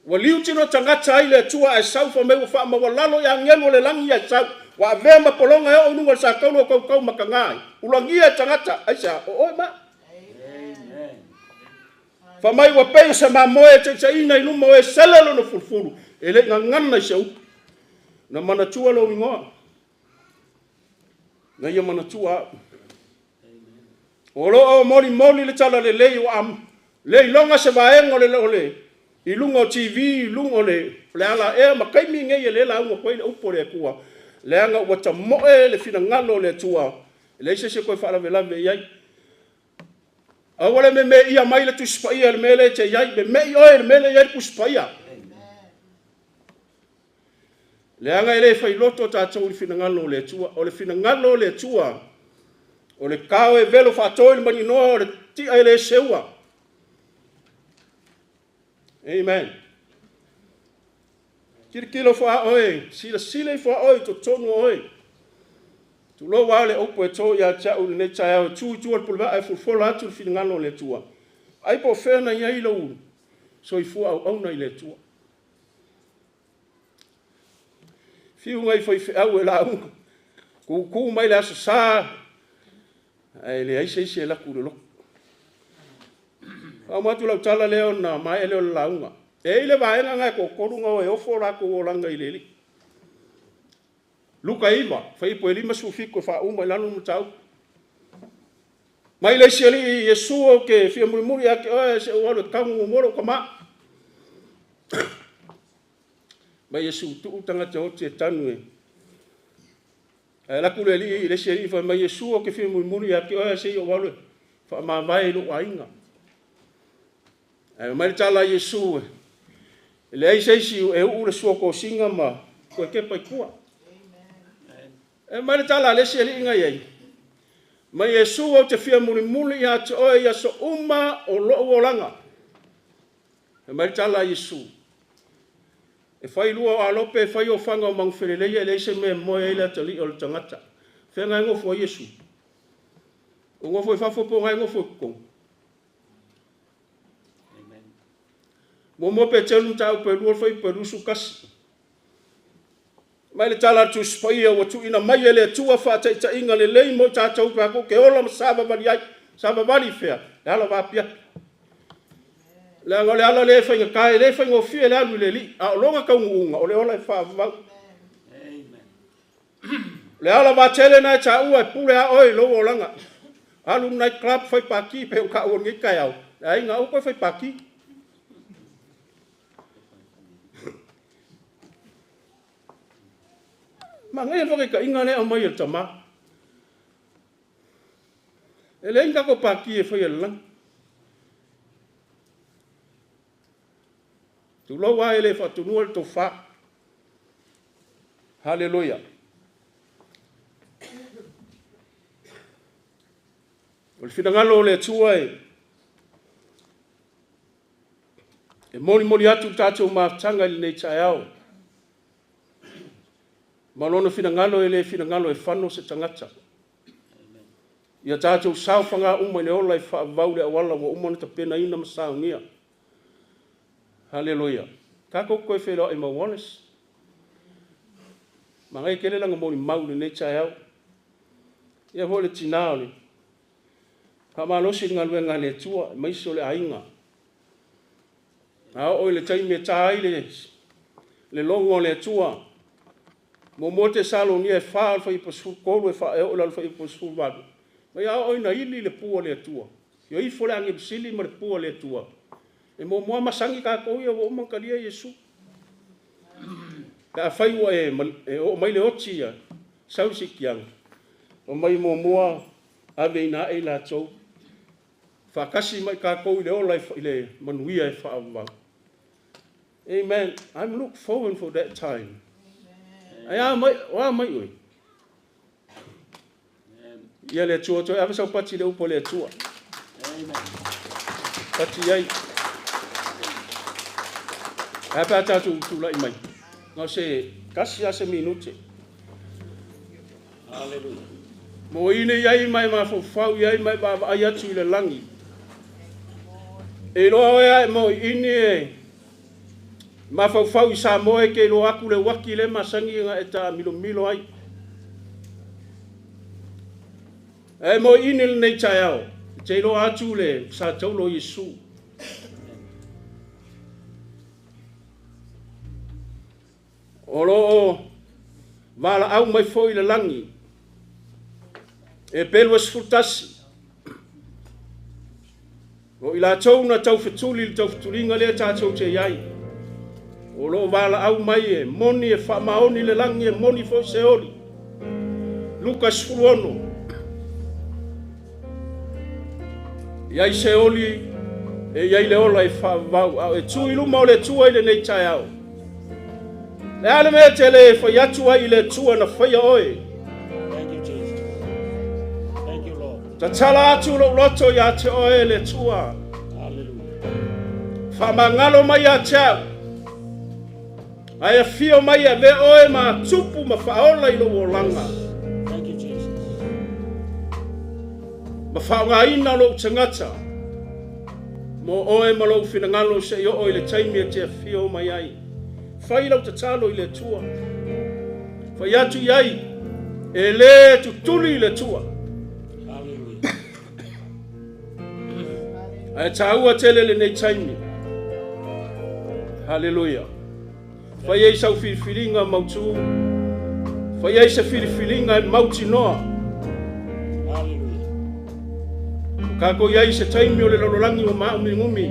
Ua liutino tagata ai le Atua ae sau fai mai ua faamaualalo i agelu o le lagi ae sau. Ua avea ma pologa e oo i luga o le satauro o kaukau mataga ai. Ulagia e tagata. Aisea? O oe ma. Fai mai ua pei o se mamoe e taitaiina i luma o e sele lona fulufulu, e le i gagana i se upu. Na manatua lou igoa. Na ia manatua au. O lo o molimoli le talalelei ua le iloga se vaega o le, o le i luga o TV, i luga o le, o le alaea ma taimi nei e le lauga atu ai le upu o le Atua, leaga ua tamoe le finagalo o le Atua, e leai se isi e toe faalavelave i ai. Aua le memeia mai le Tusi Paia i le mea lea e te i ai. Memei oe i le mea lea e i ai le Tusi Paia. Leaga e le failoto tatou i le finagalo o le Atua. O le finagalo o le Atua, o le tao e velo faatoi le maninoa o le tia e le seua. Amen. Tilotilo ifo a oe, silasila ifo a oe i totonu o oe. Tulou lava le upu e to ia te au i lenei taeao e tu i tua o le pulevaa e folafola atu le finagalo o le Atua. Ai po o fea na i ai lou soifua auauna i le Atua. Fiu nai faifeau e lauga, tutu mai le Aso Sa, ae leai se isi e alu atu i le lotu. Faauma atu lau tala lea ona maea lea o le lauga. E i ai le vaega na e toatolu na o e ofo o latou olaga i le Alii. Luka 9, fuaiupu e 57 e faauma i lalo le mataupu. Mai le isi alii Iesu ou te fia mulimuli ia te oe se i ou alu e tagu muamua lou tama. Mai Iesu tuu tagata oti e tanu e. Ae alu atu le alii le isi alii fai mai Iesu ou te fia mulimuli ia te oe se i ou alu e faamavae i lou aiga. Ae mai le tala a Iesu e leai se isi e uu le sua tosina ma toe tepa i tua. E mai le tala a le isi alii na i ai, mai Iesu ou te fia mulimuli ia te oe i aso uma o lou olaga. E mai le tala a Iesu, e fai lua o alope, e fai ofaga o manufeleleia, e leai se mea e moe ai le atalii o le tagata. Fea na e nofo ai Iesu? O nofo i fafo po o na e nofo i totonu? Muamua Peteru mataupu e 2 fuaiupu e 21. Mai le tala a le Tusi Paia ua tuuina mai e le Atua faataitaiga lelei mo i tatou tatou te ola ma savavali ai. Savavali i fea? Le ala vaapiapi. Leaga o le ala lea e faigata, e le faigofie le alu i le Alii, a o lona taunuuga o le ola e faavavau. O le ala vatele na e taua e pule a oe i lou olaga. Alu i le night club, fai pati pei ona taua i lenei taeao. Le aiga, aua toe fai pati. Manaia le faataitaiga lea e aumai e le tama. E leai ni tatou pati e faia i le lagi. Tulou lava e le faatunua le tofa. Haleluia. O le finagalo o le Atua e e molimoli atu le tatou mafutaga i lenei taeao. Ma lona finagalo e le finagalo e fano se tagata. Ia tatou saofaga uma i le ola e faavavau le auala ua uma ona tapenaina ma saunia. Haleluia. Tatou toe feiloai ma Wallace. Manaia tele lana molimau i lenei taeao. Ia foi le tinā o le faamalosi i le galuega a le Atua, aemaise o le aiga. A oo i le taimi e ta ai le logo a le Atua, 1 Tesalonia 4 o le fuaiupu 13 e oo i lalo i le fuaiupu 18, ia oo ina ili le pu a le Atua, ia ifo le agelu sili ma le pu a le Atua, e muamua masagi tatou ia ua uma ona talia Iesu. Pe afai ua e oo mai le oti ia, sau le siitiaga, omai muamua ave ina ae i latou, faatasi mai tatou i le ola i le manuia e faavavau. Amen. I'm look forward for that time. Ai a mai, o a mai oe? Ia le Atua toe ave sau pati le upu a le Atua. Pati ai. Ae pe a tatou tulai mai. Na o se tasi lava se minute. Hallelujah. Mo ine i ai ma e mafaufau i ai ma e vaavaai atu i le lagi. E iloa oe ae mo i ini e mafaufau i Samoa e te iloa atu le uati le masani na e taamilomilo ai. Ae mo i ini lenei taeao, e te iloa atu le sa taulo o Iesu. O lo o valaau mai foi i le lagi, e pe 21. O i latou na taufetuli i le taufetuliga lea tatou te i ai. O lo o valaau mai e moni e faamaoni le lagi e moni foi Seoli. Luka 16. I ai Seoli e i ai le ola e faavavau, a o e tu i luma o le Atua i lenei taeao. Le a le mea te le fai atu ai i le Atua na faia oe. Thank you, Jesus. Thank you, Lord. Tatala atu lou loto ia te oe le Atua. Hallelujah. Faamagalo mai ia te au. Ae afio mai e avea oe ma tupu ma faaola i lou olaga. Thank you, Jesus. Ma faaaogaina lou tagata mo oe ma lou finagalo seia oo i le taimi e te afio mai ai. Fai lau tatalo i le Atua. Fai atu i ai, e le tutuli i le Atua. Hallelujah. Ae taua tele lenei taimi. Haleluia. Fai ai sau filifiliga mautu. Fai ai se filifiliga e mautinoa. Hallelujah. O kākou i ai se taimi o le lalolagi ua māumiugumi.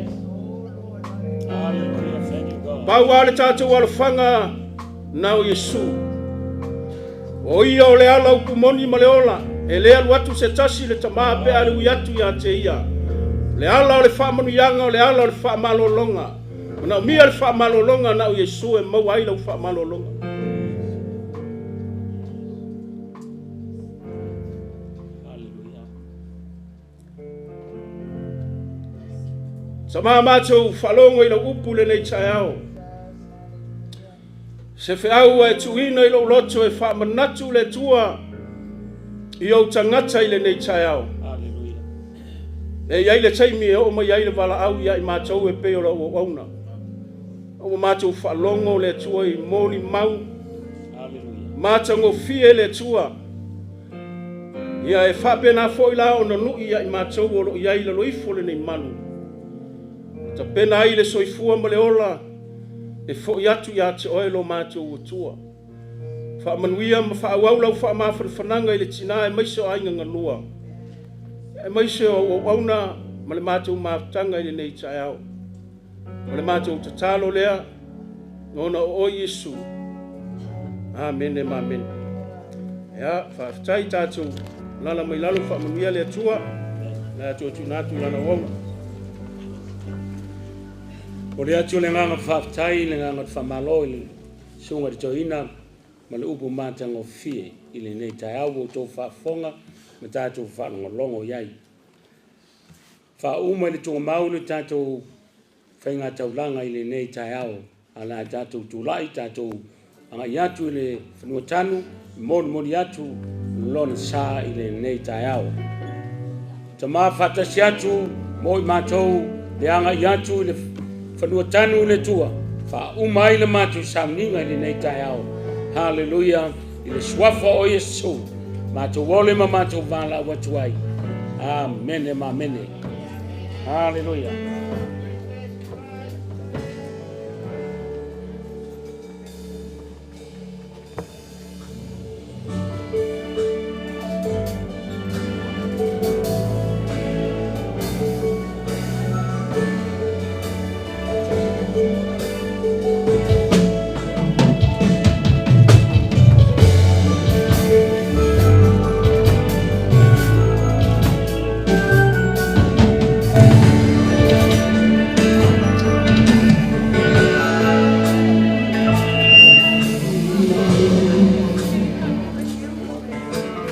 Hallelujah. Thank you, God. Pau lava le tatou alofaga na o Iesu. O ia o le ala upu moni ma le ola, e le alu atu se tasi i le Tama pe a le ui atu ia te ia. O le ala o le faamanuiaga, o le ala o le faamalologa. Manaomia le faamalologa na o Iesu e maua ai lau faamalologa. Hallelujah. Tama matou faalogo i lau upu lenei taeao. Se feau ua e tuuina i lou loto e faamanatu le Atua i ou tagata i lenei taeao. Hallelujah. E i ai le taimi e oo mai ai le valaau ia i matou e pei o lau auauna. Ua matou faalogo le Atua i molimau Hallelujah. matagofie le Atua. Ia e faapena foi la ona nui ia i matou o lo o i ai i lalo ifo lenei malu. Tapena ai le soifua ma le ola e foi atu ia te oe lo matou Atua. Faamanuia ma faaauau lau faamafanafanaga i le tinā aemaise o aiga galua, aemaise o auauna ma le matou mafutaga i lenei taeao. O le matou tatalo lea, ona o oe Iesu. Amene ma amene. Ia, faafetai tatou lala mai lalo, faamanuia le Atua. Le Atua tuuina atu i lana auauna. O le atu le agaga faafetai, le agaga faamalo i le susuga i le toeaina ma le upu matagofie i lenei taeao ua outou faafofoga ma tatou faalogologo i ai. Faauma i le tugamau le tatou faigataulaga i lenei taeao, a o le a tatou tulai tatou agai atu i le fanua tanu, molimoli atu lona sa i lenei taeao. Tama faatasi atu mo i matou le agai atu i le fanua tanu i le Atua, faauma ai le matou sauniga i lenei taeao. Haleluia! I le suafa o Iesu, matou ole ma matou valaau atu ai. Amene ma amene. Haleluia.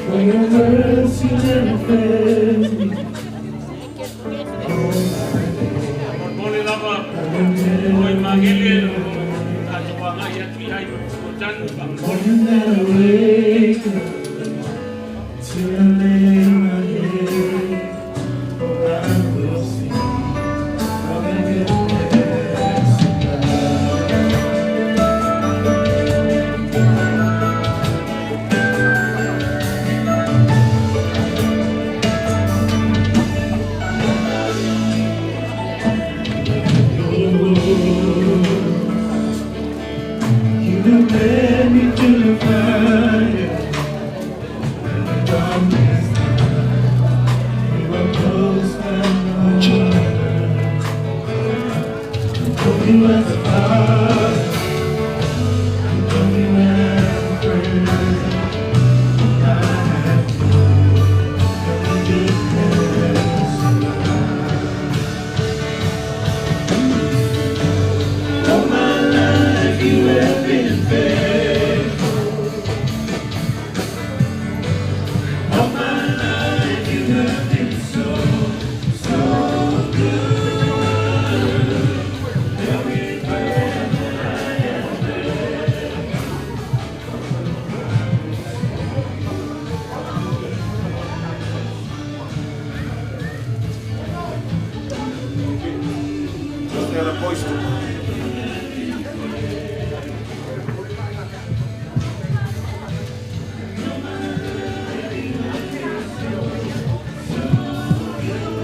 For your mercy never fails me. Molimoli lava o i magele o tatou agai atu i ai o tanu faamolemole. Morning that I wake up till I lay my head, oh, I will sing of the goodness of God. You have led me to the fire in the darkest night. You are close like no other. Know you as a father, you know you as a friend. I have known the goodness of God. All my life you have been faithful. All my life you have been so, so good. Every breath that I am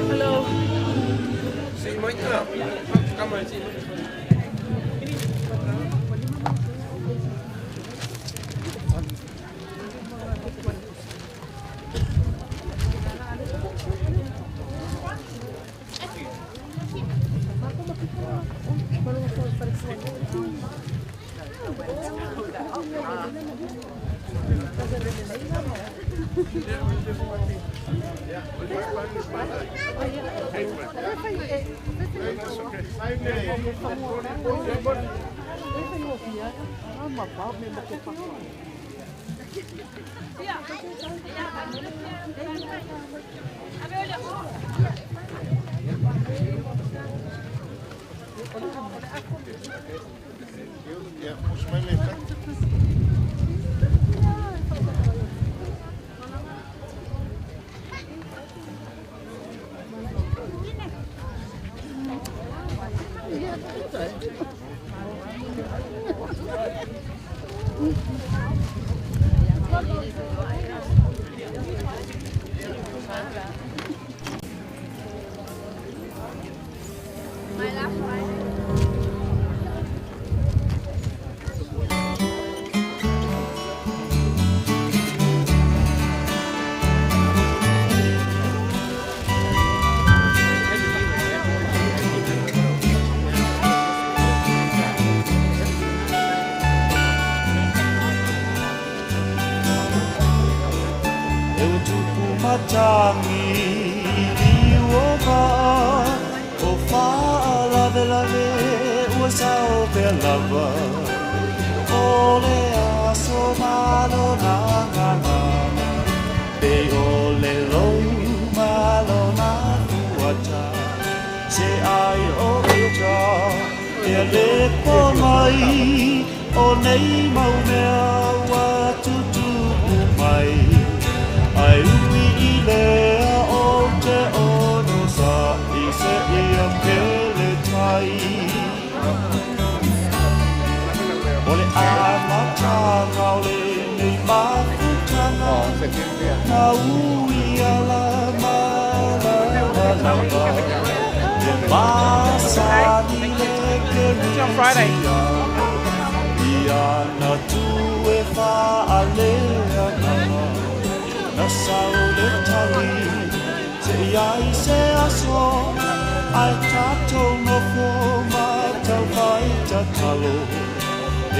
Hello. Ja, volgens mij leeft dat. E ua tupu matagi i ua vaa o faalavelave ua sao pea lava o le aso ma lona gagana pei o le lou ma lona fuata. Se ai o ita E le po mai O nei mau mea ua tutupu mai Ai ui i lea o te ono sa i se ia pele tai O le amataga o lenei mafutaga Na ui ala malamalama E masani le Kerisia Ia na tu e faaleagaga Na sau le tali Se iai se aso Ai tatou nofo ma taufai tatalo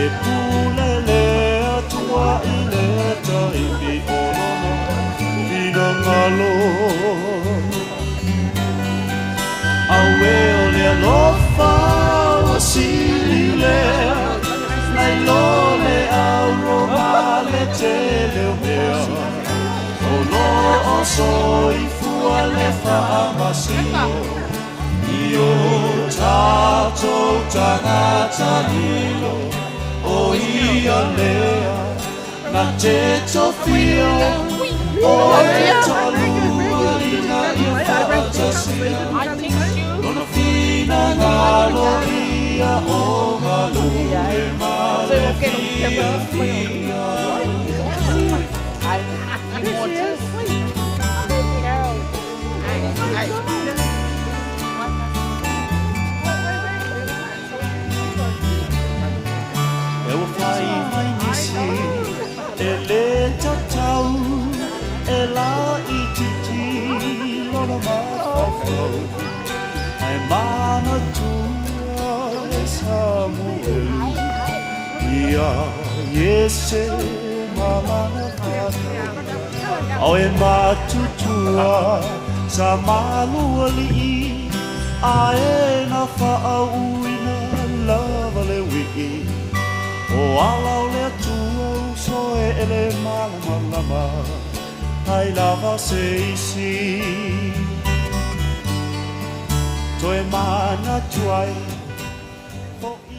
E pule le Atua i le taimi o lona finagalo Auē o le alofa ua sili lea Nai lo le auro ma le tele o mea O lo o soifua le faamasino I o tatou tagata lilo O ia lea na te tofia O e talua ina ia faatasia Lona finagalo ia o galue ma le fiafia E ua fai mai nisi e lē tatau E laʻitiiti lona mafaufau Ae manatua e Samuelu Ia Iese ma lana fanau Ao e matutua sa malualii Ae na faauuina lava le uii O ala o le Atua uso e ele malamalama Ai lava se isi Toe manatu ai foʻi.